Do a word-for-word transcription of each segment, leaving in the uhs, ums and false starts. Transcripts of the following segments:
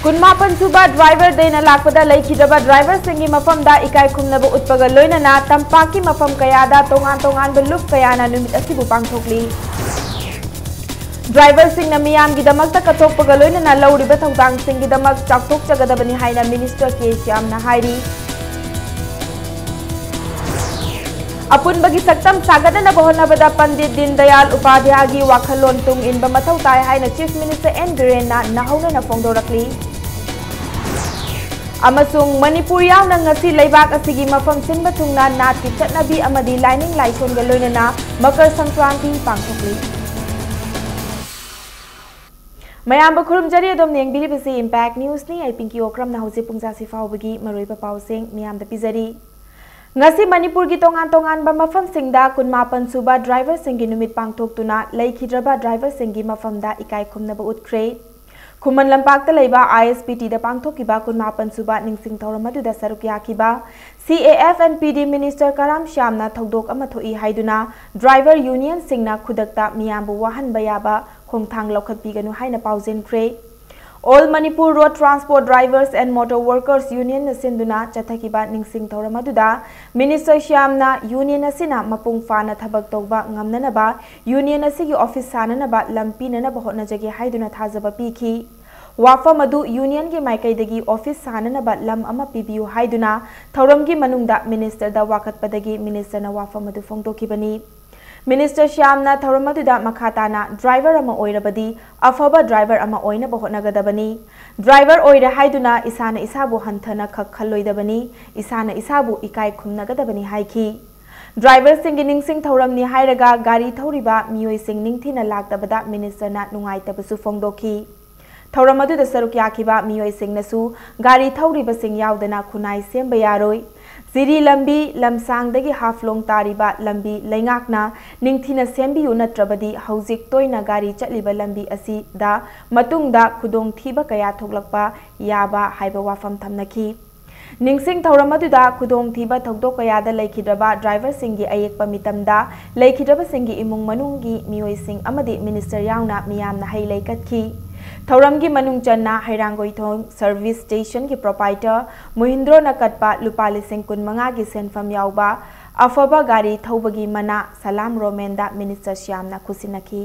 ꯀꯨꯟꯃꯥꯄꯟ ꯁꯨꯕ ꯗ꯭ꯔꯥꯏꯚꯔ ꯗꯦꯅ ꯂꯥꯛꯄꯗ ꯂꯩꯈꯤꯗ꯭ꯔꯕ ꯗ꯭ꯔꯥꯏꯚꯔꯁꯤꯡꯒꯤ ꯃꯐꯝꯗ ꯏꯀꯥꯏ ꯈꯨꯝꯅꯕ ꯎꯠꯄꯒ ꯂꯣꯏꯅꯅ ꯇꯝꯄꯥꯛꯀꯤ ꯃꯐꯝ ꯀꯌꯥꯗ ꯇꯣꯉꯥꯟ ꯇꯣꯉꯥꯟꯕ ꯂꯨꯞ ꯀꯌꯥꯅ ꯅꯨꯃꯤꯠ ꯑꯁꯤꯕꯨ ꯄꯥꯡꯊꯣꯛꯂꯤ꯫ ꯗ꯭ꯔꯥꯏꯚꯔꯁꯤꯡꯅ ꯃꯤꯌꯥꯝꯒꯤꯗꯃꯛꯇ ꯀꯠꯊꯣꯛꯄꯒ ꯂꯣꯏꯅꯅ ꯂꯧꯔꯤꯕ ꯊꯧꯗꯥꯡꯁꯤꯡꯒꯤꯗꯃꯛ ꯆꯥꯎꯊꯣꯛꯆꯒꯗꯕꯅꯤ ꯍꯥꯏꯅ ꯃꯤꯅꯤꯁꯇꯔ ꯀꯦ ꯁ꯭ꯌꯥꯝꯅ ꯍꯥꯏꯔꯤ꯫ ꯑꯄꯨꯟꯕꯒꯤ ꯁꯛꯇꯝ ꯁꯥꯒꯠꯅꯅꯕ ꯍꯣꯠꯅꯕꯗ ꯄꯟꯗꯤꯠ ꯗꯤꯟ ꯗꯌꯥꯜ ꯎꯄꯥꯙ꯭ꯌꯥꯒꯤ ꯋꯥꯈꯜꯂꯣꯟ ꯇꯨꯡ ꯏꯟꯕ ꯃꯊꯧ ꯇꯥꯏ ꯍꯥꯏꯅ ꯆꯤꯐ ꯃꯤꯅꯤꯁꯇꯔ ꯑꯦꯟ ꯕꯤꯔꯦꯟꯅ ꯅꯧꯍꯧꯅꯅ ꯐꯣꯡꯗꯣꯔꯛꯂꯤ꯫ ꯑꯃꯁꯨꯡ ꯃꯅꯤꯄꯨꯔ ꯌꯥꯎꯅ ꯉꯁꯤ ꯂꯩꯕꯥꯛ ꯑꯁꯤꯒꯤ ꯃꯐꯝ ꯁꯤꯟꯕ ꯊꯨꯡꯅ ꯅꯥꯠꯀꯤ ꯆꯠꯅꯕꯤ ꯑꯃꯗꯤ ꯂꯥꯏꯅꯤꯡ ꯂꯥꯏꯁꯣꯟꯒ ꯂꯣꯏꯅꯅ ꯃꯀꯔ ꯁꯪꯀ꯭ꯔꯥꯟꯇꯤ ꯄꯥꯡꯊꯣꯛꯂꯤ꯫ ꯃꯌꯥꯝꯕꯨ ꯈꯨꯔꯨꯝꯖꯔꯤ꯫ ꯑꯗꯣꯝꯅ ꯌꯦꯡꯕꯤꯔꯤꯕꯁꯤ ꯏꯝꯄꯦꯛ ꯅ꯭ꯌꯨꯁꯅꯤ꯫ ꯑꯩ ꯄꯤꯡꯀꯤ ꯑꯣꯀ꯭ꯔꯝꯅ ꯍꯧꯖꯤꯛ ꯄꯨꯡ ꯆꯥꯁꯤ ꯐꯥꯎꯕꯒꯤ ꯃꯔꯨꯑꯣꯏꯕ ꯄꯥꯎꯁꯤꯡ ꯃꯤꯌꯥꯝꯗ ꯄꯤꯖꯔꯤ꯫ ꯉꯁꯤ ꯃꯅꯤꯄꯨꯔꯒꯤ ꯇꯣꯉꯥꯟ ꯇꯣꯉꯥꯟꯕ ꯃꯐꯝꯁꯤꯡꯗ ꯀꯨꯟꯃꯥꯄꯟ ꯁꯨꯕ ꯗ꯭ꯔꯥꯏꯚꯔꯁꯤꯡꯒꯤ ꯅꯨꯃꯤꯠ ꯄꯥꯡꯊꯣꯛꯇꯨꯅ ꯂꯩꯈꯤꯗ꯭ꯔꯕ ꯗ꯭ꯔꯥꯏꯚꯔꯁꯤꯡꯒꯤ ꯃꯐꯝꯗ ꯏꯀꯥꯏ ꯈꯨꯝꯅꯕ ꯎꯠꯈ꯭ꯔꯦ꯫ ꯈꯨꯃꯟ ꯂꯝꯄꯥꯛꯇ ꯂꯩꯕ ꯑꯥꯏ ꯑꯦꯁ ꯄꯤ ꯇꯤꯗ ꯄꯥꯡꯊꯣꯛꯈꯤꯕ ꯀꯨꯟꯃꯥꯄꯟ ꯁꯨꯕ ꯅꯤꯡꯁꯤꯡ ꯊꯧꯔꯝ ꯑꯗꯨꯗ ꯁꯔꯨꯛ ꯌꯥꯈꯤꯕ ꯁꯤ A F N P D minister ꯀꯔꯥꯝ ꯁ꯭ꯌꯥꯝꯅ ꯊꯧꯗꯣꯛ ꯑꯃ ꯊꯣꯛꯏ ꯍꯥꯏꯗꯨꯅ ꯗ꯭ꯔꯥꯏꯚꯔ ꯌꯨꯅꯤꯌꯟꯁꯤꯡꯅ ꯈꯨꯗꯛꯇ ꯃꯤꯌꯥꯝꯕꯨ ꯋꯥꯍꯟꯕ ꯌꯥꯕ ꯈꯣꯡꯊꯥꯡ ꯂꯧꯈꯠꯄꯤꯒꯅꯨ ꯍꯥꯏꯅ ꯄꯥꯎꯖꯦꯟꯈ꯭ꯔꯦ꯫ All Manipur Road Transport Drivers and Motor Workers Union ꯅ ꯁꯤꯟꯗꯨꯅ ꯆꯠꯊꯈꯤꯕ ꯅꯤꯡꯁꯤꯡ ꯊꯧꯔꯝ ꯑꯗꯨꯗ ꯃꯤꯅꯤꯁꯇꯔ ꯁ꯭ꯌꯥꯝꯅ ꯌꯨꯅꯤꯌꯟ ꯑꯁꯤꯅ ꯃꯄꯨꯡ ꯐꯥꯅ ꯊꯕꯛ ꯇꯧꯕ ꯉꯝꯅꯅꯕ ꯌꯨꯅꯤꯌꯟ ꯑꯁꯤꯒꯤ ꯑꯣꯐꯤꯁ ꯁꯥꯅꯅꯕ ꯂꯝ ꯄꯤꯅꯅꯕ ꯍꯣꯠꯅꯖꯒꯦ ꯍꯥꯏꯗꯨꯅ ꯊꯥꯖꯕ ꯄꯤꯈꯤ꯫ ꯋꯥꯐꯝ ꯑꯗꯨ ꯌꯨꯅꯤꯌꯟꯒꯤ ꯃꯥꯏꯀꯩꯗꯒꯤ ꯑꯣꯐꯤꯁ ꯁꯥꯅꯅꯕ ꯂꯝ ꯑꯃ ꯄꯤꯕꯤꯌꯨ ꯍꯥꯏꯗꯨꯅ ꯊꯧꯔꯝꯒꯤ ꯃꯅꯨꯡꯗ ꯃꯤꯅꯤꯁꯇꯔꯗ ꯋꯥꯀꯠꯄꯗꯒꯤ ꯃꯤꯅꯤꯁꯇꯔꯅ ꯋꯥꯐꯝ ꯑꯗꯨ ꯐꯣꯡꯗꯣꯛꯈꯤꯕꯅꯤ꯫ ꯃꯤꯅꯤꯁꯇꯔ ꯁ꯭ꯌꯥꯝꯅ ꯊꯧꯔꯝ ꯑꯗꯨꯗ ꯃꯈꯥ ꯇꯥꯅ ꯗ꯭ꯔꯥꯏꯚꯔ ꯑꯃ ꯑꯣꯏꯔꯕꯗꯤ ꯑꯐꯕ ꯗ꯭ꯔꯥꯏꯚꯔ ꯑꯃ ꯑꯣꯏꯅꯕ ꯍꯣꯠꯅꯒꯗꯕꯅꯤ꯫ ꯗ꯭ꯔꯥꯏꯚꯔ ꯑꯣꯏꯔꯦ ꯍꯥꯏꯗꯨꯅ ꯏꯁꯥꯅ ꯏꯁꯥꯕꯨ ꯍꯟꯊꯅ ꯈꯛ ꯈꯜꯂꯣꯏꯗꯕꯅꯤ, ꯏꯁꯥꯅ ꯏꯁꯥꯕꯨ ꯏꯀꯥꯏ ꯈꯨꯝꯅꯒꯗꯕꯅꯤ ꯍꯥꯏꯈꯤ꯫ ꯗ꯭ꯔꯥꯏꯚꯔꯁꯤꯡꯒꯤ ꯅꯤꯡꯁꯤꯡ ꯊꯧꯔꯝꯅꯤ ꯍꯥꯏꯔꯒ ꯒꯥꯔꯤ ꯊꯧꯔꯤꯕ ꯃꯤꯑꯣꯏꯁꯤꯡ ꯅꯤꯡꯊꯤꯅ ꯂꯥꯛꯇꯕꯗ ꯃꯤꯅꯤꯁꯇꯔꯅ ꯅꯨꯡꯉꯥꯏꯇꯕꯁꯨ ꯐꯣꯡꯗꯣꯛꯈꯤ꯫ ꯊꯧꯔꯝ ꯑꯗꯨꯗ ꯁꯔꯨꯛ ꯌꯥꯈꯤꯕ ꯃꯤꯑꯣꯏꯁꯤꯡꯅꯁꯨ ꯒꯥꯔꯤ ꯊꯧꯔꯤꯕꯁꯤꯡ ꯌꯥꯎꯗꯅ ꯈꯨꯟꯅꯥꯏ ꯁꯦꯝꯕ ꯌꯥꯔꯣꯏ꯫ ꯖꯤꯔꯤ ꯂꯝꯕꯤ ꯂꯝꯁꯥꯡꯗꯒꯤ ꯍꯥꯐꯂꯣꯡ ꯇꯥꯔꯤꯕ ꯂꯝꯕꯤ ꯂꯩꯉꯥꯛꯅ ꯅꯤꯡꯊꯤꯅ ꯁꯦꯝꯕꯤꯌꯨ, ꯅꯠꯇ꯭ꯔꯕꯗꯤ ꯍꯧꯖꯤꯛ ꯇꯣꯏꯅ ꯒꯥꯔꯤ ꯆꯠꯂꯤꯕ ꯂꯝꯕꯤ ꯑꯁꯤꯗ ꯃꯇꯨꯡꯗ ꯈꯨꯗꯣꯡꯊꯤꯕ ꯀꯌꯥ ꯊꯣꯛꯂꯛꯄ ꯌꯥꯕ ꯍꯥꯏꯕ ꯋꯥꯐꯝ ꯊꯝꯅꯈꯤ꯫ ꯅꯤꯡꯁꯤꯡ ꯊꯧꯔꯝ ꯑꯗꯨꯗ ꯈꯨꯗꯣꯡꯊꯤꯕ ꯊꯧꯗꯣꯛ ꯀꯌꯥꯗ ꯂꯩꯈꯤꯗ꯭ꯔꯕ ꯗ꯭ꯔꯥꯏꯚꯔꯁꯤꯡꯒꯤ ꯑꯌꯦꯛꯄ ꯃꯤꯇꯝꯗ ꯂꯩꯈꯤꯗ꯭ꯔꯕꯁꯤꯡꯒꯤ ꯏꯃꯨꯡ ꯃꯅꯨꯡꯒꯤ ꯃꯤꯑꯣꯏꯁꯤꯡ ꯑꯃꯗꯤ ꯃꯤꯅꯤꯁꯇꯔ ꯌꯥꯎꯅ ꯃꯤꯌꯥꯝꯅ ꯍꯩ ꯂꯩ ꯀꯠꯈꯤ꯫ ꯊꯧꯔꯝꯒꯤ ꯃꯅꯨꯡ ꯆꯟꯅ ꯍꯩꯔꯥꯡꯒꯣꯏꯊꯣꯡ ꯁꯔꯚꯤꯁ ꯁ꯭ꯇꯦꯁꯟꯒꯤ ꯄ꯭ꯔꯣꯄꯥꯏꯇꯔ ꯃꯣꯍꯤꯟꯗ꯭ꯔꯣꯅ ꯀꯠꯄ ꯂꯨꯄꯥ ꯂꯤꯁꯤꯡ ꯀꯨꯟꯃꯉꯥꯒꯤ ꯁꯦꯟꯐꯝ ꯌꯥꯎꯕ ꯑꯐꯕ ꯒꯥꯔꯤ ꯊꯧꯕꯒꯤ ꯃꯅꯥ ꯁꯂꯥꯝ ꯔꯣꯃꯦꯟꯗ ꯃꯤꯅꯤꯁꯇꯔ ꯁ꯭ꯌꯥꯝꯅ ꯈꯨꯠꯁꯤꯟꯅꯈꯤ꯫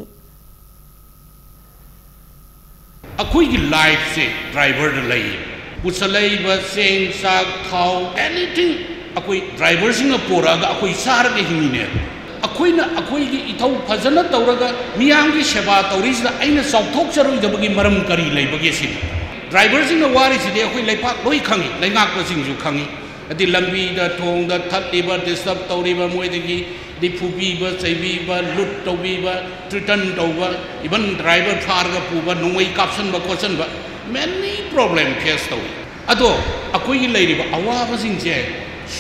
ꯑꯩꯈꯣꯏꯒꯤ ꯂꯥꯏꯐꯁꯦ ꯗ꯭ꯔꯥꯏꯚꯔꯗ ꯂꯩꯌꯦ꯫ ꯄꯨꯁꯜꯂꯛꯏꯕ ꯆꯦꯡ, ꯆꯥꯛ, ꯊꯥꯎ, ꯑꯦꯅꯤꯊꯤꯡ ꯑꯩꯈꯣꯏ ꯗ꯭ꯔꯥꯏꯚꯔꯁꯤꯡꯅ ꯄꯣꯔꯛꯑꯒ ꯑꯩꯈꯣꯏ ꯆꯥꯔꯒ ꯍꯤꯡꯉꯤꯅꯦꯕ꯫ ꯑꯩꯈꯣꯏꯅ ꯑꯩꯈꯣꯏꯒꯤ ꯏꯊꯧ ꯐꯖꯅ ꯇꯧꯔꯒ ꯃꯤꯌꯥꯝꯒꯤ ꯁꯦꯕꯥ ꯇꯧꯔꯤꯁꯤꯗ ꯑꯩꯅ ꯆꯥꯎꯊꯣꯛꯆꯔꯣꯏꯗꯕꯒꯤ ꯃꯔꯝ ꯀꯔꯤ ꯂꯩꯕꯒꯦ ꯁꯤꯅꯤ꯫ ꯗ꯭ꯔꯥꯏꯚꯔꯁꯤꯡꯅ ꯋꯥꯔꯤꯁꯤꯗꯤ ꯑꯩꯈꯣꯏ ꯂꯩꯄꯥꯛ ꯂꯣꯏ ꯈꯪꯉꯤ, ꯂꯩꯉꯥꯛꯄꯁꯤꯡꯁꯨ ꯈꯪꯉꯤ꯫ ꯍꯥꯏꯗꯤ ꯂꯝꯕꯤꯗ ꯊꯣꯡꯗ ꯊꯠꯂꯤꯕ, ꯗꯤꯁꯇꯔꯕ ꯇꯧꯔꯤꯕ, ꯃꯣꯏꯗꯒꯤ ꯍꯥꯏꯗꯤ ꯐꯨꯕꯤꯕ, ꯆꯩꯕꯤꯕ, ꯂꯨꯠ ꯇꯧꯕꯤꯕ, ꯊ꯭ꯔꯤꯇꯟ ꯇꯧꯕ, ꯏꯚꯟ ꯗ꯭ꯔꯥꯏꯚꯔ ꯐꯥꯔꯒ ꯄꯨꯕ, ꯅꯣꯡꯃꯩ ꯀꯥꯞꯁꯟꯕ ꯈꯣꯠꯆꯟꯕ, ꯃꯦꯅꯤ ꯄ꯭ꯔꯣꯕ꯭ꯂꯦꯝ ꯐꯦꯁ ꯇꯧꯏ꯫ ꯑꯗꯣ ꯑꯩꯈꯣꯏꯒꯤ ꯂꯩꯔꯤꯕ ꯑꯋꯥꯕꯁꯤꯡꯁꯦ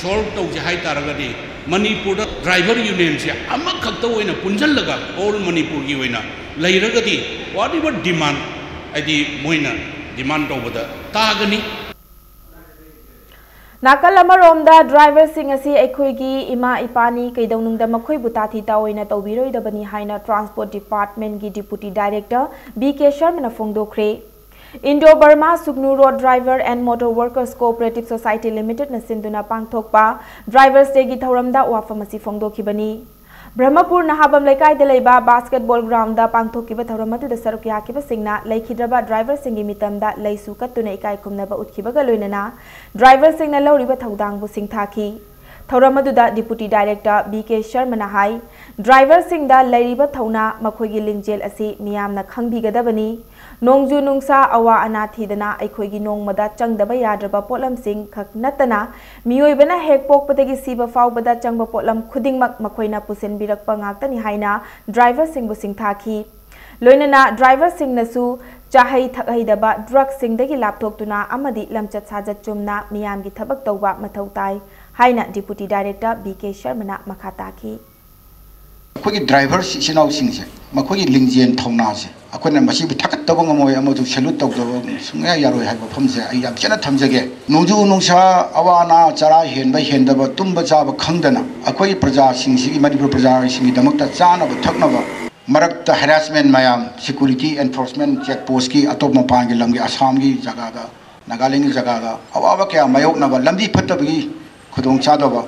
ꯁꯣꯜꯕ ꯇꯧꯁꯦ ꯍꯥꯏ ꯇꯥꯔꯒꯗꯤ ꯃꯅꯤꯄꯨꯔꯗ ꯗ꯭ꯔꯥꯏꯚꯔ ꯌꯨꯅꯤꯌꯟꯁꯦ ꯑꯃꯈꯛꯇ ꯑꯣꯏꯅ ꯄꯨꯟꯁꯤꯜꯂꯒ ꯑꯣꯜ ꯃꯅꯤꯄꯨꯔꯒꯤ ꯑꯣꯏꯅ ꯂꯩꯔꯒꯗꯤ ꯋꯥꯠ ꯏꯚꯔ ꯗꯤꯃꯥꯟ ꯍꯥꯏꯗꯤ ꯃꯣꯏꯅ ꯗꯤꯃꯥꯟ ꯇꯧꯕꯗ ꯇꯥꯒꯅꯤ꯫ ꯅꯥꯀꯜ ꯑꯃꯔꯣꯝꯗ ꯗ꯭ꯔꯥꯏꯚꯔꯁꯤꯡ ꯑꯁꯤ ꯑꯩꯈꯣꯏꯒꯤ ꯏꯃꯥ ꯏꯄꯥꯅꯤ, ꯀꯩꯗꯧꯅꯨꯡꯗ ꯃꯈꯣꯏꯕꯨ ꯇꯥꯊꯤ ꯇꯥꯑꯣꯏꯅ ꯇꯧꯕꯤꯔꯣꯏꯗꯕꯅꯤ ꯍꯥꯏꯅ ꯇ꯭ꯔꯥꯟꯁꯄꯣꯔꯠ ꯗꯤꯄꯥꯔꯠꯃꯦꯟꯒꯤ ꯗꯤꯄꯨꯇꯤ ꯗꯥꯏꯔꯦꯛꯇꯔ ꯕꯤ ꯀꯦ ꯁꯔꯃꯅ ꯐꯣꯡꯗꯣꯛꯈ꯭ꯔꯦ꯫ Indo Burma Sugnu road driver and motor workers cooperative society ꯂꯤꯃꯤꯇꯦꯗꯅ ꯁꯤꯟꯗꯨꯅ ꯄꯥꯡꯊꯣꯛꯄ ꯗ꯭ꯔꯥꯏꯚꯔꯁ ꯗꯦꯒꯤ ꯊꯧꯔꯝꯗ ꯋꯥꯐꯝ ꯑꯁꯤ ꯐꯣꯡꯗꯣꯛꯈꯤꯕꯅꯤ꯫ ꯕ꯭ꯔꯍꯃꯄꯨꯔ ꯅꯍꯥꯕꯝ ꯂꯩꯀꯥꯏꯗ ꯂꯩꯕ ꯕꯥꯁꯀꯦꯠꯕꯣꯜ ꯒ꯭ꯔꯥꯎꯟꯗ ꯄꯥꯡꯊꯣꯛꯈꯤꯕ ꯊꯧꯔꯝ ꯑꯗꯨꯗ ꯁꯔꯨꯛ ꯌꯥꯈꯤꯕꯁꯤꯡꯅ ꯂꯩꯈꯤꯗ꯭ꯔꯕ ꯗ꯭ꯔꯥꯏꯚꯔꯁꯤꯡꯒꯤ ꯃꯤꯇꯝꯗ ꯂꯩꯁꯨ ꯀꯠꯇꯨꯅ ꯏꯀꯥꯏ ꯈꯨꯝꯅꯕ ꯎꯠꯈꯤꯕꯒ ꯂꯣꯏꯅꯅ ꯗ꯭ꯔꯥꯏꯚꯔꯁꯤꯡꯅ ꯂꯧꯔꯤꯕ ꯊꯧꯗꯥꯡꯕꯨ ꯁꯤꯡꯊꯥꯈꯤ꯫ ꯊꯧꯔꯝ ꯑꯗꯨꯗ ꯗꯤꯄꯨꯇꯤ ꯗꯥꯏꯔꯦꯛꯇꯔ ꯕꯤ ꯀꯦ ꯁꯔꯃꯅ ꯍꯥꯏ, ꯗ꯭ꯔꯥꯏꯚꯔꯁꯤꯡꯗ ꯂꯩꯔꯤꯕ ꯊꯧꯅꯥ, ꯃꯈꯣꯏꯒꯤ ꯂꯤꯡꯖꯦꯜ ꯑꯁꯤ ꯃꯤꯌꯥꯝꯅ ꯈꯪꯕꯤꯒꯗꯕꯅꯤ꯫ ꯅꯣꯡꯖꯨ ꯅꯨꯡꯁꯥ, ꯑꯋꯥ ꯑꯅꯥ ꯊꯤꯗꯅ ꯑꯩꯈꯣꯏꯒꯤ ꯅꯣꯡꯃꯗ ꯆꯪꯗꯕ ꯌꯥꯗ꯭ꯔꯕ ꯄꯣꯠꯂꯝꯁꯤꯡ ꯈꯛ ꯅꯠꯇꯅ ꯃꯤꯑꯣꯏꯕꯅ ꯍꯦꯛ ꯄꯣꯛꯄꯗꯒꯤ ꯁꯤꯕ ꯐꯥꯎꯕꯗ ꯆꯪꯕ ꯄꯣꯠꯂꯝ ꯈꯨꯗꯤꯡꯃꯛ ꯃꯈꯣꯏꯅ ꯄꯨꯁꯤꯟꯕꯤꯔꯛꯄ ꯉꯥꯛꯇꯅꯤ ꯍꯥꯏꯅ ꯗ꯭ꯔꯥꯏꯚꯔꯁꯤꯡꯕꯨ ꯁꯤꯡꯊꯥꯈꯤ꯫ ꯂꯣꯏꯅꯅ ꯗ꯭ꯔꯥꯏꯚꯔꯁꯤꯡꯅꯁꯨ ꯆꯥꯍꯩ ꯊꯛꯍꯩꯗꯕ ꯗ꯭ꯔꯒꯁꯤꯡꯗꯒꯤ ꯂꯥꯞꯊꯣꯛꯇꯨꯅ ꯑꯃꯗꯤ ꯂꯝꯆꯠ ꯁꯥꯖꯠ ꯆꯨꯝꯅ ꯃꯤꯌꯥꯝꯒꯤ ꯊꯕꯛ ꯇꯧꯕ ꯃꯊꯧ ꯇꯥꯏ ꯍꯥꯏꯅ ꯗꯤꯄꯨꯇꯤ ꯗꯥꯏꯔꯦꯛꯇꯔ ꯕꯤ ꯀꯦ ꯁꯔꯃꯅ ꯃꯈꯥ ꯇꯥꯈꯤ꯫ ꯑꯩꯈꯣꯏꯒꯤ ꯗ꯭ꯔꯥꯏꯚꯔ ꯏꯆꯤꯟ ꯏꯅꯥꯎꯁꯤꯡꯁꯦ, ꯃꯈꯣꯏꯒꯤ ꯂꯤꯡꯖꯦꯜ ꯊꯧꯅꯥꯁꯦ ꯑꯩꯈꯣꯏꯅ ꯃꯁꯤꯕꯨ ꯊꯥꯒꯠꯇꯕ ꯉꯝꯃꯣꯏ, ꯑꯃꯁꯨ ꯁꯦꯂꯨꯠ ꯇꯧꯗꯕ ꯁꯨꯡꯌꯥ ꯌꯥꯔꯣꯏ ꯍꯥꯏꯕ ꯋꯥꯐꯝꯁꯦ ꯑꯩ ꯌꯥꯝ ꯊꯤꯅ ꯊꯝꯖꯒꯦ꯫ ꯅꯣꯡꯖꯨ ꯅꯨꯡꯁꯥ, ꯑꯋꯥ ꯑꯅꯥ, ꯆꯔꯥ ꯍꯦꯟꯕ ꯍꯦꯟꯗꯕ, ꯇꯨꯝꯕ ꯆꯥꯕ ꯈꯪꯗꯅ ꯑꯩꯈꯣꯏꯒꯤ ꯄ꯭ꯔꯖꯥꯁꯤꯡꯁꯤꯒꯤ, ꯃꯅꯤꯄꯨꯔ ꯄ꯭ꯔꯖꯥꯁꯤꯡꯒꯤꯗꯃꯛꯇ ꯆꯥꯅꯕ ꯊꯛꯅꯕ ꯃꯔꯛꯇ ꯍꯦꯔꯥꯁꯃꯦꯟ ꯃꯌꯥꯝ, ꯁꯦꯀ꯭ꯌꯨꯔꯤꯇꯤ ꯑꯦꯟꯐꯣꯔꯁꯃꯦꯟ ꯆꯦꯛ ꯄꯣꯁꯀꯤ, ꯑꯇꯣꯞ ꯃꯄꯥꯟꯒꯤ ꯂꯝꯒꯤ, ꯑꯁꯥꯝꯒꯤ ꯖꯒꯥꯗ, ꯅꯥꯒꯥꯂꯦꯟꯒꯤ ꯖꯒꯥꯗ ꯑꯋꯥꯕ ꯀꯌꯥ ꯃꯥꯌꯣꯛꯅꯕ, ꯂꯝꯕꯤ ꯐꯠꯇꯕꯒꯤ ꯈꯨꯗꯣꯡꯆꯥꯗꯕ,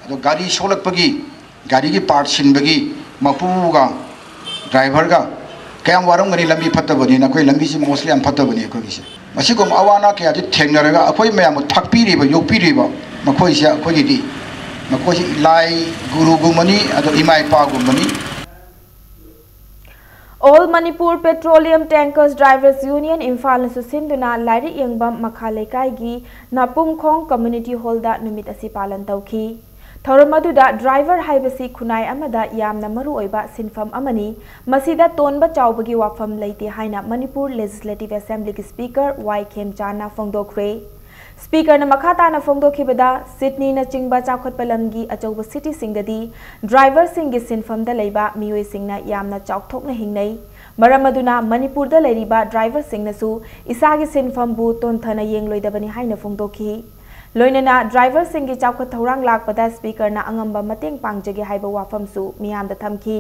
ꯑꯗꯣ ꯒꯥꯔꯤ ꯁꯣꯛꯂꯛꯄꯒꯤ, ꯒꯥꯔꯤꯒꯤ ꯄꯥꯔꯠ ꯁꯤꯟꯕꯒꯤ ꯃꯄꯨꯒ ꯗ꯭ꯔꯥꯏꯚꯔꯒ ꯀꯌꯥꯝ ꯋꯥꯔꯝꯒꯅꯤ꯫ ꯂꯝꯕꯤ ꯐꯠꯇꯕꯅꯤꯅ, ꯑꯩꯈꯣꯏ ꯂꯝꯕꯤꯁꯤ ꯃꯣꯁꯂꯤ ꯌꯥꯝ ꯐꯠꯇꯕꯅꯤ ꯑꯩꯈꯣꯏꯒꯤꯁꯦ꯫ ꯃꯁꯤꯒꯨꯝꯕ ꯑꯋꯥ ꯑꯅꯥ ꯀꯌꯥꯁꯤ ꯊꯦꯡꯅꯔꯒ ꯑꯩꯈꯣꯏ ꯃꯌꯥꯝꯕꯨ ꯊꯥꯛꯄꯤꯔꯤꯕ, ꯌꯣꯛꯄꯤꯔꯤꯕ ꯃꯈꯣꯏꯁꯦ ꯑꯩꯈꯣꯏꯒꯤꯗꯤ, ꯃꯈꯣꯏꯁꯤ ꯂꯥꯏ ꯒꯨꯔꯨꯒꯨꯝꯕꯅꯤ, ꯑꯗꯣ ꯏꯃꯥ ꯏꯄꯥꯒꯨꯝꯕꯅꯤ꯫ All Manipur Petroleum Tankers Drivers Union ꯏꯝꯐꯥꯜꯅꯁꯨ ꯁꯤꯟꯗꯨꯅ ꯂꯥꯏꯔꯤꯛ ꯌꯦꯡꯕꯝ ꯃꯈꯥ ꯂꯩꯀꯥꯏꯒꯤ ꯅꯥꯄꯨꯝꯈꯣꯡ ꯀꯝꯃ꯭ꯌꯨꯅꯤꯇꯤ ꯍꯣꯜꯗ ꯅꯨꯃꯤꯠ ꯑꯁꯤ ꯄꯥꯂꯟ ꯇꯧꯈꯤ꯫ ꯊꯧꯔꯝ ꯑꯗꯨꯗ ꯗ꯭ꯔꯥꯏꯚꯔ ꯍꯥꯏꯕꯁꯤ ꯈꯨꯟꯅꯥꯏ ꯑꯃꯗ ꯌꯥꯝꯅ ꯃꯔꯨꯑꯣꯏꯕ ꯁꯤꯟꯐꯝ ꯑꯃꯅꯤ, ꯃꯁꯤꯗ ꯇꯣꯟꯕ ꯆꯥꯎꯕꯒꯤ ꯋꯥꯐꯝ ꯂꯩꯇꯦ ꯍꯥꯏꯅ ꯃꯅꯤꯄꯨꯔ ꯂꯦꯖꯤꯁꯂꯦꯇꯤꯚ ꯑꯦꯁꯦꯝꯕ꯭ꯂꯤꯒꯤ ꯁ꯭ꯄꯤꯀꯔ ꯋꯥꯏ ꯈꯦꯝꯆꯥꯟꯅ ꯐꯣꯡꯗꯣꯛꯈ꯭ꯔꯦ꯫ ꯁ꯭ꯄꯤꯀꯔꯅ ꯃꯈꯥ ꯇꯥꯅ ꯐꯣꯡꯗꯣꯛꯈꯤꯕꯗ, ꯁꯤꯗꯅꯤꯅꯆꯤꯡꯕ ꯆꯥꯎꯈꯠꯄ ꯂꯝꯒꯤ ꯑꯆꯧꯕ ꯁꯤꯇꯤꯁꯤꯡꯗꯗꯤ ꯗ꯭ꯔꯥꯏꯚꯔꯁꯤꯡꯒꯤ ꯁꯤꯟꯐꯝꯗ ꯂꯩꯕ ꯃꯤꯑꯣꯏꯁꯤꯡꯅ ꯌꯥꯝꯅ ꯆꯥꯎꯊꯣꯛꯅ ꯍꯤꯡꯅꯩ꯫ ꯃꯔꯝ ꯑꯗꯨꯅ ꯃꯅꯤꯄꯨꯔꯗ ꯂꯩꯔꯤꯕ ꯗ꯭ꯔꯥꯏꯚꯔꯁꯤꯡꯅꯁꯨ ꯏꯁꯥꯒꯤ ꯁꯤꯟꯐꯝꯕꯨ ꯇꯣꯟꯊꯅ ꯌꯦꯡꯂꯣꯏꯗꯕꯅꯤ ꯍꯥꯏꯅ ꯐꯣꯡꯗꯣꯛꯈꯤ꯫ ꯂꯣꯏꯅꯅ ꯗ꯭ꯔꯥꯏꯚꯔꯁꯤꯡꯒꯤ ꯆꯥꯎꯈꯠ ꯊꯧꯔꯥꯡ ꯂꯥꯛꯄꯗ ꯁ꯭ꯄꯤꯀꯔꯅ ꯑꯉꯝꯕ ꯃꯇꯦꯡ ꯄꯥꯡꯖꯒꯦ ꯍꯥꯏꯕ ꯋꯥꯐꯝꯁꯨ ꯃꯤꯌꯥꯝꯗ ꯊꯝꯈꯤ꯫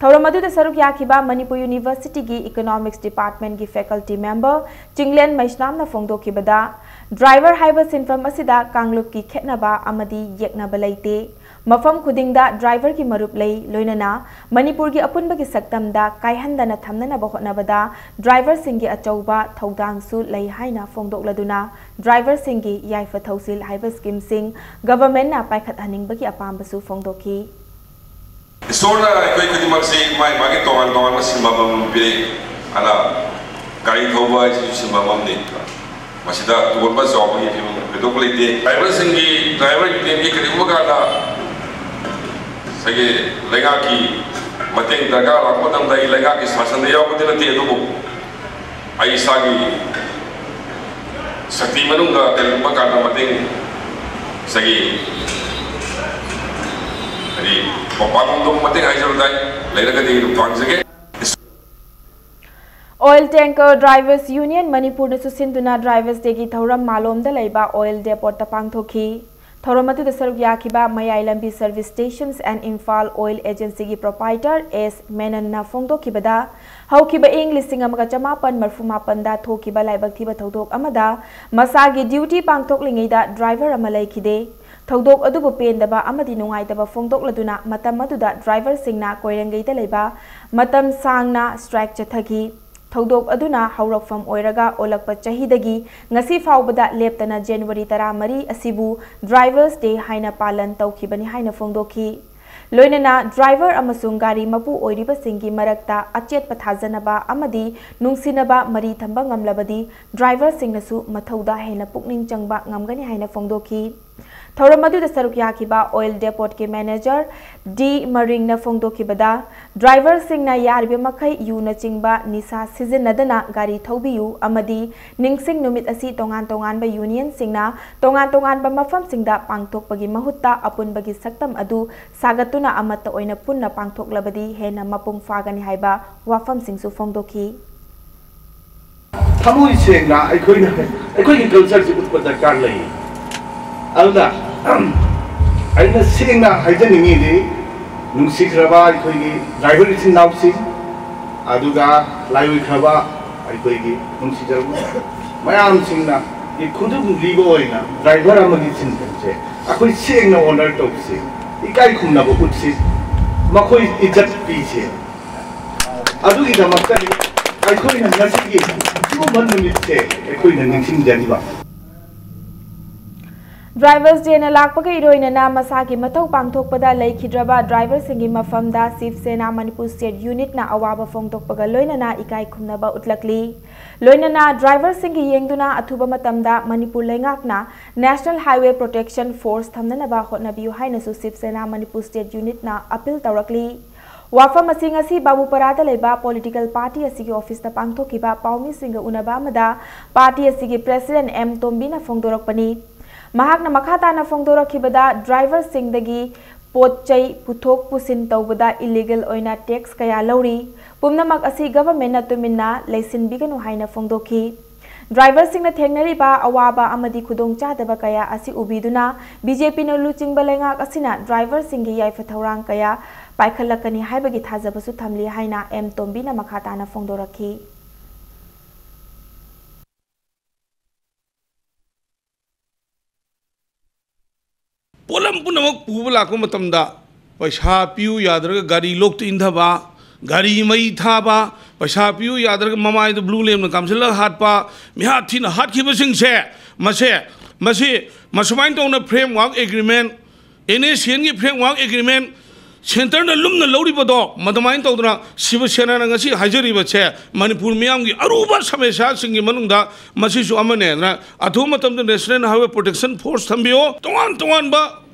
ꯊꯧꯔꯝ ꯑꯗꯨꯗ ꯁꯔꯨꯛ ꯌꯥꯈꯤꯕ ꯃꯅꯤꯄꯨꯔ ꯌꯨꯅꯤꯚꯔꯁꯤꯇꯤꯒꯤ ꯏꯀꯣꯅꯣꯃꯤꯛꯁ ꯗꯤꯄꯥꯔꯠꯃꯦꯟꯠꯀꯤ ꯐꯦꯀꯜꯇꯤ ꯃꯦꯝꯕꯔ ꯆꯤꯡꯂꯦꯟ ꯃꯩꯁꯅꯥꯝꯅ ꯐꯣꯡꯗꯣꯛꯈꯤꯕꯗ, ꯗ꯭ꯔꯥꯏꯚꯔ ꯍꯥꯏꯕ ꯁꯤꯟꯐꯝ ꯑꯁꯤꯗ ꯀꯥꯡꯂꯨꯞꯀꯤ ꯈꯦꯠꯅꯕ ꯑꯃꯗꯤ ꯌꯦꯛꯅꯕ ꯂꯩꯇꯦ꯫ ꯃꯐꯝ ꯈꯨꯗꯤꯡꯗ ꯗ꯭ꯔꯥꯏꯚꯔꯒꯤ ꯃꯔꯨꯞ ꯂꯩ, ꯂꯣꯏꯅꯅ ꯃꯅꯤꯄꯨꯔꯒꯤ ꯑꯄꯨꯟꯕꯒꯤ ꯁꯛꯇꯝꯗ ꯀꯥꯏꯍꯟꯗꯅ ꯊꯝꯅꯅꯕ ꯍꯣꯠꯅꯕꯗ ꯗ꯭ꯔꯥꯏꯚꯔꯁꯤꯡꯒꯤ ꯑꯆꯧꯕ ꯊꯧꯗꯥꯡꯁꯨ ꯂꯩ ꯍꯥꯏꯅ ꯐꯣꯡꯗꯣꯛꯂꯗꯨꯅ, ꯗ꯭ꯔꯥꯏꯚꯔꯁꯤꯡꯒꯤ ꯌꯥꯏꯐ ꯊꯧꯁꯤꯜ ꯍꯥꯏꯕ ꯁ꯭ꯀꯤꯝꯁꯤꯡ ꯒꯚꯔꯟꯃꯦꯟꯠꯅ ꯄꯥꯏꯈꯠꯍꯟꯅꯤꯡꯕꯒꯤ ꯑꯄꯥꯝꯕꯁꯨ ꯐꯣꯡꯗꯣꯛꯈꯤ꯫ ꯏꯁꯣꯔꯅ ꯑꯩꯈꯣꯏ ꯈꯨꯗꯤꯡꯃꯛꯁꯤ ꯃꯥꯒꯤ ꯃꯥꯒꯤ ꯇꯣꯉꯥꯟ ꯇꯣꯉꯥꯟꯕ ꯁꯤꯟꯐꯝ ꯑꯃ ꯄꯤꯔꯛꯏ꯫ ꯑꯗ ꯒꯥꯔꯤ ꯊꯧꯕ ꯍꯥꯏꯁꯤꯁꯨ ꯁꯤꯟꯐꯝ ꯑꯃꯅꯤ꯫ ꯃꯁꯤꯗ ꯇꯣꯟꯕ ꯆꯥꯎꯕꯒꯤ ꯐꯤꯕꯝ ꯊꯣꯏꯗꯣꯛꯄ ꯂꯩꯇꯦ꯫ ꯗ꯭ꯔꯥꯏꯚꯔꯁꯤꯡꯒꯤ, ꯗ꯭ꯔꯥꯏꯚꯔ ꯌꯨꯅꯤꯌꯟꯒꯤ ꯀꯔꯤꯒꯨꯝꯕ ꯀꯥꯟꯗ ꯉꯁꯥꯏꯒꯤ ꯂꯩꯉꯥꯛꯀꯤ ꯃꯇꯦꯡ ꯗꯔꯀꯥꯔ ꯂꯥꯛꯄ ꯃꯇꯝꯗ ꯑꯩ ꯂꯩꯉꯥꯛꯀꯤ ꯁꯥꯁꯟꯗ ꯌꯥꯎꯕꯗꯤ ꯅꯠꯇꯦ, ꯑꯗꯨꯕꯨ ꯑꯩ ꯏꯁꯥꯒꯤ ꯁꯛꯇꯤ ꯃꯅꯨꯡꯗ ꯀꯔꯤꯒꯨꯝꯕ ꯀꯥꯟꯗ ꯃꯇꯦꯡ ꯉꯁꯥꯏꯒꯤ ꯍꯥꯏꯗꯤ ꯃꯄꯥꯟꯂꯣꯝꯗ ꯃꯇꯦꯡ ꯍꯥꯏꯖꯕ ꯇꯥꯏ, ꯂꯩꯔꯒꯗꯤ ꯑꯗꯨꯝ ꯄꯥꯡꯖꯒꯦ꯫ Oil Tanker Drivers Union ꯃꯅꯤꯄꯨꯔꯅꯁꯨ ꯁꯤꯟꯗꯨꯅ Drivers Dayꯒꯤ ꯊꯧꯔꯝ ꯃꯥꯂꯣꯝꯗ ꯂꯩꯕ oil depotꯇ ꯄꯥꯡꯊꯣꯛꯈꯤ꯫ ꯊꯧꯔꯝ ꯑꯗꯨꯗ ꯁꯔꯨꯛ ꯌꯥꯈꯤꯕ ꯃꯌꯥꯏ ꯂꯝꯕꯤ Service Stations and Imphal Oil Agency ꯒꯤ Proprietor ꯑꯦꯁ ꯃꯦꯅꯟꯅ ꯐꯣꯡꯗꯣꯛꯈꯤꯕꯗ, ꯍꯧꯈꯤꯕ ꯏꯪ ꯂꯤꯁꯤꯡ ꯑꯃꯒ ꯆꯃꯥꯄꯟ ꯃꯔꯐꯨ ꯃꯥꯄꯟꯗ ꯊꯣꯛꯈꯤꯕ ꯂꯥꯏꯕꯛ ꯊꯤꯕ ꯊꯧꯗꯣꯛ ꯑꯃꯗ ꯃꯁꯥꯒꯤ duty ꯄꯥꯡꯊꯣꯛꯂꯤꯉꯩꯗ driver ꯑꯃ ꯂꯩꯈꯤꯗꯦ꯫ ꯊꯧꯗꯣꯛ ꯑꯗꯨꯕꯨ ꯄꯦꯟꯗꯕ ꯑꯃꯗꯤ ꯅꯨꯡꯉꯥꯏꯇꯕ ꯐꯣꯡꯗꯣꯛꯂꯗꯨꯅ ꯃꯇꯝ ꯑꯗꯨꯗ driverꯁꯤꯡꯅ ꯀꯣꯏꯔꯦꯡꯒꯩꯗ ꯂꯩꯕ ꯃꯇꯝ ꯁꯥꯡꯅ strike ꯆꯠꯊꯈꯤ꯫ ꯊꯧꯗꯣꯛ ꯑꯗꯨꯅ ꯍꯧꯔꯛꯐꯝ ꯑꯣꯏꯔꯒ ꯑꯣꯜꯂꯛꯄ ꯆꯍꯤꯗꯒꯤ ꯉꯁꯤ ꯐꯥꯎꯕꯗ ꯂꯦꯞꯇꯅ January ꯇꯔꯥꯃꯔꯤ ꯑꯁꯤꯕꯨ Drivers Day ꯍꯥꯏꯅ ꯄꯥꯂꯟ ꯇꯧꯈꯤꯕꯅꯤ ꯍꯥꯏꯅ ꯐꯣꯡꯗꯣꯛꯈꯤ꯫ ꯂꯣꯏꯅꯅ driver ꯑꯃꯁꯨꯡ ꯒꯥꯔꯤ ꯃꯄꯨ ꯑꯣꯏꯔꯤꯕꯁꯤꯡꯒꯤ ꯃꯔꯛꯇ ꯑꯆꯦꯠꯄ ꯊꯥꯖꯅꯕ ꯑꯃꯗꯤ ꯅꯨꯡꯁꯤꯅꯕ ꯃꯔꯤ ꯊꯝꯕ ꯉꯝꯂꯕꯗꯤ driverꯁꯤꯡꯅꯁꯨ ꯃꯊꯧꯗ ꯍꯦꯟꯅ ꯄꯨꯛꯅꯤꯡ ꯆꯪꯕ ꯉꯝꯒꯅꯤ ꯍꯥꯏꯅ ꯐꯣꯡꯗꯣꯛꯈꯤ꯫ ꯊꯧꯔꯝ ꯑꯗꯨꯗ ꯁꯔꯨꯛ ꯌꯥꯈꯤꯕ oil depotꯀꯤ manager ꯗꯤ ꯃꯔꯤꯡꯅ ꯐꯣꯡꯗꯣꯛꯈꯤꯕꯗ, driverꯁꯤꯡꯅ ꯌꯥꯔꯤꯕ ꯃꯈꯩ ꯌꯨꯅꯆꯤꯡꯕ ꯅꯤꯁꯥ ꯁꯤꯖꯤꯟꯅꯗꯅ ꯒꯥꯔꯤ ꯊꯧꯕꯤꯌꯨ ꯑꯃꯗꯤ ꯅꯤꯡꯁꯤꯡ ꯅꯨꯃꯤꯠ ꯑꯁꯤ ꯇꯣꯉꯥꯟ ꯇꯣꯉꯥꯟꯕ unionꯁꯤꯡꯅ ꯇꯣꯉꯥꯟ ꯇꯣꯉꯥꯟꯕ ꯃꯐꯝꯁꯤꯡꯗ ꯄꯥꯡꯊꯣꯛꯄꯒꯤ ꯃꯍꯨꯠꯇ ꯑꯄꯨꯟꯕꯒꯤ ꯁꯛꯇꯝ ꯑꯗꯨ ꯁꯥꯒꯠꯇꯨꯅ ꯑꯃꯠꯇ ꯑꯣꯏꯅ ꯄꯨꯟꯅ ꯄꯥꯡꯊꯣꯛꯂꯕꯗꯤ ꯍꯦꯟꯅ ꯃꯄꯨꯡ ꯐꯥꯒꯅꯤ ꯍꯥꯏꯕ ꯋꯥꯐꯝꯁꯤꯡꯁꯨ ꯐꯣꯡꯗꯣꯛꯈꯤ꯫ ꯊꯃꯣꯏ ꯁꯦꯡꯅ ꯑꯩꯈꯣꯏꯅ ꯑꯩꯈꯣꯏꯒꯤ cultureꯁꯤ ꯎꯠꯄ ꯗꯔꯀꯥꯔ ꯂꯩ꯫ ꯑꯗꯨꯅ ꯑꯩꯅ ꯁꯦꯡꯅ ꯍꯥꯏꯖꯅꯤꯡꯉꯤꯗꯤ, ꯅꯨꯡꯁꯤꯈ꯭ꯔꯕ ꯑꯩꯈꯣꯏꯒꯤ driver ꯏꯆꯤꯟ ꯏꯅꯥꯎꯁꯤꯡ, ꯑꯗꯨꯒ ꯂꯥꯏꯑꯣꯏꯈ꯭ꯔꯕ ꯑꯩꯈꯣꯏꯒꯤ ꯅꯨꯡꯁꯤꯖꯔꯕ ꯃꯌꯥꯝꯁꯤꯡꯅ ꯈꯨꯗꯨꯝꯂꯤꯕ ꯑꯣꯏꯅ driver ꯑꯃꯒꯤ ꯁꯤꯟꯐꯝꯁꯦ ꯑꯩꯈꯣꯏ ꯁꯦꯡꯅ honour ꯇꯧꯁꯤ, ꯏꯀꯥꯏ ꯈꯨꯝꯅꯕ ꯎꯠꯁꯤ, ꯃꯈꯣꯏ ꯏꯖꯠ ꯄꯤꯁꯤ꯫ ꯑꯗꯨꯒꯤꯗꯃꯛꯇꯅꯤ ꯑꯩꯈꯣꯏꯅ ꯉꯁꯤꯒꯤ ꯁꯤꯒꯨꯝꯕ ꯅꯨꯃꯤꯠꯁꯦ ꯑꯩꯈꯣꯏꯅ ꯅꯤꯡꯁꯤꯡꯖꯔꯤꯕ꯫ Drivers Dayꯅ ꯂꯥꯛꯄꯒ ꯏꯔꯣꯏꯅꯅ ꯃꯁꯥꯒꯤ ꯃꯊꯧ ꯄꯥꯡꯊꯣꯛꯄꯗ ꯂꯩꯈꯤꯗ꯭ꯔꯕ driverꯁꯤꯡꯒꯤ ꯃꯐꯝꯗ Shiv Sena Manipur State Unitꯅ ꯑꯋꯥꯕ ꯐꯣꯡꯗꯣꯛꯄꯒ ꯂꯣꯏꯅꯅ ꯏꯀꯥꯏ ꯈꯨꯝꯅꯕ ꯎꯠꯂꯛꯂꯤ꯫ ꯂꯣꯏꯅꯅ driverꯁꯤꯡꯒꯤ ꯌꯦꯡꯗꯨꯅ ꯑꯊꯨꯕ ꯃꯇꯝꯗ ꯃꯅꯤꯄꯨꯔ ꯂꯩꯉꯥꯛꯅ National Highway Protection Force ꯊꯝꯅꯅꯕ ꯍꯣꯠꯅꯕꯤꯌꯨ ꯍꯥꯏꯅꯁꯨ Shiv Sena Manipur State Unitꯅ appeal ꯇꯧꯔꯛꯂꯤ꯫ ꯋꯥꯐꯝ ꯑꯁꯤ ꯉꯁꯤ ꯕꯥꯕꯨꯄꯥꯔꯥꯗ ꯂꯩꯕ political party ꯑꯁꯤꯒꯤ officeꯇ ꯄꯥꯡꯊꯣꯛꯈꯤꯕ ꯄꯥꯎꯃꯤꯁꯤꯡꯒ ꯎꯅꯕ ꯑꯃꯗ party ꯑꯁꯤꯒꯤ president ꯑꯦꯝ ꯇꯣꯝꯕꯤꯅ ꯐꯣꯡꯗꯣꯔꯛꯄꯅꯤ꯫ ꯃꯍꯥꯛꯅ ꯃꯈꯥ ꯇꯥꯅ ꯐꯣꯡꯗꯣꯔꯛꯈꯤꯕꯗ, driverꯁꯤꯡꯗꯒꯤ ꯄꯣꯠ ꯆꯩ ꯄꯨꯊꯣꯛ ꯄꯨꯁꯤꯟ ꯇꯧꯕꯗ illegal ꯑꯣꯏꯅ tax ꯀꯌꯥ ꯂꯧꯔꯤ, ꯄꯨꯝꯅꯃꯛ ꯑꯁꯤ governmentꯅ ꯇꯨꯃꯤꯟꯅ ꯂꯩꯁꯤꯟꯕꯤꯒꯅꯨ ꯍꯥꯏꯅ ꯐꯣꯡꯗꯣꯛꯈꯤ꯫ ꯗ꯭ꯔꯥꯏꯚꯔꯁꯤꯡꯅ ꯊꯦꯡꯅꯔꯤꯕ ꯑꯋꯥꯕ ꯑꯃꯗꯤ ꯈꯨꯗꯣꯡꯆꯥꯗꯕ ꯀꯌꯥ ꯑꯁꯤ ꯎꯕꯤꯗꯨꯅ ꯕꯤ ꯖꯦ ꯄꯤꯅ ꯂꯨꯆꯤꯡꯕ ꯂꯩꯉꯥꯛ ꯑꯁꯤꯅ ꯗ꯭ꯔꯥꯏꯚꯔꯁꯤꯡꯒꯤ ꯌꯥꯏꯐ ꯊꯧꯔꯥꯡ ꯀꯌꯥ ꯄꯥꯏꯈꯠꯂꯛꯀꯅꯤ ꯍꯥꯏꯕꯒꯤ ꯊꯥꯖꯕꯁꯨ ꯊꯝꯂꯤ ꯍꯥꯏꯅ ꯑꯦꯝ ꯇꯣꯝꯕꯤꯅ ꯃꯈꯥ ꯇꯥꯅ ꯐꯣꯡꯗꯣꯔꯛꯈꯤ꯫ ꯄꯣꯠꯂꯝ ꯄꯨꯝꯅꯃꯛ ꯄꯨꯕ ꯂꯥꯛꯄ ꯃꯇꯝꯗ ꯄꯩꯁꯥ ꯄꯤꯌꯨ ꯌꯥꯗ꯭ꯔꯒ ꯒꯥꯔꯤ ꯂꯣꯛꯇ ꯏꯟꯊꯕ, ꯒꯥꯔꯤ ꯃꯩ ꯊꯥꯕ, ꯄꯩꯁꯥ ꯄꯤꯌꯨ ꯌꯥꯗ꯭ꯔꯒ ꯃꯃꯥꯏꯗ ꯕ꯭ꯂꯨ ꯂꯦꯝꯅ ꯀꯥꯝꯁꯤꯜꯂꯒ ꯍꯥꯠꯄ, ꯃꯤꯍꯥꯠ ꯊꯤꯅ ꯍꯥꯠꯈꯤꯕꯁꯤꯡꯁꯦ, ꯃꯁꯦ, ꯃꯁꯤ ꯃꯁꯨꯃꯥꯏꯅ ꯇꯧꯅ framework agreement, and S C ꯑꯦꯟꯒꯤ framework agreement, ꯁꯦꯟꯇꯔꯅ ꯂꯨꯝꯅ ꯂꯧꯔꯤꯕꯗꯣ ꯃꯗꯨꯃꯥꯏꯅ ꯇꯧꯗꯅ ꯁꯤꯕ ꯁꯦꯅꯥꯅ ꯉꯁꯤ ꯍꯥꯏꯖꯔꯤꯕꯁꯦ ꯃꯅꯤꯄꯨꯔ ꯃꯤꯌꯥꯝꯒꯤ ꯑꯔꯨꯕ ꯁꯃꯁ꯭ꯌꯥꯁꯤꯡꯒꯤ ꯃꯅꯨꯡꯗ ꯃꯁꯤꯁꯨ ꯑꯃꯅꯦꯅ ꯑꯊꯨꯕ ꯃꯇꯝꯗ National Highway Protection Force ꯊꯝꯕꯤꯌꯣ꯫ ꯇꯣꯉꯥꯟ ꯇꯣꯉꯥꯟꯕ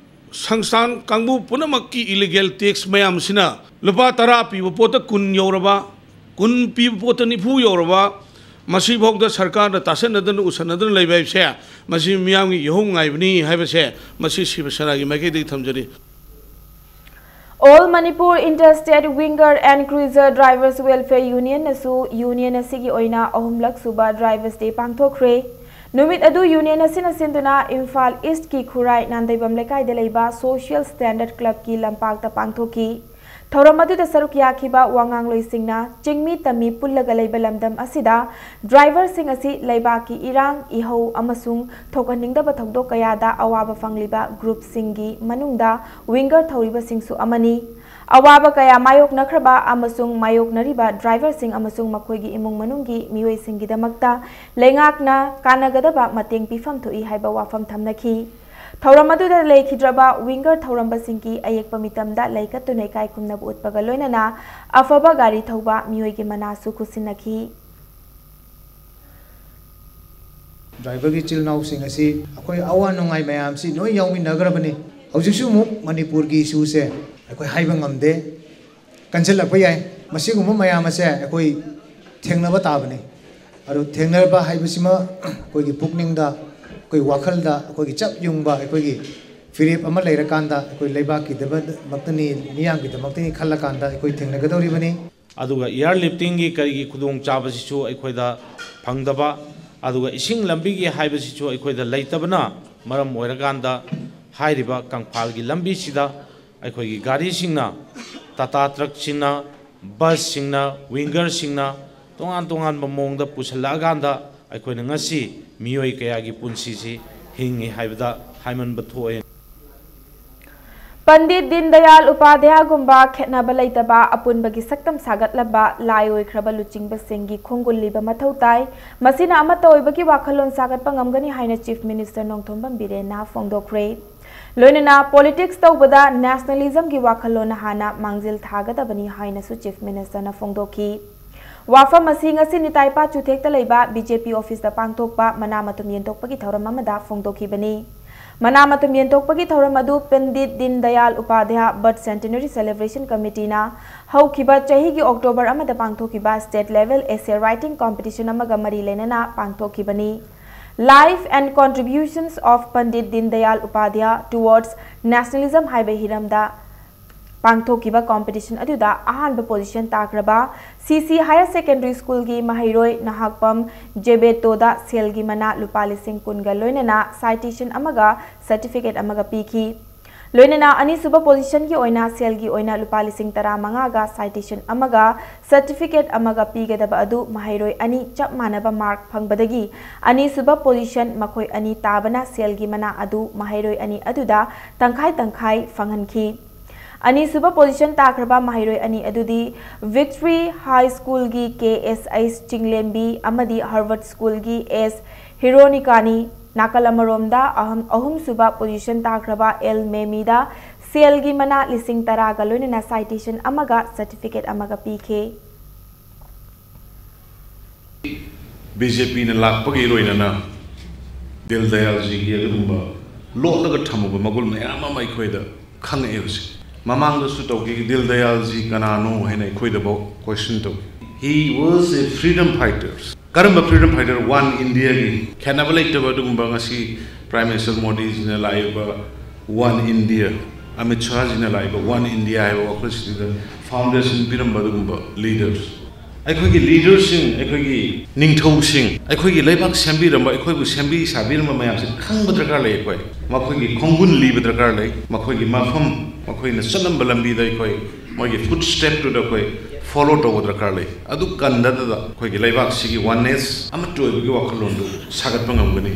ꯁꯪꯁꯊꯥꯟ ꯀꯥꯡꯕꯨ ꯄꯨꯝꯅꯃꯛꯀꯤ illegal tax ꯃꯌꯥꯝꯁꯤꯅ ꯂꯨꯄꯥ ꯇꯔꯥ ꯄꯤꯕ ꯄꯣꯠꯇ ꯀꯨꯟ ꯌꯧꯔꯕ, ꯀꯨꯟ ꯄꯤꯕ ꯄꯣꯠꯇ ꯅꯤꯐꯨ ꯌꯧꯔꯕ, ꯃꯁꯤꯐꯥꯎꯗ ꯁꯔꯀꯥꯔꯅ ꯇꯥꯁꯟꯅꯗꯅ ꯎꯁꯟꯅꯗꯅ ꯂꯩꯕ ꯍꯥꯏꯕꯁꯦ ꯃꯁꯤ ꯃꯤꯌꯥꯝꯒꯤ ꯏꯍꯧ ꯉꯥꯏꯕꯅꯤ ꯍꯥꯏꯕꯁꯦ ꯃꯁꯤ ꯁꯤꯕ ꯁꯦꯅꯥꯒꯤ ꯃꯥꯏꯀꯩꯗꯒꯤ ꯊꯝꯖꯔꯤ꯫ All Manipur Inter-State Winger and Cruiser Drivers Welfare Union ꯅꯁꯨ union ꯑꯁꯤꯒꯤ ꯑꯣꯏꯅ ꯑꯍꯨꯝꯂꯛ ꯁꯨꯕ Drivers Day ꯄꯥꯡꯊꯣꯛꯈ꯭ꯔꯦ꯫ ꯅꯨꯃꯤꯠ ꯑꯗꯨ union ꯑꯁꯤꯅ ꯁꯤꯟꯗꯨꯅ ꯏꯝꯐꯥꯜ East ꯀꯤ ꯈꯨꯔꯥꯏ ꯅꯥꯟꯗꯩꯕꯝ ꯂꯩꯀꯥꯏꯗ ꯂꯩꯕ Social Standard Club ꯀꯤ ꯂꯝꯄꯥꯛꯇ ꯄꯥꯡꯊꯣꯛꯈꯤ꯫ ꯊꯧꯔꯝ ꯑꯗꯨꯗ ꯁꯔꯨꯛ ꯌꯥꯈꯤꯕ ꯋꯥꯉꯥꯡꯂꯣꯏꯁꯤꯡꯅ ꯆꯤꯡꯃꯤ ꯇꯝꯃꯤ ꯄꯨꯜꯂꯒ ꯂꯩꯕ ꯂꯝꯗꯝ ꯑꯁꯤꯗ driver ꯁꯤꯡ ꯑꯁꯤ ꯂꯩꯕꯥꯛꯀꯤ ꯏꯔꯥꯡ, ꯏꯍꯧ ꯑꯃꯁꯨꯡ ꯊꯣꯛꯍꯟꯅꯤꯡꯗꯕ ꯊꯧꯗꯣꯛ ꯀꯌꯥꯗ ꯑꯋꯥꯕ ꯐꯪꯂꯤꯕ group ꯁꯤꯡꯒꯤ ꯃꯅꯨꯡꯗ winger ꯊꯧꯔꯤꯕꯁꯤꯡꯁꯨ ꯑꯃꯅꯤ꯫ ꯑꯋꯥꯕ ꯀꯌꯥ ꯃꯥꯌꯣꯛꯅꯈ꯭ꯔꯕ ꯑꯃꯁꯨꯡ ꯃꯥꯌꯣꯛꯅꯔꯤꯕ driver ꯁꯤꯡ ꯑꯃꯁꯨꯡ ꯃꯈꯣꯏꯒꯤ ꯏꯃꯨꯡ ꯃꯅꯨꯡꯒꯤ ꯃꯤꯑꯣꯏꯁꯤꯡꯒꯤꯗꯃꯛꯇ ꯂꯩꯉꯥꯛꯅ ꯀꯥꯟꯅꯒꯗꯕ ꯃꯇꯦꯡ ꯄꯤꯐꯝ ꯊꯣꯛꯏ ꯍꯥꯏꯕ ꯋꯥꯐꯝ ꯊꯝꯅꯈꯤ꯫ ꯊꯧꯔꯝ ꯑꯗꯨꯗ ꯂꯩꯈꯤꯗ꯭ꯔꯕ winger ꯊꯧꯔꯝꯕꯁꯤꯡꯒꯤ ꯑꯌꯦꯛꯄ ꯃꯤꯇꯝꯗ ꯂꯩꯀꯠꯇꯨꯅ ꯏꯀꯥꯏ ꯈꯨꯝꯅꯕ ꯎꯠꯄꯒ ꯂꯣꯏꯅꯅ ꯑꯐꯕ ꯒꯥꯔꯤ ꯊꯧꯕ ꯃꯤꯑꯣꯏꯒꯤ ꯃꯅꯥꯁꯨ ꯈꯨꯠꯁꯤꯟꯅꯈꯤ꯫ Driver ꯒꯤ ꯏꯆꯤꯜ ꯏꯅꯥꯎꯁꯤꯡ ꯑꯁꯤ ꯑꯩꯈꯣꯏ ꯑꯋꯥ ꯅꯨꯡꯉꯥꯏ ꯃꯌꯥꯝꯁꯤ ꯂꯣꯏ ꯌꯥꯎꯃꯤꯟꯅꯈ꯭ꯔꯕꯅꯤ꯫ ꯍꯧꯖꯤꯛꯁꯨ ꯑꯃꯨꯛ ꯃꯅꯤꯄꯨꯔꯒꯤ issue ꯁꯦ ꯑꯩꯈꯣꯏ ꯍꯥꯏꯕ ꯉꯝꯗꯦ꯫ ꯀꯟꯁꯤꯜꯂꯛꯄ ꯌꯥꯏ꯫ ꯃꯁꯤꯒꯨꯝꯕ ꯃꯌꯥꯝ ꯑꯁꯦ ꯑꯩꯈꯣꯏ ꯊꯦꯡꯅꯕ ꯇꯥꯕꯅꯤ꯫ ꯑꯗꯨ ꯊꯦꯡꯅꯔꯕ ꯍꯥꯏꯕꯁꯤꯃ ꯑꯩꯈꯣꯏꯒꯤ ꯄꯨꯛꯅꯤꯡꯗ, ꯑꯩꯈꯣꯏ ꯋꯥꯈꯜꯗ, ꯑꯩꯈꯣꯏꯒꯤ ꯆꯞ ꯌꯨꯡꯕ, ꯑꯩꯈꯣꯏꯒꯤ ꯐꯤꯔꯦꯞ ꯑꯃ ꯂꯩꯔꯀꯥꯟꯗ ꯑꯩꯈꯣꯏ ꯂꯩꯕꯥꯛꯀꯤꯗꯃꯛꯇꯅꯤ, ꯃꯤꯌꯥꯝꯒꯤꯗꯃꯛꯇꯅꯤ ꯈꯜꯂꯀꯥꯟꯗ ꯑꯩꯈꯣꯏ ꯊꯦꯡꯅꯒꯗꯧꯔꯤꯕꯅꯤ꯫ ꯑꯗꯨꯒ air lifting ꯒꯤ ꯀꯔꯤꯒꯤ ꯈꯨꯗꯣꯡꯆꯥꯕꯁꯤꯁꯨ ꯑꯩꯈꯣꯏꯗ ꯐꯪꯗꯕ, ꯑꯗꯨꯒ ꯏꯁꯤꯡ ꯂꯝꯕꯤꯒꯤ ꯍꯥꯏꯕꯁꯤꯁꯨ ꯑꯩꯈꯣꯏꯗ ꯂꯩꯇꯕꯅ ꯃꯔꯝ ꯑꯣꯏꯔꯀꯥꯟꯗ, ꯍꯥꯏꯔꯤꯕ ꯀꯪꯐꯥꯜꯒꯤ ꯂꯝꯕꯤꯁꯤꯗ ꯑꯩꯈꯣꯏꯒꯤ ꯒꯥꯔꯤꯁꯤꯡꯅ, ꯇꯥꯇꯥ ꯇ꯭ꯔꯛꯁꯤꯡꯅ, ꯕꯁꯁꯤꯡꯅ, ꯋꯤꯡꯒꯔꯁꯤꯡꯅ ꯇꯣꯉꯥꯟ ꯇꯣꯉꯥꯟꯕ ꯃꯑꯣꯡꯗ ꯄꯨꯁꯤꯜꯂꯛꯑꯀꯥꯟꯗ ꯑꯩꯈꯣꯏꯅ ꯉꯁꯤ ꯃꯤꯑꯣꯏ ꯀꯌꯥꯒꯤ ꯄꯨꯟꯁꯤꯁꯤ ꯍꯤꯡꯉꯤ ꯍꯥꯏꯕꯗ ꯍꯥꯏꯃꯟꯕ ꯊꯣꯛꯑꯦ꯫ ꯄꯟꯗꯤꯠ ꯗꯤꯟ ꯗꯌꯥꯜ ꯎꯄꯥꯙ꯭ꯌꯥꯒꯨꯝꯕ ꯈꯦꯠꯅꯕ ꯂꯩꯇꯕ ꯑꯄꯨꯟꯕꯒꯤ ꯁꯛꯇꯝ ꯁꯥꯒꯠꯂꯕ ꯂꯥꯏ ꯑꯣꯏꯈ꯭ꯔꯕ ꯂꯨꯆꯤꯡꯕꯁꯤꯡꯒꯤ ꯈꯣꯡꯒꯨꯜ ꯂꯤꯕ ꯃꯊꯧ ꯇꯥꯏ꯫ ꯃꯁꯤꯅ ꯑꯃꯠꯇ ꯑꯣꯏꯕꯒꯤ ꯋꯥꯈꯜꯂꯣꯟ ꯁꯥꯒꯠꯄ ꯉꯝꯒꯅꯤ ꯍꯥꯏꯅ Chief Minister ꯅꯣꯡꯊꯣꯝꯕꯝ ꯕꯤꯔꯦꯟꯅ ꯐꯣꯡꯗꯣꯛꯈ꯭ꯔꯦ꯫ ꯂꯣꯏꯅꯅ politics ꯇꯧꯕꯗ nationalism ꯒꯤ ꯋꯥꯈꯜꯂꯣꯟꯅ ꯍꯥꯟꯅ ꯃꯥꯡꯖꯤꯜ ꯊꯥꯒꯗꯕꯅꯤ ꯍꯥꯏꯅꯁꯨ Chief Minister ꯅ ꯐꯣꯡꯗꯣꯛꯈꯤ꯫ ꯋꯥꯐꯝ ꯑꯁꯤ ꯉꯁꯤ ꯅꯤꯇꯥꯏ ꯄꯥ ꯆꯨꯊꯦꯛꯇ ꯂꯩꯕ BJP office ꯇ ꯄꯥꯡꯊꯣꯛꯄ ꯃꯅꯥ ꯃꯊꯨꯝ ꯌꯦꯟꯊꯣꯛꯄꯒꯤ ꯊꯧꯔꯝ ꯑꯃꯗ ꯐꯣꯡꯗꯣꯛꯈꯤꯕꯅꯤ꯫ ꯃꯅꯥ ꯃꯊꯨꯝ ꯌꯦꯟꯊꯣꯛꯄꯒꯤ ꯊꯧꯔꯝ ꯑꯗꯨ ꯄꯟꯗꯤꯠ ꯗꯤꯟ Dayal ꯎꯄꯥꯙ꯭ꯌꯥ Birth Centenary Celebration Committee ꯅ ꯍꯧꯈꯤꯕ ꯆꯍꯤꯒꯤ October ꯑꯃꯗ ꯄꯥꯡꯊꯣꯛꯈꯤꯕ state level essay writing competition ꯑꯃꯒ ꯃꯔꯤ ꯂꯩꯅꯅ ꯄꯥꯡꯊꯣꯛꯈꯤꯕꯅꯤ꯫ Life and Contributions of Pandit Deen Dayal Upadhyaya Towards Nationalism ꯍꯥꯏꯕ ꯍꯤꯔꯝꯗ ꯄꯥꯡꯊꯣꯛꯈꯤꯕ competition ꯑꯗꯨꯗ ꯑꯍꯥꯟꯕ position ꯇꯥꯈ꯭ꯔꯕ CC Higher Secondary School ꯒꯤ ꯃꯍꯩꯔꯣꯏ ꯅꯍꯥꯛꯄꯝ ꯖꯦꯕꯦꯇꯣꯗ ꯁꯦꯜꯒꯤ ꯃꯅꯥ ꯂꯨꯄꯥ ꯂꯤꯁꯤꯡ ꯀꯨꯟꯒ ꯂꯣꯏꯅꯅ citation ꯑꯃꯒ certificate ꯑꯃꯒ ꯄꯤꯈꯤ꯫ ꯂꯣꯏꯅꯅ ꯑꯅꯤꯁꯨꯕ position ꯒꯤ ꯑꯣꯏꯅ ꯁꯦꯜꯒꯤ ꯑꯣꯏꯅ ꯂꯨꯄꯥ ꯂꯤꯁꯤꯡ ꯇꯔꯥꯃꯉꯥꯒ citation ꯑꯃꯒ certificate ꯑꯃꯒ ꯄꯤꯒꯗꯕ ꯑꯗꯨ ꯃꯍꯩꯔꯣꯏ ꯑꯅꯤ ꯆꯞ ꯃꯥꯟꯅꯕ mark ꯐꯪꯕꯗꯒꯤ ꯑꯅꯤꯁꯨꯕ position ꯃꯈꯣꯏ ꯑꯅꯤ ꯇꯥꯕꯅ ꯁꯦꯜꯒꯤ ꯃꯅꯥ ꯑꯗꯨ ꯃꯍꯩꯔꯣꯏ ꯑꯅꯤ ꯑꯗꯨꯗ ꯇꯪꯈꯥꯏ ꯇꯪꯈꯥꯏ ꯐꯪꯍꯟꯈꯤ꯫ ꯑꯅꯤꯁꯨꯕ position ꯇꯥꯈ꯭ꯔꯕ ꯃꯍꯩꯔꯣꯏ ꯑꯅꯤ ꯑꯗꯨꯗꯤ Victory High School ꯒꯤ K S H ꯆꯤꯡꯂꯦꯝꯕꯤ ꯑꯃꯗꯤ Harvard School ꯒꯤ S ꯍꯤꯔꯣꯅꯤꯀꯥꯅꯤ꯫ ꯅꯥꯀꯜ ꯑꯃꯔꯣꯝꯗ ꯑꯍꯝ-, ꯑꯍꯨꯝꯁꯨꯕ position ꯇꯥꯈ꯭ꯔꯕ ꯑꯦꯜ ꯃꯦꯃꯤꯗ ꯁꯦꯜꯒꯤ ꯃꯅꯥ ꯂꯤꯁꯤꯡ ꯇꯔꯥꯒ ꯂꯣꯏꯅꯅ citation ꯑꯃꯒ certificate ꯑꯃꯒ ꯄꯤꯈꯤ꯫ BJP ꯅ ꯂꯥꯛꯄꯒꯤ ꯏꯔꯣꯏꯅꯅ ꯗꯤꯜ ꯗꯌꯥꯜꯖꯤꯒꯤ ꯑꯗꯨꯒꯨꯝꯕ ꯂꯣꯠꯂꯒ ꯊꯝꯃꯕ ꯃꯒꯨꯟ ꯃꯌꯥꯝ ꯑꯃ ꯑꯩꯈꯣꯏꯗ ꯈꯪꯉꯛꯑꯦ ꯍꯧꯖꯤꯛ꯫ ꯃꯃꯥꯡꯗꯁꯨ ꯇꯧꯈꯤ, ꯗꯤꯜ ꯗꯌꯥꯜꯖꯤ ꯀꯅꯥꯅꯣ ꯍꯥꯏꯅ ꯑꯩꯈꯣꯏꯗꯐꯥꯎ question ꯇꯧꯏ꯫ He was a freedom fighter. ꯀꯔꯝꯕ freedom fighter? One India ꯒꯤ꯫ ꯈꯦꯠꯅꯕ ꯂꯩꯇꯕ ꯑꯗꯨꯒꯨꯝꯕ ꯉꯁꯤ Prime Minister ꯃꯣꯗꯤꯖꯤꯅ ꯂꯥꯛꯏꯕ One India, ꯑꯃꯤꯠ ꯁꯥꯍꯖꯤꯅ ꯂꯥꯛꯏꯕ One India ꯍꯥꯏꯕ ꯋꯥꯈꯜꯁꯤꯗ foundation ꯄꯤꯔꯝꯕ ꯑꯗꯨꯒꯨꯝꯕ leaders꯫ ꯑꯩꯈꯣꯏꯒꯤ ꯂꯤꯗꯔꯁꯤꯡ, ꯑꯩꯈꯣꯏꯒꯤ ꯅꯤꯡꯊꯧꯁꯤꯡ, ꯑꯩꯈꯣꯏꯒꯤ ꯂꯩꯕꯥꯛ ꯁꯦꯝꯕꯤꯔꯝꯕ, ꯑꯩꯈꯣꯏꯕꯨ ꯁꯦꯝꯕꯤ ꯁꯥꯕꯤꯔꯝꯕ ꯃꯌꯥꯝꯁꯦ ꯈꯪꯕ ꯗꯔꯀꯥꯔ ꯂꯩ꯫ ꯑꯩꯈꯣꯏ ꯃꯈꯣꯏꯒꯤ ꯈꯣꯡꯒꯨꯟ ꯂꯤꯕ ꯗꯔꯀꯥꯔ ꯂꯩ꯫ ꯃꯈꯣꯏꯒꯤ ꯃꯐꯝ, ꯃꯈꯣꯏꯅ ꯆꯠꯂꯝꯕ ꯂꯝꯕꯤꯗ ꯑꯩꯈꯣꯏ ꯃꯣꯏꯒꯤ ꯐꯨꯠ ꯁ꯭ꯇꯦꯞꯇꯨꯗ ꯑꯩꯈꯣꯏ ꯐꯣꯂꯣ ꯇꯧꯕ ꯗꯔꯀꯥꯔ ꯂꯩ꯫ ꯑꯗꯨ ꯀꯟꯗꯗꯨꯗ ꯑꯩꯈꯣꯏꯒꯤ ꯂꯩꯕꯥꯛꯁꯤꯒꯤ ꯋꯥꯟꯅꯦꯁ, ꯑꯃꯠꯇ ꯑꯣꯏꯕꯒꯤ ꯋꯥꯈꯜꯂꯣꯟꯗꯨ ꯁꯥꯒꯠꯄ ꯉꯝꯒꯅꯤ꯫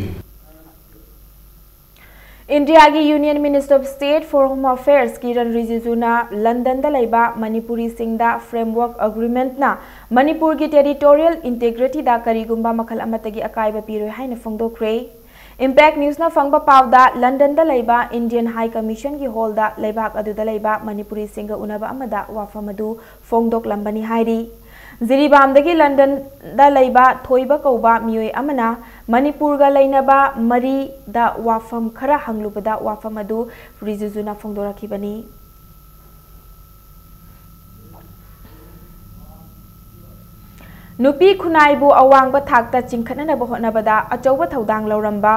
ꯏꯟꯗꯤꯌꯥꯒꯤ Union Minister of State for Home Affairs Kiran ꯔꯤꯖꯤꯖꯨꯅ ꯂꯟꯗꯟꯗ ꯂꯩꯕ ꯃꯅꯤꯄꯨꯔꯤꯁꯤꯡꯗ Framework Agreement ꯅ ꯃꯅꯤꯄꯨꯔꯒꯤ territorial integrity ꯗ ꯀꯔꯤꯒꯨꯝꯕ ꯃꯈꯜ ꯑꯃꯠꯇꯒꯤ ꯑꯀꯥꯏꯕ ꯄꯤꯔꯣꯏ ꯍꯥꯏꯅ ꯐꯣꯡꯗꯣꯛꯈ꯭ꯔꯦ꯫ Impact News ꯅ ꯐꯪꯕ ꯄꯥꯎꯗ, ꯂꯟꯗꯟꯗ ꯂꯩꯕ Indian High Commission ꯒꯤ ꯍꯣꯜꯗ ꯂꯩꯕꯥꯛ ꯑꯗꯨꯗ ꯂꯩꯕ ꯃꯅꯤꯄꯨꯔꯤꯁꯤꯡꯒ ꯎꯅꯕ ꯑꯃꯗ ꯋꯥꯐꯝ ꯑꯗꯨ ꯐꯣꯡꯗꯣꯛꯂꯝꯕꯅꯤ ꯍꯥꯏꯔꯤ꯫ ꯖꯤꯔꯤꯕꯥꯝꯗꯒꯤ ꯂꯟꯗꯟꯗ ꯂꯩꯕ ꯊꯣꯏꯕ ꯀꯧꯕ ꯃꯤꯑꯣꯏ ꯑꯃꯅ ꯃꯅꯤꯄꯨꯔꯒ ꯂꯩꯅꯕ ꯃꯔꯤꯗ ꯋꯥꯐꯝ ꯈꯔ ꯍꯪꯂꯨꯕꯗ ꯋꯥꯐꯝ ꯑꯗꯨ ꯔꯤꯖꯤꯖꯨꯅ ꯐꯣꯡꯗꯣꯔꯛꯈꯤꯕꯅꯤ꯫ ꯅꯨꯄꯤ ꯈꯨꯟꯅꯥꯏꯕꯨ ꯑꯋꯥꯡꯕ ꯊꯥꯛꯇ ꯆꯤꯡꯈꯠꯅꯅꯕ ꯍꯣꯠꯅꯕꯗ ꯑꯆꯧꯕ ꯊꯧꯗꯥꯡ ꯂꯧꯔꯝꯕ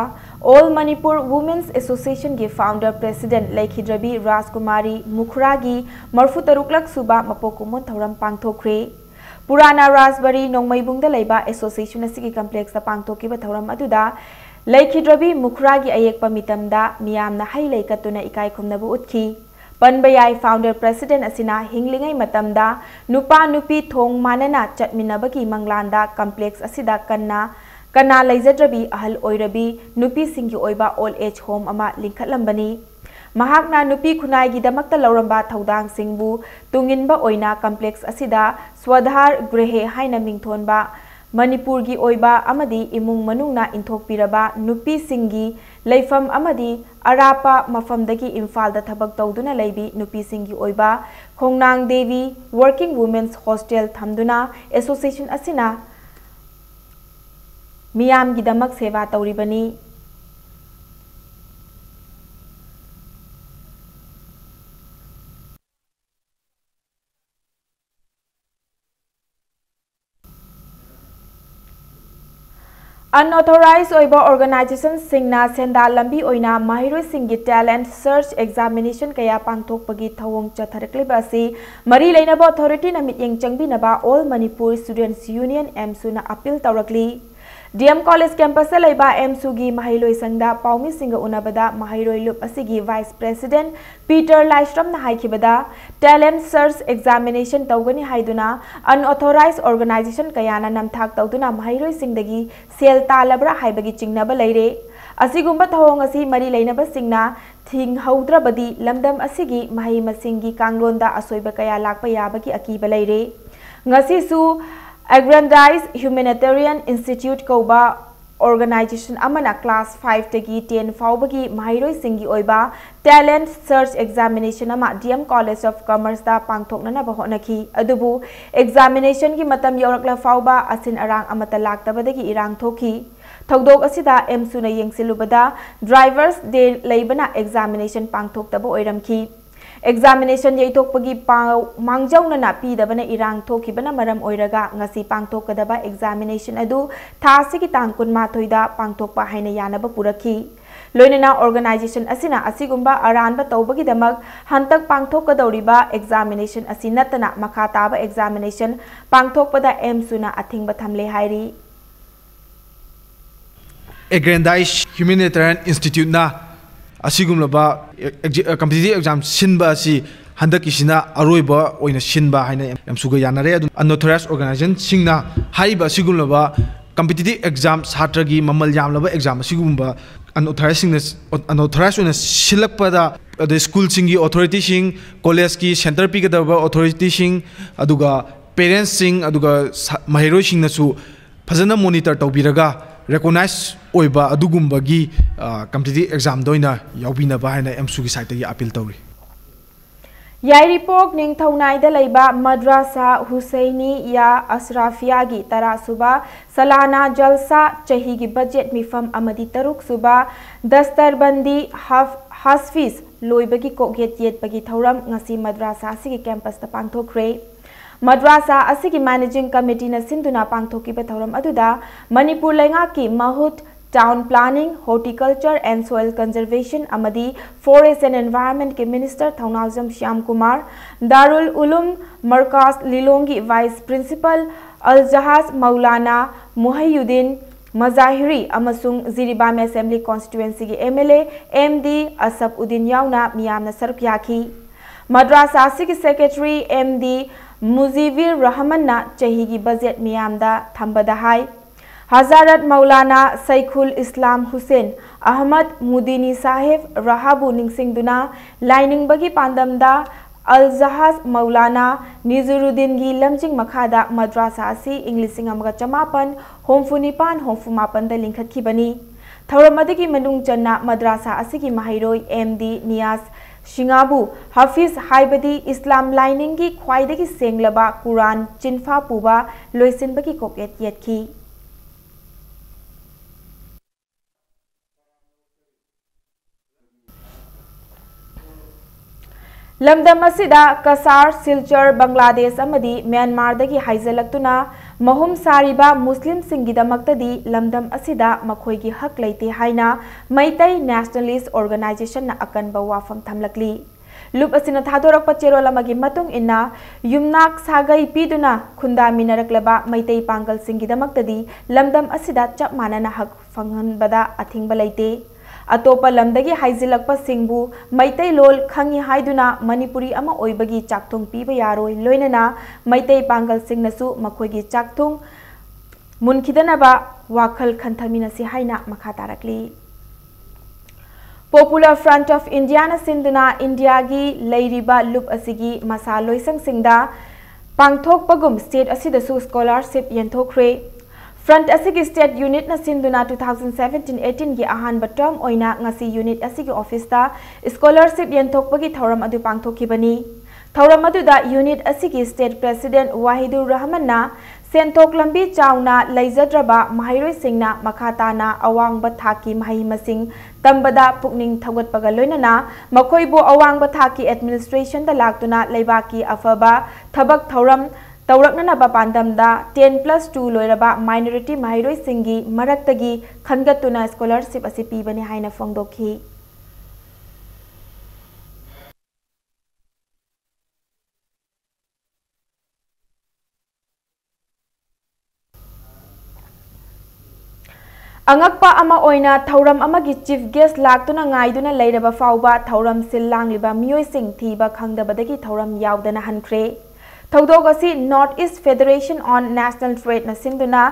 All Manipur Women's Association ꯒꯤ founder president ꯂꯩꯈꯤꯗ꯭ꯔꯕꯤ ꯔꯥꯖꯀꯨꯃꯥꯔꯤ ꯃꯨꯈ꯭ꯔꯥꯒꯤ ꯃꯔꯤꯐꯨ ꯇꯔꯨꯛꯂꯛ ꯁꯨꯕ ꯃꯄꯣꯛ ꯀꯨꯝꯑꯣꯟ ꯊꯧꯔꯝ ꯄꯥꯡꯊꯣꯛꯈ꯭ꯔꯦ꯫ ꯄꯨꯔꯥꯅꯥ ꯔꯥꯖꯕꯥꯔꯤ ꯅꯣꯡꯃꯩꯕꯨꯡꯗ ꯂꯩꯕ association ꯑꯁꯤꯒꯤ complex ꯇ ꯄꯥꯡꯊꯣꯛꯈꯤꯕ ꯊꯧꯔꯝ ꯑꯗꯨꯗ ꯂꯩꯈꯤꯗ꯭ꯔꯕꯤ ꯃꯨꯈ꯭ꯔꯥꯒꯤ ꯑꯌꯦꯛꯄ ꯃꯤꯇꯝꯗ ꯃꯤꯌꯥꯝꯅ ꯍꯩ ꯂꯩ ꯀꯠꯇꯨꯅ ꯏꯀꯥꯏ ꯈꯨꯝꯅꯕ ꯎꯠꯈꯤ꯫ ꯄꯟꯕ ꯌꯥꯏ, founder president ꯑꯁꯤꯅ ꯍꯤꯡꯂꯤꯉꯩ ꯃꯇꯝꯗ ꯅꯨꯄꯥ ꯅꯨꯄꯤ ꯊꯣꯡ ꯃꯥꯟꯅꯅ ꯆꯠꯃꯤꯟꯅꯕꯒꯤ ꯃꯪꯂꯥꯟꯗ complex ꯑꯁꯤꯗ ꯀꯟꯅ ꯀꯅꯥ ꯂꯩꯖꯗ꯭ꯔꯕꯤ ꯑꯍꯜ ꯑꯣꯏꯔꯕꯤ ꯅꯨꯄꯤꯁꯤꯡꯒꯤ ꯑꯣꯏꯕ old age home ꯑꯃ ꯂꯤꯡꯈꯠꯂꯝꯕꯅꯤ꯫ ꯃꯍꯥꯛꯅ ꯅꯨꯄꯤ ꯈꯨꯟꯅꯥꯏꯒꯤꯗꯃꯛꯇ ꯂꯧꯔꯝꯕ ꯊꯧꯗꯥꯡꯁꯤꯡꯕꯨ ꯇꯨꯡꯏꯟꯕ ꯑꯣꯏꯅ complex ꯑꯁꯤꯗ ꯁ꯭ꯋꯥꯙꯥꯔ ꯒ꯭ꯔꯦꯍꯦ ꯍꯥꯏꯅ ꯃꯤꯡꯊꯣꯟꯕ ꯃꯅꯤꯄꯨꯔꯒꯤ ꯑꯣꯏꯕ ꯑꯃꯗꯤ ꯏꯃꯨꯡ ꯃꯅꯨꯡꯅ ꯏꯟꯊꯣꯛꯄꯤꯔꯕ ꯅꯨꯄꯤꯁꯤꯡꯒꯤ ꯂꯩꯐꯝ ꯑꯃꯗꯤ ꯑꯔꯥꯞꯄ ꯃꯐꯝꯗꯒꯤ ꯏꯝꯐꯥꯜꯗ ꯊꯕꯛ ꯇꯧꯗꯨꯅ ꯂꯩꯕꯤ ꯅꯨꯄꯤꯁꯤꯡꯒꯤ ꯑꯣꯏꯕ ꯈꯣꯡꯅꯥꯡ ꯗꯦꯕꯤ Working Women's Hostel ꯊꯝꯗꯨꯅ association ꯑꯁꯤꯅ ꯃꯤꯌꯥꯝꯒꯤꯗꯃꯛ ꯁꯦꯕꯥ ꯇꯧꯔꯤꯕꯅꯤ꯫ Unauthorized ꯑꯣꯏꯕ organizationꯁꯤꯡꯅ ꯁꯦꯟꯗꯥꯟ ꯂꯝꯕꯤ ꯑꯣꯏꯅ ꯃꯍꯩꯔꯣꯏꯁꯤꯡꯒꯤ talent search examination ꯀꯌꯥ ꯄꯥꯡꯊꯣꯛꯄꯒꯤ ꯊꯧꯑꯣꯡ ꯆꯠꯊꯔꯛꯂꯤꯕ ꯑꯁꯤ ꯃꯔꯤ ꯂꯩꯅꯕ authorityꯅ ꯃꯤꯠꯌꯦꯡ ꯆꯪꯕꯤꯅꯕ All Manipur Students Union, AMSUꯅ appeal ꯇꯧꯔꯛꯂꯤ꯫ D M College campusꯇ ꯂꯩꯕ AMSUꯒꯤ ꯃꯍꯩꯂꯣꯏ ꯁꯪꯗ ꯄꯥꯎꯃꯤꯁꯤꯡꯒ ꯎꯅꯕꯗ ꯃꯍꯩꯔꯣꯏ ꯂꯨꯞ ꯑꯁꯤꯒꯤ vice president ꯄꯤꯇꯔ ꯂꯥꯏꯁ꯭ꯔꯝꯅ ꯍꯥꯏꯈꯤꯕꯗ, talent search examination ꯇꯧꯒꯅꯤ ꯍꯥꯏꯗꯨꯅ unauthorized organization ꯀꯌꯥꯅ ꯅꯝꯊꯥꯛ ꯇꯧꯗꯨꯅ ꯃꯍꯩꯔꯣꯏꯁꯤꯡꯗꯒꯤ ꯁꯦꯜ ꯇꯥꯜꯂꯕ꯭ꯔꯥ ꯍꯥꯏꯕꯒꯤ ꯆꯤꯡꯅꯕ ꯂꯩꯔꯦ꯫ ꯑꯁꯤꯒꯨꯝꯕ ꯊꯧꯑꯣꯡ ꯑꯁꯤ ꯃꯔꯤ ꯂꯩꯅꯕꯁꯤꯡꯅ ꯊꯤꯡꯍꯧꯗ꯭ꯔꯕꯗꯤ ꯂꯝꯗꯝ ꯑꯁꯤꯒꯤ ꯃꯍꯩ ꯃꯁꯤꯡꯒꯤ ꯀꯥꯡꯂꯣꯟꯗ ꯑꯁꯣꯏꯕ ꯀꯌꯥ ꯂꯥꯛꯄ ꯌꯥꯕꯒꯤ ꯑꯀꯤꯕ ꯂꯩꯔꯦ꯫ ꯉꯁꯤꯁꯨ Aggrandized Humanitarian Institute ꯀꯧꯕ organization ꯑꯃꯅ class fiveꯇꯒꯤ ten ꯐꯥꯎꯕꯒꯤ ꯃꯍꯩꯔꯣꯏꯁꯤꯡꯒꯤ ꯑꯣꯏꯕ talent search examination ꯑꯃ D M College of Commerceꯇ ꯄꯥꯡꯊꯣꯛꯅꯅꯕ ꯍꯣꯠꯅꯈꯤ꯫ ꯑꯗꯨꯕꯨ examinationꯒꯤ ꯃꯇꯝ ꯌꯧꯔꯛꯂ ꯐꯥꯎꯕ ꯑꯁꯤꯟ ꯑꯔꯥꯡ ꯑꯃꯠꯇ ꯂꯥꯛꯇꯕꯗꯒꯤ ꯏꯔꯥꯡ ꯊꯣꯛꯈꯤ꯫ ꯊꯧꯗꯣꯛ ꯑꯁꯤꯗ AMSUꯅ ꯌꯦꯡꯁꯤꯜꯂꯨꯕꯗ Drivers Day ꯂꯩꯕꯅ examination ꯄꯥꯡꯊꯣꯛꯇꯕ ꯑꯣꯏꯔꯝꯈꯤ꯫ Examination ꯌꯩꯊꯣꯛꯄꯒꯤ ꯄꯥꯎ ꯃꯥꯡꯖꯧꯅꯅ ꯄꯤꯗꯕꯅ ꯏꯔꯥꯡ ꯊꯣꯛꯈꯤꯕꯅ ꯃꯔꯝ ꯑꯣꯏꯔꯒ ꯉꯁꯤ ꯄꯥꯡꯊꯣꯛꯀꯗꯕ examination ꯑꯗꯨ ꯊꯥ ꯑꯁꯤꯒꯤ ꯇꯥꯡ ꯀꯨꯟꯃꯥꯊꯣꯏꯗ ꯄꯥꯡꯊꯣꯛꯄ ꯍꯥꯏꯅ ꯌꯥꯅꯕ ꯄꯨꯔꯛꯈꯤ꯫ ꯂꯣꯏꯅꯅ organization ꯑꯁꯤꯅ ꯑꯁꯤꯒꯨꯝꯕ ꯑꯔꯥꯟꯕ ꯇꯧꯕꯒꯤꯗꯃꯛ ꯍꯟꯇꯛ ꯄꯥꯡꯊꯣꯛꯀꯗꯧꯔꯤꯕ examination ꯑꯁꯤ ꯅꯠꯇꯅ ꯃꯈꯥ ꯇꯥꯕ examination ꯄꯥꯡꯊꯣꯛꯄꯗ AMSUꯅ ꯑꯊꯤꯡꯕ ꯊꯝꯂꯦ ꯍꯥꯏꯔꯤ꯫ Aggrandized Humanitarian Instituteꯅ ꯑꯁꯤꯒꯨꯝꯂꯕ ꯑꯦꯛꯖ- competitive exam ꯁꯤꯟꯕ ꯑꯁꯤ ꯍꯟꯗꯛꯀꯤꯁꯤꯅ ꯑꯔꯣꯏꯕ ꯑꯣꯏꯅ ꯁꯤꯟꯕ ꯍꯥꯏꯅ AMSUꯒ ꯌꯥꯅꯔꯦ꯫ ꯑꯗꯨꯅ unauthorized organizationꯁꯤꯡꯅ ꯍꯥꯏꯔꯤꯕ ꯑꯁꯤꯒꯨꯝꯂꯕ competitive exam, ꯁꯥꯇ꯭ꯔꯒꯤ ꯃꯃꯜ ꯌꯥꯝꯂꯕ exam ꯑꯁꯤꯒꯨꯝꯕ unauthorizedꯁꯤꯡꯅ, unauthorized ꯑꯣꯏꯅ ꯁꯤꯜꯂꯛꯄꯗ, ꯑꯗꯩ schoolꯁꯤꯡꯒꯤ authorityꯁꯤꯡ, collegeꯀꯤ center ꯄꯤꯒꯗꯕ authorityꯁꯤꯡ, ꯑꯗꯨꯒ parentsꯁꯤꯡ, ꯑꯗꯨꯒ ꯁꯥ- ꯃꯍꯩꯔꯣꯏꯁꯤꯡꯅꯁꯨ ꯐꯖꯅ monitor ꯇꯧꯕꯤꯔꯒ recognize ꯑꯣꯏꯕ ꯑꯗꯨꯒꯨꯝꯕꯒꯤ, ꯑ, competitive examꯗ ꯑꯣꯏꯅ ꯌꯥꯎꯕꯤꯅꯕ ꯍꯥꯏꯅ AMSUꯒꯤ sideꯇꯒꯤ appeal ꯇꯧꯔꯤ꯫ ꯌꯥꯏꯔꯤꯄꯣꯛ ꯅꯤꯡꯊꯧꯅꯥꯏꯗ ꯂꯩꯕ ꯃꯗ꯭ꯔꯥꯁꯥ ꯍꯨꯁꯩꯅꯤꯌꯥ ꯑꯁ꯭ꯔꯥꯐꯤꯌꯥꯒꯤ ꯇꯔꯥꯁꯨꯕ ꯁꯂꯥꯅꯥ ꯖꯜꯁꯥ, ꯆꯍꯤꯒꯤ budget ꯃꯤꯐꯝ ꯑꯃꯗꯤ ꯇꯔꯨꯛꯁꯨꯕ ꯗꯁꯇꯔꯕꯟꯗꯤ ꯍꯥꯐ- ꯍꯥꯁꯐꯤꯁ ꯂꯣꯏꯕꯒꯤ ꯀꯣꯛꯌꯦꯠ ꯌꯦꯠꯄꯒꯤ ꯊꯧꯔꯝ ꯉꯁꯤ ꯃꯗ꯭ꯔꯥꯁꯥ ꯑꯁꯤꯒꯤ campusꯇ ꯄꯥꯡꯊꯣꯛꯈ꯭ꯔꯦ꯫ ꯃꯗ꯭ꯔꯥꯁꯥ ꯑꯁꯤꯒꯤ Managing Committeeꯅ ꯁꯤꯟꯗꯨꯅ ꯄꯥꯡꯊꯣꯛꯈꯤꯕ ꯊꯧꯔꯝ ꯑꯗꯨꯗ ꯃꯅꯤꯄꯨꯔ ꯂꯩꯉꯥꯛꯀꯤ ꯃꯍꯨꯠ Town Planning, Horticulture and Soil Conservation ꯑꯃꯗꯤ Forest and Environmentꯀꯤ Minister Thounaojam Shyam Kumar, ꯗꯥꯔꯨꯜ ꯎꯂꯨꯝ ꯃꯔꯀꯥꯖ ꯂꯤꯂꯣꯡꯒꯤ Vice Principal ꯑꯜ ꯖꯍꯥꯖ ꯃꯧꯂꯥꯅꯥ ꯃꯨꯍꯩꯌꯨꯗꯤꯟ ꯃꯖꯥꯍꯤꯔꯤ ꯑꯃꯁꯨꯡ Jiribam Assembly Constituencyꯒꯤ MLA MD Asaf Uddin ꯌꯥꯎꯅ ꯃꯤꯌꯥꯝꯅ ꯁꯔꯨꯛ ꯌꯥꯈꯤ꯫ ꯃꯗ꯭ꯔꯥꯁꯥ ꯑꯁꯤꯒꯤ Secretary MD ꯃꯨꯖꯤꯕꯤꯔ ꯔꯍꯃꯟꯅ ꯆꯍꯤꯒꯤ budget ꯃꯤꯌꯥꯝꯗ ꯊꯝꯕꯗ ꯍꯥꯏ, ꯍꯖꯥꯔꯠ ꯃꯧꯂꯥꯅꯥ ꯁꯩꯈꯨꯜ ꯏꯁꯂꯥꯝ ꯍꯨꯁꯦꯟ ꯑꯍꯃꯗ ꯃꯨꯗꯤꯅꯤ ꯁꯥꯍꯦꯕ ꯔꯍꯥꯕꯨ ꯅꯤꯡꯁꯤꯡꯗꯨꯅ ꯂꯥꯏꯅꯤꯡꯕꯒꯤ ꯄꯥꯟꯗꯝꯗ ꯑꯜ ꯖꯍꯥꯖ ꯃꯧꯂꯥꯅꯥ ꯅꯤꯖꯨꯔꯨꯗꯤꯟꯒꯤ ꯂꯝꯖꯤꯡ ꯃꯈꯥꯗ ꯃꯗ꯭ꯔꯥꯁꯥ ꯑꯁꯤ ꯏꯪ ꯂꯤꯁꯤꯡ ꯑꯃꯒ ꯆꯃꯥꯄꯟ ꯍꯨꯝꯐꯨ ꯅꯤꯄꯥꯟ ꯍꯨꯝꯐꯨ ꯃꯥꯄꯟꯗ ꯂꯤꯡꯈꯠꯈꯤꯕꯅꯤ꯫ ꯊꯧꯔꯝ ꯑꯗꯨꯒꯤ ꯃꯅꯨꯡ ꯆꯟꯅ ꯃꯗ꯭ꯔꯥꯁꯥ ꯑꯁꯤꯒꯤ ꯃꯍꯩꯔꯣꯏ MD ꯅꯤꯌꯥꯖ ꯁꯤꯡꯉꯥꯕꯨ ꯍꯥꯐꯤꯖ ꯍꯥꯏꯕꯗꯤ ꯏꯁꯂꯥꯝ ꯂꯥꯏꯅꯤꯡꯒꯤ ꯈ꯭ꯋꯥꯏꯗꯒꯤ ꯁꯦꯡꯂꯕ ꯀꯨꯔꯥꯟ ꯆꯤꯟꯐꯥ ꯄꯨꯕ ꯂꯣꯏꯁꯤꯟꯕꯒꯤ ꯀꯣꯛꯌꯦꯠ ꯌꯦꯠꯈꯤ꯫ ꯂꯝꯗꯝ ꯑꯁꯤꯗ ꯀꯁꯥꯔ, ꯁꯤꯜꯆꯔ, ꯕꯪꯒ꯭ꯂꯥꯗꯦꯁ ꯑꯃꯗꯤ ꯃ꯭ꯌꯥꯟꯃꯥꯔꯗꯒꯤ ꯍꯥꯏꯖꯤꯜꯂꯛꯇꯨꯅ ꯃꯍꯨꯝ ꯁꯥꯔꯤꯕ ꯃꯨꯁꯂꯤꯝꯁꯤꯡꯒꯤꯗꯃꯛꯇꯗꯤ ꯂꯝꯗꯝ ꯑꯁꯤꯗ ꯃꯈꯣꯏꯒꯤ ꯍꯛ ꯂꯩꯇꯦ ꯍꯥꯏꯅ ꯃꯩꯇꯩ Nationalist Organizationꯅ ꯑꯀꯟꯕ ꯋꯥꯐꯝ ꯊꯝꯂꯛꯂꯤ꯫ ꯂꯨꯞ ꯑꯁꯤꯅ ꯊꯥꯗꯣꯔꯛꯄ ꯆꯦꯔꯣꯜ ꯑꯃꯒꯤ ꯃꯇꯨꯡ ꯏꯟꯅ, ꯌꯨꯝꯅꯥꯛ ꯁꯥꯒꯩ ꯄꯤꯗꯨꯅ ꯈꯨꯟꯗꯥꯃꯤꯟꯅꯔꯛꯂꯕ ꯃꯩꯇꯩ ꯄꯥꯡꯒꯜꯁꯤꯡꯒꯤꯗꯃꯛꯇꯗꯤ ꯂꯝꯗꯝ ꯑꯁꯤꯗ ꯆꯞ ꯃꯥꯟꯅꯅ ꯍꯛ ꯐꯪꯍꯟꯕꯗ ꯑꯊꯤꯡꯕ ꯂꯩꯇꯦ꯫ ꯑꯇꯣꯞꯄ ꯂꯝꯗꯒꯤ ꯍꯥꯏꯖꯤꯜꯂꯛꯄꯁꯤꯡꯕꯨ ꯃꯩꯇꯩꯂꯣꯟ ꯈꯪꯏ ꯍꯥꯏꯗꯨꯅ ꯃꯅꯤꯄꯨꯔꯤ ꯑꯃ ꯑꯣꯏꯕꯒꯤ ꯆꯥꯛꯊꯨꯡ ꯄꯤꯕ ꯌꯥꯔꯣꯏ, ꯂꯣꯏꯅꯅ ꯃꯩꯇꯩ ꯄꯥꯡꯒꯜꯁꯤꯡꯅꯁꯨ ꯃꯈꯣꯏꯒꯤ ꯆꯥꯛꯊꯨꯡ ꯃꯨꯟꯈꯤꯗꯅꯕ ꯋꯥꯈꯜ ꯈꯟꯊꯃꯤꯟꯅꯁꯤ ꯍꯥꯏꯅ ꯃꯈꯥ ꯇꯥꯔꯛꯂꯤ꯫ Popular Front of Indiaꯅ ꯁꯤꯟꯗꯨꯅ ꯏꯟꯗꯤꯌꯥꯒꯤ ꯂꯩꯔꯤꯕ ꯂꯨꯞ ꯑꯁꯤꯒꯤ ꯃꯁꯥ ꯂꯣꯏꯁꯪꯁꯤꯡꯗ ꯄꯥꯡꯊꯣꯛꯄꯒꯨꯝ state ꯑꯁꯤꯗꯁꯨ scholarship ꯌꯦꯟꯊꯣꯛꯈ꯭ꯔꯦ꯫ Front ꯑꯁꯤꯒꯤ state unitꯅ ꯁꯤꯟꯗꯨꯅ two thousand seventeen eighteenꯒꯤ ꯑꯍꯥꯟꯕ term ꯑꯣꯏꯅ ꯉꯁꯤ unit ꯑꯁꯤꯒꯤ officeꯇ scholarship ꯌꯦꯟꯊꯣꯛꯄꯒꯤ ꯊꯧꯔꯝ ꯑꯗꯨ ꯄꯥꯡꯊꯣꯛꯈꯤꯕꯅꯤ꯫ ꯊꯧꯔꯝ ꯑꯗꯨꯗ unit ꯑꯁꯤꯒꯤ state president ꯋꯥꯍꯤꯗꯨꯔ ꯔꯍꯃꯟꯅ ꯁꯦꯟꯊꯣꯛ ꯂꯝꯕꯤ ꯆꯥꯎꯅ ꯂꯩꯖꯗ꯭ꯔꯕ ꯃꯍꯩꯔꯣꯏꯁꯤꯡꯅ ꯃꯈꯥ ꯇꯥꯅ ꯑꯋꯥꯡꯕ ꯊꯥꯛꯀꯤ ꯃꯍꯩ ꯃꯁꯤꯡ ꯇꯝꯕꯗ ꯄꯨꯛꯅꯤꯡ ꯊꯧꯒꯠꯄꯒ ꯂꯣꯏꯅꯅ ꯃꯈꯣꯏꯕꯨ ꯑꯋꯥꯡꯕ ꯊꯥꯛꯀꯤ administrationꯗ ꯂꯥꯛꯇꯨꯅ ꯂꯩꯕꯥꯛꯀꯤ ꯑꯐꯕ ꯊꯕꯛ ꯊꯧꯔꯝ ꯇꯧꯔꯛꯅꯅꯕ ꯄꯥꯟꯗꯝꯗ ten plus two ꯂꯣꯏꯔꯕ minority ꯃꯍꯩꯔꯣꯏꯁꯤꯡꯒꯤ ꯃꯔꯛꯇꯒꯤ ꯈꯟꯒꯠꯇꯨꯅ scholarship ꯑꯁꯤ ꯄꯤꯕꯅꯤ ꯍꯥꯏꯅ ꯐꯣꯡꯗꯣꯛꯈꯤ꯫ ꯑꯉꯛꯄ ꯑꯃ ꯑꯣꯏꯅ ꯊꯧꯔꯝ ꯑꯃꯒꯤ chief guest ꯂꯥꯛꯇꯨꯅ ꯉꯥꯏꯗꯨꯅ ꯂꯩꯔꯕ ꯐꯥꯎꯕ ꯊꯧꯔꯝ ꯁꯤꯜ ꯂꯥꯡꯂꯤꯕ ꯃꯤꯑꯣꯏꯁꯤꯡ ꯊꯤꯕ ꯈꯪꯗꯕꯗꯒꯤ ꯊꯧꯔꯝ ꯌꯥꯎꯗꯅ ꯍꯟꯈ꯭ꯔꯦ꯫ ꯊꯧꯗꯣꯛ ꯑꯁꯤ North East Federation on National Tradeꯅ ꯁꯤꯟꯗꯨꯅ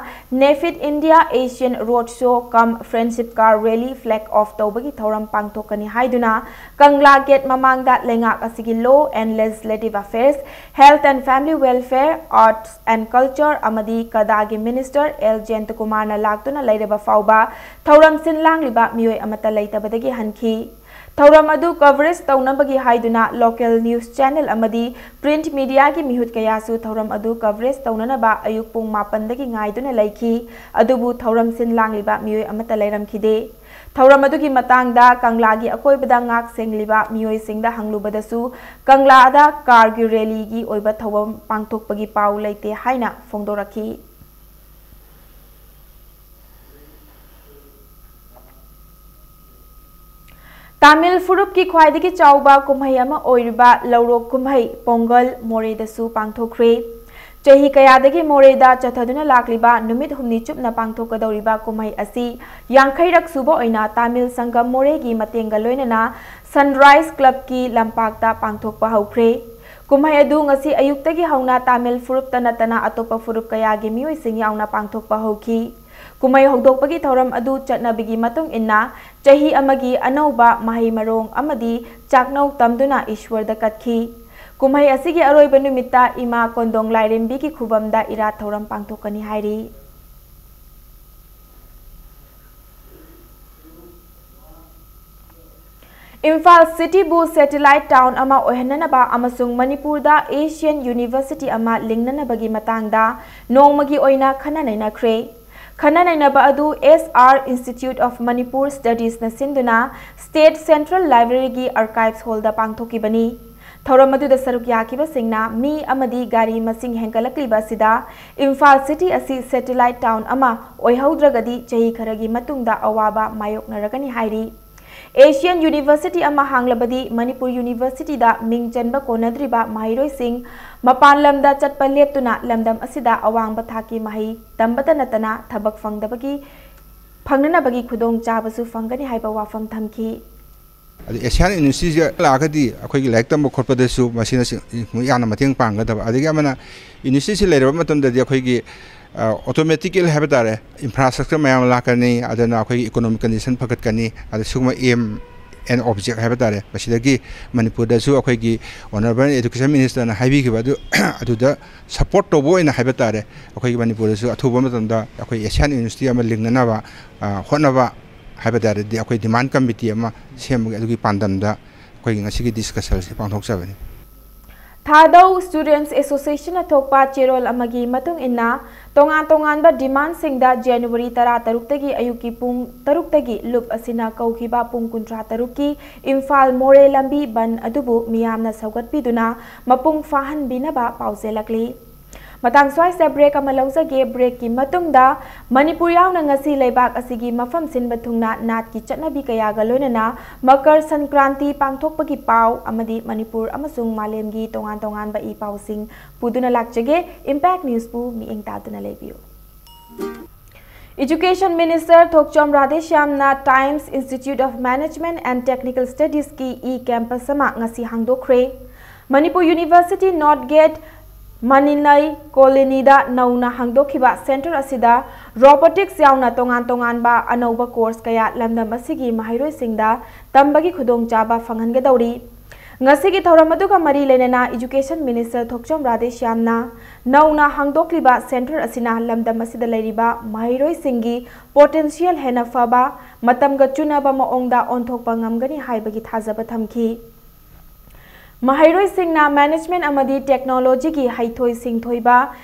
NEFIT India Asian Road Show cum Friendship Car Rally flag off ꯇꯧꯕꯒꯤ ꯊꯧꯔꯝ ꯄꯥꯡꯊꯣꯛꯀꯅꯤ ꯍꯥꯏꯗꯨꯅ ꯀꯪꯂꯥ gate ꯃꯃꯥꯡꯗ ꯂꯩꯉꯥꯛ ꯑꯁꯤꯒꯤ Law and Legislative Affairs, Health and Family Welfare, Arts and Culture ꯑꯃꯗꯤ ꯀꯗꯥꯒꯤ minister ꯑꯦꯜ ꯖꯌꯟꯇꯀꯨꯃꯥꯔꯅ ꯂꯥꯛꯇꯨꯅ ꯂꯩꯔꯕ ꯐꯥꯎꯕ ꯊꯧꯔꯝ ꯁꯤꯟ ꯂꯥꯡꯂꯤꯕ ꯃꯤꯑꯣꯏ ꯑꯃꯠꯇ ꯂꯩꯇꯕꯗꯒꯤ ꯍꯟꯈꯤ꯫ ꯊꯧꯔꯝ ꯑꯗꯨ coverage ꯇꯧꯅꯕꯒꯤ ꯍꯥꯏꯗꯨꯅ local news channel ꯑꯃꯗꯤ print mediaꯒꯤ ꯃꯤꯍꯨꯠ ꯀꯌꯥꯁꯨ ꯊꯧꯔꯝ ꯑꯗꯨ coverage ꯇꯧꯅꯅꯕ ꯑꯌꯨꯛ ꯄꯨꯡ ꯃꯥꯄꯟꯗꯒꯤ ꯉꯥꯏꯗꯨꯅ ꯂꯩꯈꯤ꯫ ꯑꯗꯨꯕꯨ ꯊꯧꯔꯝ ꯁꯤꯟ ꯂꯥꯡꯂꯤꯕ ꯃꯤꯑꯣꯏ ꯑꯃꯠꯇ ꯂꯩꯔꯝꯈꯤꯗꯦ꯫ ꯊꯧꯔꯝ ꯑꯗꯨꯒꯤ ꯃꯇꯥꯡꯗ ꯀꯪꯂꯥꯒꯤ ꯑꯀꯣꯏꯕꯗ ꯉꯥꯛ ꯁꯦꯡꯂꯤꯕ ꯃꯤꯑꯣꯏꯁꯤꯡꯗ ꯍꯪꯂꯨꯕꯗꯁꯨ ꯀꯪꯂꯥꯗ carꯒꯤ rallyꯒꯤ ꯑꯣꯏꯕ ꯊꯧꯔꯝ ꯄꯥꯡꯊꯣꯛꯄꯒꯤ ꯄꯥꯎ ꯂꯩꯇꯦ ꯍꯥꯏꯅ ꯐꯣꯡꯗꯣꯔꯛꯈꯤ꯫ ꯇꯥꯃꯤꯜ ꯐꯨꯔꯨꯞꯀꯤ ꯈ꯭ꯋꯥꯏꯗꯒꯤ ꯆꯥꯎꯕ ꯀꯨꯝꯍꯩ ꯑꯃ ꯑꯣꯏꯔꯤꯕ ꯂꯧꯔꯣꯛ ꯀꯨꯝꯍꯩ ꯄꯣꯡꯒꯜ ꯃꯣꯔꯦꯗꯁꯨ ꯄꯥꯡꯊꯣꯛꯈ꯭ꯔꯦ꯫ ꯆꯍꯤ ꯀꯌꯥꯗꯒꯤ ꯃꯣꯔꯦꯗ ꯆꯠꯊꯗꯨꯅ ꯂꯥꯛꯂꯤꯕ ꯅꯨꯃꯤꯠ ꯍꯨꯝꯅꯤ ꯆꯨꯞꯅ ꯄꯥꯡꯊꯣꯛꯀꯗꯧꯔꯤꯕ ꯀꯨꯝꯍꯩ ꯑꯁꯤ ꯌꯥꯡꯈꯩꯔꯛ ꯁꯨꯕ ꯑꯣꯏꯅ ꯇꯥꯃꯤꯜ ꯁꯪꯒꯝ ꯃꯣꯔꯦꯒꯤ ꯃꯇꯦꯡꯒ ꯂꯣꯏꯅꯅ Sunrise Clubꯀꯤ ꯂꯝꯄꯥꯛꯇ ꯄꯥꯡꯊꯣꯛꯄ ꯍꯧꯈ꯭ꯔꯦ꯫ ꯀꯨꯝꯍꯩ ꯑꯗꯨ ꯉꯁꯤ ꯑꯌꯨꯛꯇꯒꯤ ꯍꯧꯅ ꯇꯥꯃꯤꯜ ꯐꯨꯔꯨꯞꯇ ꯅꯠꯇꯅ ꯑꯇꯣꯞꯄ ꯐꯨꯔꯨꯞ ꯀꯌꯥꯒꯤ ꯃꯤꯑꯣꯏꯁꯤꯡ ꯌꯥꯎꯅ ꯄꯥꯡꯊꯣꯛꯄ ꯍꯧꯈꯤ꯫ ꯀꯨꯝꯍꯩ ꯍꯧꯗꯣꯛꯄꯒꯤ ꯊꯧꯔꯝ ꯑꯗꯨ ꯆꯠꯅꯕꯤꯒꯤ ꯃꯇꯨꯡ ꯏꯟꯅ ꯆꯍꯤ ꯑꯃꯒꯤ ꯑꯅꯧꯕ ꯃꯍꯩ ꯃꯔꯣꯡ ꯑꯃꯗꯤ ꯆꯥꯛꯅꯧ ꯇꯝꯗꯨꯅ ꯏꯁ꯭ꯋꯔꯗ ꯀꯠꯈꯤ꯫ ꯀꯨꯝꯍꯩ ꯑꯁꯤꯒꯤ ꯑꯔꯣꯏꯕ ꯅꯨꯃꯤꯠꯇ ꯏꯃꯥ ꯀꯣꯟꯗꯣꯡ ꯂꯥꯏꯔꯦꯝꯕꯤꯒꯤ ꯈꯨꯕꯝꯗ ꯏꯔꯥꯠ ꯊꯧꯔꯝ ꯄꯥꯡꯊꯣꯛꯀꯅꯤ ꯍꯥꯏꯔꯤ꯫ ꯏꯝꯐꯥꯜ ꯁꯤꯇꯤꯕꯨ ꯁꯦꯇꯤꯂꯥꯏꯠ ꯇꯥꯎꯟ ꯑꯃ ꯑꯣꯏꯍꯟꯅꯅꯕ ꯑꯃꯁꯨꯡ ꯃꯅꯤꯄꯨꯔꯗ ꯑꯦꯁꯤꯌꯥꯟ ꯌꯨꯅꯤꯚꯔꯁꯤꯇꯤ ꯑꯃ ꯂꯤꯡꯅꯅꯕꯒꯤ ꯃꯇꯥꯡꯗ ꯅꯣꯡꯃꯒꯤ ꯑꯣꯏꯅ ꯈꯟꯅ ꯅꯩꯅꯈ꯭ꯔꯦ꯫ ꯈꯟꯅ ꯅꯩꯅꯕ ꯑꯗꯨ S R Institute of Manipur Studiesꯅ ꯁꯤꯟꯗꯨꯅ State Central Libraryꯒꯤ Archives Hallꯗ ꯄꯥꯡꯊꯣꯛꯈꯤꯕꯅꯤ꯫ ꯊꯧꯔꯝ ꯑꯗꯨꯗ ꯁꯔꯨꯛ ꯌꯥꯈꯤꯕꯁꯤꯡꯅ ꯃꯤ ꯑꯃꯗꯤ ꯒꯥꯔꯤ ꯃꯁꯤꯡ ꯍꯦꯟꯒꯠꯂꯛꯂꯤꯕ ꯑꯁꯤꯗ ꯏꯝꯐꯥꯜ ꯁꯤꯇꯤ ꯑꯁꯤ ꯁꯦꯇꯤꯂꯥꯏꯠ ꯇꯥꯎꯟ ꯑꯃ ꯑꯣꯏꯍꯧꯗ꯭ꯔꯒꯗꯤ ꯆꯍꯤ ꯈꯔꯒꯤ ꯃꯇꯨꯡꯗ ꯑꯋꯥꯕ ꯃꯥꯌꯣꯛꯅꯔꯒꯅꯤ ꯍꯥꯏꯔꯤ꯫ ꯑꯦꯁꯤꯌꯥꯟ ꯌꯨꯅꯤꯚꯔꯁꯤꯇꯤ ꯑꯃ ꯍꯥꯡꯂꯕꯗꯤ ꯃꯅꯤꯄꯨꯔ ꯌꯨꯅꯤꯚꯔꯁꯤꯇꯤꯗ ꯃꯤꯡ ꯆꯟꯕ ꯀꯣꯟꯅꯗ꯭ꯔꯤꯕ ꯃꯍꯩꯔꯣꯏꯁꯤꯡ ꯃꯄꯥꯟ ꯂꯝꯗ ꯆꯠꯄ ꯂꯦꯞꯇꯨꯅ ꯂꯝꯗꯝ ꯑꯁꯤꯗ ꯑꯋꯥꯡꯕ ꯊꯥꯛꯀꯤ ꯃꯍꯩ ꯇꯝꯕꯇ ꯅꯠꯇꯅ ꯊꯕꯛ ꯐꯪꯗꯕꯒꯤ, ꯐꯪꯅꯅꯕꯒꯤ ꯈꯨꯗꯣꯡꯆꯥꯕꯁꯨ ꯐꯪꯒꯅꯤ ꯍꯥꯏꯕ ꯋꯥꯐꯝ ꯊꯝꯈꯤ꯫ ꯑꯗꯨ ꯑꯦꯁꯤꯌꯥꯟ ꯌꯨꯅꯤꯚꯔꯁꯤꯇꯤꯁꯦ ꯂꯥꯛꯑꯒꯗꯤ ꯑꯩꯈꯣꯏꯒꯤ ꯂꯥꯏꯔꯤꯛ ꯇꯝꯕ ꯈꯣꯠꯄꯗꯁꯨ ꯃꯁꯤꯅ ꯁꯤ-, ꯌꯥꯝꯅ ꯃꯇꯦꯡ ꯄꯥꯡꯒꯗꯕ꯫ ꯑꯗꯒꯤ ꯑꯃꯅ ꯌꯨꯅꯤꯚꯔꯁꯤꯇꯤꯁꯤ ꯂꯩꯔꯕ ꯃꯇꯝꯗꯗꯤ ꯑꯩꯈꯣꯏꯒꯤ, ꯑ, automatically ꯍꯥꯏꯕ ꯇꯥꯔꯦ, ꯏꯟꯐ꯭ꯔꯥꯁ꯭ꯇ꯭ꯔꯛꯆꯔ ꯃꯌꯥꯝ ꯑꯃ ꯂꯥꯛꯀꯅꯤ, ꯑꯗꯨꯅ ꯑꯩꯈꯣꯏꯒꯤ ꯏꯀꯣꯅꯣꯃꯤꯛ ꯀꯟꯗꯤꯁꯟ ꯐꯒꯠꯀꯅꯤ꯫ ꯑꯗ ꯁꯤꯒꯨꯝꯕ aim and object ꯍꯥꯏꯕ ꯇꯥꯔꯦ, ꯃꯁꯤꯗꯒꯤ ꯃꯅꯤꯄꯨꯔꯗꯁꯨ ꯑꯩꯈꯣꯏꯒꯤ ꯑꯣꯅꯔꯦꯕꯜ ꯑꯦꯖꯨꯀꯦꯁꯟ ꯃꯤꯅꯤꯁꯇꯔꯅ ꯍꯥꯏꯕꯤꯈꯤꯕ ꯑꯗꯨ, ꯑꯗꯨꯗ ꯁꯞꯄꯣꯔꯠ ꯇꯧꯕ ꯑꯣꯏꯅ ꯍꯥꯏꯕ ꯇꯥꯔꯦ, ꯑꯩꯈꯣꯏꯒꯤ ꯃꯅꯤꯄꯨꯔꯗꯁꯨ ꯑꯊꯨꯕ ꯃꯇꯝꯗ ꯑꯩꯈꯣꯏ ꯑꯦꯁꯤꯌꯥꯟ ꯌꯨꯅꯤꯚꯔꯁꯤꯇꯤ ꯑꯃ ꯂꯤꯡꯅꯅꯕ, ꯑ, ꯍꯣꯠꯅꯕ ꯍꯥꯏꯕ ꯇꯥꯔꯗꯤ ꯑꯩꯈꯣꯏ ꯗꯤꯃꯥꯟ ꯀꯃꯤꯇꯤ ꯑꯃ ꯁꯦꯝꯕꯒꯤ ꯑꯗꯨꯒꯤ ꯄꯥꯟꯗꯝꯗ ꯑꯩꯈꯣꯏꯒꯤ ꯉꯁꯤꯒꯤ ꯗꯤꯁꯀꯁꯟꯁꯤ ꯄꯥꯡꯊꯣꯛꯆꯕꯅꯤ꯫ ꯊꯥꯗꯧ Students Associationꯅ ꯊꯣꯛꯄ ꯆꯦꯔꯣꯜ ꯑꯃꯒꯤ ꯃꯇꯨꯡ ꯏꯟꯅ, ꯇꯣꯉꯥꯟ ꯇꯣꯉꯥꯟꯕ ꯗꯤꯃꯥꯟꯁꯤꯡꯗ ꯖꯅꯋꯥꯔꯤ ꯇꯔꯥꯇꯔꯨꯛꯇꯒꯤ ꯑꯌꯨꯛꯀꯤ ꯄꯨꯡ ꯇꯔꯨꯛꯇꯒꯤ ꯂꯨꯞ ꯑꯁꯤꯅ ꯀꯧꯈꯤꯕ ꯄꯨꯡ ꯀꯨꯟꯊ꯭ꯔꯥ ꯇꯔꯨꯛꯀꯤ ꯏꯝꯐꯥꯜ ꯃꯣꯔꯦ ꯂꯝꯕꯤ ꯕꯟ ꯑꯗꯨꯕꯨ ꯃꯤꯌꯥꯝꯅ ꯁꯧꯒꯠꯄꯤꯗꯨꯅ ꯃꯄꯨꯡ ꯐꯥꯍꯟꯕꯤꯅꯕ ꯄꯥꯎꯖꯦꯜꯂꯛꯂꯤ꯫ ꯃꯇꯥꯡ ꯁ꯭ꯋꯥꯏꯁꯤꯗ ꯕ꯭ꯔꯦꯛ ꯑꯃ ꯂꯧꯖꯒꯦ꯫ ꯕ꯭ꯔꯦꯛꯀꯤ ꯃꯇꯨꯡꯗ ꯃꯅꯤꯄꯨꯔ ꯌꯥꯎꯅ ꯉꯁꯤ ꯂꯩꯕꯥꯛ ꯑꯁꯤꯒꯤ ꯃꯐꯝ ꯁꯤꯟꯕ ꯊꯨꯡꯅ ꯅꯥꯠꯀꯤ ꯆꯠꯅꯕꯤ ꯀꯌꯥꯒ ꯂꯣꯏꯅꯅ ꯃꯀꯔ ꯁꯪꯀ꯭ꯔꯥꯟꯇꯤ ꯄꯥꯡꯊꯣꯛꯄꯒꯤ ꯄꯥꯎ ꯑꯃꯗꯤ ꯃꯅꯤꯄꯨꯔ ꯑꯃꯁꯨꯡ ꯃꯥꯂꯦꯝꯒꯤ ꯇꯣꯉꯥꯟ ꯇꯣꯉꯥꯟꯕ ꯏ ꯄꯥꯎꯁꯤꯡ ꯄꯨꯗꯨꯅ ꯂꯥꯛꯆꯒꯦ꯫ Impact Newsꯄꯨ ꯃꯤꯠꯌꯦꯡ ꯇꯥꯗꯨꯅ ꯂꯩꯕꯤꯌꯨ꯫ Education Minister Thokchom ꯔꯥꯙꯦꯁ꯭ꯌꯥꯝꯅ Times Institute of Management and Technical Studiesꯀꯤ e-campus ꯑꯃ ꯉꯁꯤ ꯍꯥꯡꯗꯣꯛꯈ꯭ꯔꯦ꯫ ꯃꯅꯤꯄꯨꯔ University North Gate ꯃꯅꯤꯅꯩ ꯀꯣꯂꯣꯅꯤꯗ ꯅꯧꯅ ꯍꯥꯡꯗꯣꯛꯈꯤꯕ centre ꯑꯁꯤꯗ robotics ꯌꯥꯎꯅ ꯇꯣꯉꯥꯟ ꯇꯣꯉꯥꯟꯕ ꯑꯅꯧꯕ course ꯀꯌꯥ ꯂꯝꯗꯝ ꯑꯁꯤꯒꯤ ꯃꯍꯩꯔꯣꯏꯁꯤꯡꯗ ꯇꯝꯕꯒꯤ ꯈꯨꯗꯣꯡꯆꯥꯕ ꯐꯪꯍꯟꯒꯗꯧꯔꯤ꯫ ꯉꯁꯤꯒꯤ ꯊꯧꯔꯝ ꯑꯗꯨꯒ ꯃꯔꯤ ꯂꯩꯅꯅ Education Minister ꯊꯣꯛꯆꯣꯝ ꯔꯥꯙꯦꯁ꯭ꯌꯥꯝꯅ ꯅꯧꯅ ꯍꯥꯡꯗꯣꯛꯂꯤꯕ center ꯑꯁꯤꯅ ꯂꯝꯗꯝ ꯑꯁꯤꯗ ꯂꯩꯔꯤꯕ ꯃꯍꯩꯔꯣꯏꯁꯤꯡꯒꯤ potential ꯍꯦꯟꯅ ꯐꯕ, ꯃꯇꯝꯒ ꯆꯨꯅꯕ ꯃꯑꯣꯡꯗ ꯑꯣꯟꯊꯣꯛꯄ ꯉꯝꯒꯅꯤ ꯍꯥꯏꯕꯒꯤ ꯊꯥꯖꯕ ꯊꯝꯈꯤ꯫ ꯃꯍꯩꯔꯣꯏꯁꯤꯡꯅ management ꯑꯃꯗꯤ technologyꯒꯤ ꯍꯩꯊꯣꯏ ꯁꯤꯡꯊꯣꯏꯕ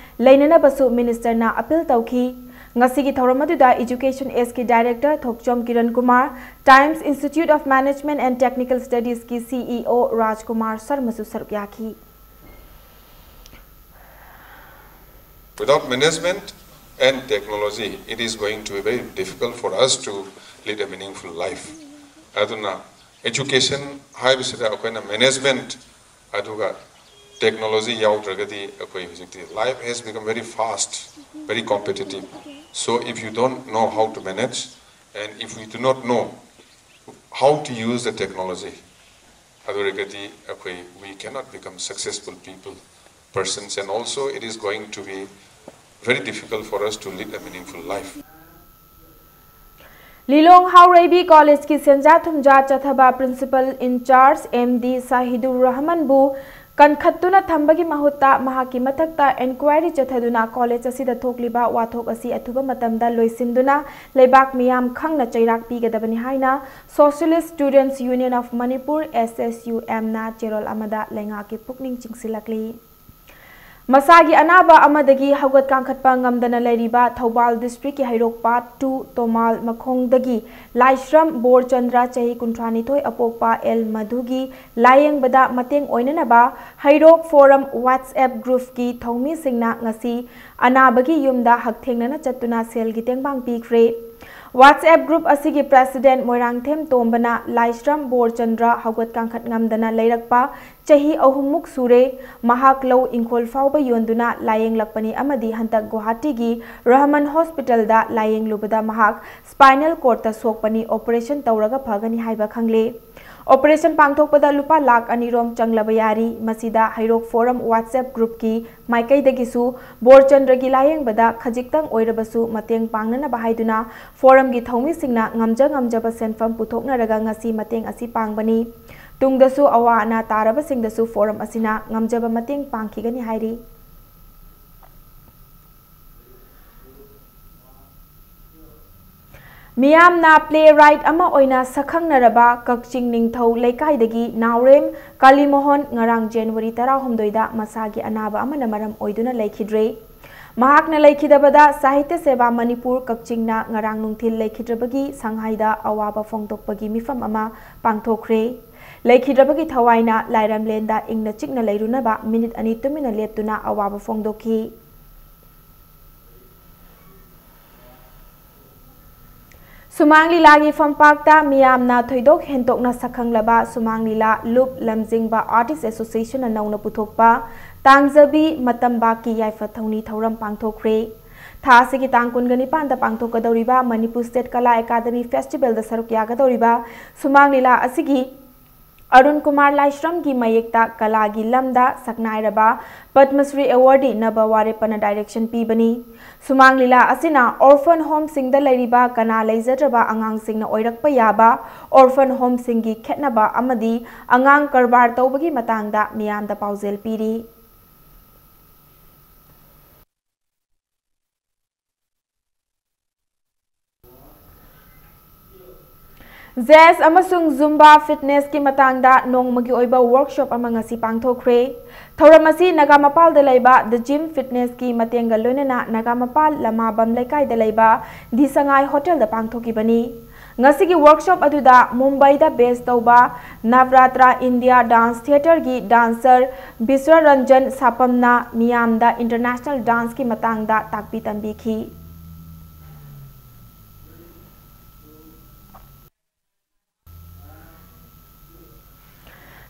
ꯂꯩꯅꯅꯕꯁꯨ ministerꯅ appeal ꯇꯧꯈꯤ꯫ ꯉꯁꯤꯒꯤ ꯊꯧꯔꯝ ꯑꯗꯨꯗ Education Sꯒꯤ director Thokchom Kiran Kumar, Times Institute of Management and Technical Studiesꯀꯤ CEO ꯔꯥꯖꯀꯨꯃꯥꯔ ꯁꯔꯃꯁꯨ ꯁꯔꯨꯛ ꯌꯥꯈꯤ꯫ Without management and technology, it is going to be very difficult for us to lead a meaningful life. ꯑꯗꯨꯅ education ꯍꯥꯏꯕꯁꯤꯗ ꯑꯩꯈꯣꯏꯅ management ꯑꯗꯨꯒ technology ꯌꯥꯎꯗ꯭ꯔꯒꯗꯤ ꯑꯩꯈꯣꯏ ꯍꯧꯖꯤꯛꯇꯤ life has become very fast, very competitive. So if you don't know how to manage and if we do not know how to use the technology, ꯑꯗꯨ ꯑꯣꯏꯔꯒꯗꯤ ꯑꯩꯈꯣꯏ we cannot become successful people, persons, and also it is going to be very difficult for us to lead a meaningful life. ꯂꯤꯂꯣꯡ ꯍꯥꯎꯔꯩꯕꯤ ꯀꯣꯂꯦꯖꯀꯤ ꯁꯦꯟꯖꯥ ꯊꯨꯝꯖꯥ ꯆꯠꯊꯕ principal in charge M D ꯁꯥꯍꯤꯗꯨꯔ ꯔꯍꯃꯟꯕꯨ ꯀꯟꯈꯠꯇꯨꯅ ꯊꯝꯕꯒꯤ ꯃꯍꯨꯠꯇ ꯃꯍꯥꯛꯀꯤ ꯃꯊꯛꯇ inquiry ꯆꯠꯊꯗꯨꯅ ꯀꯣꯂꯦꯖ ꯑꯁꯤꯗ ꯊꯣꯛꯂꯤꯕ ꯋꯥꯊꯣꯛ ꯑꯁꯤ ꯑꯊꯨꯕ ꯃꯇꯝꯗ ꯂꯣꯏꯁꯤꯟꯗꯨꯅ ꯂꯩꯕꯥꯛ ꯃꯤꯌꯥꯝ ꯈꯪꯅ ꯆꯩꯔꯥꯛ ꯄꯤꯒꯗꯕꯅꯤ ꯍꯥꯏꯅ Socialist Students Union of Manipur, S S U M ꯅ ꯆꯦꯔꯣꯜ ꯑꯃꯗ ꯂꯩꯉꯥꯛꯀꯤ ꯄꯨꯛꯅꯤꯡ ꯆꯤꯡꯁꯤꯜꯂꯛꯂꯤ꯫ ꯃꯁꯥꯒꯤ ꯑꯅꯥꯕ ꯑꯃꯗꯒꯤ ꯍꯧꯒꯠ ꯀꯥꯡꯈꯠꯄ ꯉꯝꯗꯅ ꯂꯩꯔꯤꯕ ꯊꯧꯕꯥꯜ districtꯀꯤ ꯍꯩꯔꯣꯛ part two ꯇꯣꯃꯥꯜ ꯃꯈꯣꯡꯗꯒꯤ ꯂꯥꯏꯁ꯭ꯔꯝ ꯕꯣꯔꯆꯟꯗ꯭ꯔ ꯆꯍꯤ ꯀꯨꯟꯊ꯭ꯔꯥ ꯅꯤꯊꯣꯏ ꯑꯄꯣꯛꯄ ꯑꯦꯜ ꯃꯙꯨꯒꯤ ꯂꯥꯌꯦꯡꯕꯗ ꯃꯇꯦꯡ ꯑꯣꯏꯅꯅꯕ ꯍꯩꯔꯣꯛ Forum WhatsApp groupꯀꯤ ꯊꯧꯃꯤꯁꯤꯡꯅ ꯉꯁꯤ ꯑꯅꯥꯕꯒꯤ ꯌꯨꯝꯗ ꯍꯛꯊꯦꯡꯅꯅ ꯆꯠꯇꯨꯅ ꯁꯦꯜꯒꯤ ꯇꯦꯡꯕꯥꯡ ꯄꯤꯈ꯭ꯔꯦ꯫ WhatsApp group ꯑꯁꯤꯒꯤ president ꯃꯣꯏꯔꯥꯡꯊꯦꯝ ꯇꯣꯝꯕꯅ ꯂꯥꯏꯁ꯭ꯔꯝ ꯕꯣꯔꯆꯟꯗ꯭ꯔ ꯍꯧꯒꯠ ꯀꯥꯡꯈꯠ ꯉꯝꯗꯅ ꯂꯩꯔꯛꯄ ꯆꯍꯤ ꯑꯍꯨꯝꯃꯨꯛ ꯁꯨꯔꯦ꯫ ꯃꯍꯥꯛ ꯂꯧ ꯏꯪꯈꯣꯜ ꯐꯥꯎꯕ ꯌꯣꯟꯗꯨꯅ ꯂꯥꯌꯦꯡꯂꯛꯄꯅꯤ ꯑꯃꯗꯤ ꯍꯟꯗꯛ ꯒꯨꯋꯥꯍꯥꯇꯤꯒꯤ ꯔꯍꯃꯟ hospitalꯗ ꯂꯥꯌꯦꯡꯂꯨꯕꯗ ꯃꯍꯥꯛ spinal cordꯇ ꯁꯣꯛꯄꯅꯤ, operation ꯇꯧꯔꯒ ꯐꯒꯅꯤ ꯍꯥꯏꯕ ꯈꯪꯂꯦ꯫ Operation ꯄꯥꯡꯊꯣꯛꯄꯗ ꯂꯨꯄꯥ ꯂꯥꯈ ꯑꯅꯤ ꯔꯣꯝ ꯆꯪꯂꯕ ꯌꯥꯔꯤ꯫ ꯃꯁꯤꯗ ꯍꯩꯔꯣꯛ Forum WhatsApp groupꯀꯤ ꯃꯥꯏꯀꯩꯗꯒꯤꯁꯨ ꯕꯣꯔꯆꯟꯗ꯭ꯔꯒꯤ ꯂꯥꯌꯦꯡꯕꯗ ꯈꯖꯤꯛꯇꯪ ꯑꯣꯏꯔꯕꯁꯨ ꯃꯇꯦꯡ ꯄꯥꯡꯅꯅꯕ ꯍꯥꯏꯗꯨꯅ Forumꯒꯤ ꯊꯧꯃꯤꯁꯤꯡꯅ ꯉꯝꯖ ꯉꯝꯖꯕ ꯁꯦꯟꯐꯝ ꯄꯨꯊꯣꯛꯅꯔꯒ ꯉꯁꯤ ꯃꯇꯦꯡ ꯑꯁꯤ ꯄꯥꯡꯕꯅꯤ꯫ ꯇꯨꯡꯗꯁꯨ ꯑꯋꯥ ꯑꯅꯥ ꯇꯥꯔꯕꯁꯤꯡꯗꯁꯨ ꯐꯣꯔꯝ ꯑꯁꯤꯅ ꯉꯝꯖꯕ ꯃꯇꯦꯡ ꯄꯥꯡꯈꯤꯒꯅꯤ ꯍꯥꯏꯔꯤ꯫ ꯃꯤꯌꯥꯝꯅ playwright ꯑꯃ ꯑꯣꯏꯅ ꯁꯛꯈꯪꯅꯔꯕ ꯀꯛꯆꯤꯡ ꯅꯤꯡꯊꯧ ꯂꯩꯀꯥꯏꯗꯒꯤ ꯅꯥꯎꯔꯦꯝ ꯀꯥꯂꯤꯃꯣꯍꯟ ꯉꯔꯥꯡ January ꯇꯔꯥꯍꯨꯝꯗꯣꯏꯗ ꯃꯁꯥꯒꯤ ꯑꯅꯥꯕ ꯑꯃꯅ ꯃꯔꯝ ꯑꯣꯏꯗꯨꯅ ꯂꯩꯈꯤꯗ꯭ꯔꯦ꯫ ꯃꯍꯥꯛꯅ ꯂꯩꯈꯤꯗꯕꯗ ꯁꯥꯍꯤꯇ꯭ꯌ ꯁꯦꯕꯥ ꯃꯅꯤꯄꯨꯔ ꯀꯛꯆꯤꯡꯅ ꯉꯔꯥꯡ ꯅꯨꯡꯊꯤꯜ ꯂꯩꯈꯤꯗ꯭ꯔꯕꯒꯤ ꯁꯪꯍꯥꯏꯗ ꯑꯋꯥꯕ ꯐꯣꯡꯗꯣꯛꯄꯒꯤ ꯃꯤꯐꯝ ꯑꯃ ꯄꯥꯡꯊꯣꯛꯈ꯭ꯔꯦ꯫ ꯂꯩꯈꯤꯗ꯭ꯔꯕꯒꯤ ꯊꯋꯥꯏꯅ ꯂꯥꯏꯔꯝꯂꯦꯟꯗ ꯏꯪꯅ ꯆꯤꯛꯅ ꯂꯩꯔꯨꯅꯕ ꯃꯤꯅꯤꯠ ꯑꯅꯤ ꯇꯨꯃꯤꯟꯅ ꯂꯦꯞꯇꯨꯅ ꯑꯋꯥꯕ ꯐꯣꯡꯗꯣꯛꯈꯤ꯫ ꯁꯨꯃꯥꯡ ꯂꯤꯂꯥꯒꯤ ꯐꯝꯄꯥꯛꯇ ꯃꯤꯌꯥꯝꯅ ꯊꯣꯏꯗꯣꯛ ꯍꯦꯟꯗꯣꯛꯅ ꯁꯛꯈꯪꯂꯕ ꯁꯨꯃꯥꯡ ꯂꯤꯂꯥ ꯂꯨꯞ ꯂꯝꯖꯤꯡꯕ Artist Associationꯅ ꯅꯧꯅ ꯄꯨꯊꯣꯛꯄ ꯇꯥꯡꯖꯕꯤ ꯃꯇꯝꯕꯥꯛꯀꯤ ꯌꯥꯏꯐ ꯊꯧꯅꯤ ꯊꯧꯔꯝ ꯄꯥꯡꯊꯣꯛꯈ꯭ꯔꯦ꯫ ꯊꯥ ꯑꯁꯤꯒꯤ ꯇꯥꯡ ꯀꯨꯟꯒ ꯅꯤꯄꯥꯟꯗ ꯄꯥꯡꯊꯣꯛꯀꯗꯧꯔꯤꯕ Manipur State Kala Academy Festivalꯗ ꯁꯔꯨꯛ ꯌꯥꯒꯗꯧꯔꯤꯕ ꯁꯨꯃꯥꯡ ꯂꯤꯂꯥ ꯑꯁꯤꯒꯤ ꯑꯔꯨꯟ ꯀꯨꯃꯥꯔ ꯂꯥꯏꯁ꯭ꯔꯝꯒꯤ ꯃꯌꯦꯛꯇ ꯀꯂꯥꯒꯤ ꯂꯝꯗ ꯁꯛꯅꯥꯏꯔꯕ ꯄꯗꯃꯁ꯭ꯔꯤ awardee ꯅꯕ ꯋꯥꯔꯦꯞꯄꯅ direction ꯄꯤꯕꯅꯤ꯫ ꯁꯨꯃꯥꯡ ꯂꯤꯂꯥ ꯑꯁꯤꯅ orphan homeꯁꯤꯡꯗ ꯂꯩꯔꯤꯕ ꯀꯅꯥ ꯂꯩꯖꯗ꯭ꯔꯕ ꯑꯉꯥꯡꯁꯤꯡꯅ ꯑꯣꯏꯔꯛꯄ ꯌꯥꯕ orphan homeꯁꯤꯡꯒꯤ ꯈꯦꯠꯅꯕ ꯑꯃꯗꯤ ꯑꯉꯥꯡ ꯀꯔꯕꯥꯔ ꯇꯧꯕꯒꯤ ꯃꯇꯥꯡꯗ ꯃꯤꯌꯥꯝꯗ ꯄꯥꯎꯖꯦꯜ ꯄꯤꯔꯤ꯫ Zest ꯑꯃꯁꯨꯡ Zumba fitnessꯀꯤ ꯃꯇꯥꯡꯗ ꯅꯣꯡꯃꯒꯤ ꯑꯣꯏꯕ workshop ꯑꯃ ꯉꯁꯤ ꯄꯥꯡꯊꯣꯛꯈ꯭ꯔꯦ꯫ ꯊꯧꯔꯝ ꯑꯁꯤ ꯅꯥꯒꯥꯃꯄꯥꯜꯗ ꯂꯩꯕ The Gym Fitnessꯀꯤ ꯃꯇꯦꯡꯒ ꯂꯣꯏꯅꯅ ꯅꯥꯒꯥꯃꯄꯥꯜ ꯂꯃꯥꯕꯝ ꯂꯩꯀꯥꯏꯗ ꯂꯩꯕ ꯗꯤ ꯁꯉꯥꯏ ꯍꯣꯇꯦꯜꯗ ꯄꯥꯡꯊꯣꯛꯈꯤꯕꯅꯤ꯫ ꯉꯁꯤꯒꯤ workshop ꯑꯗꯨꯗ ꯃꯨꯝꯕꯥꯏꯗ base ꯇꯧꯕ Navratra India Dance Theatreꯒꯤ dancer ꯕꯤꯁ꯭ꯋꯔꯟꯖꯟ ꯁꯥꯄꯝꯅ ꯃꯤꯌꯥꯝꯗ international danceꯀꯤ ꯃꯇꯥꯡꯗ ꯇꯥꯛꯄꯤ ꯇꯝꯕꯤꯈꯤ꯫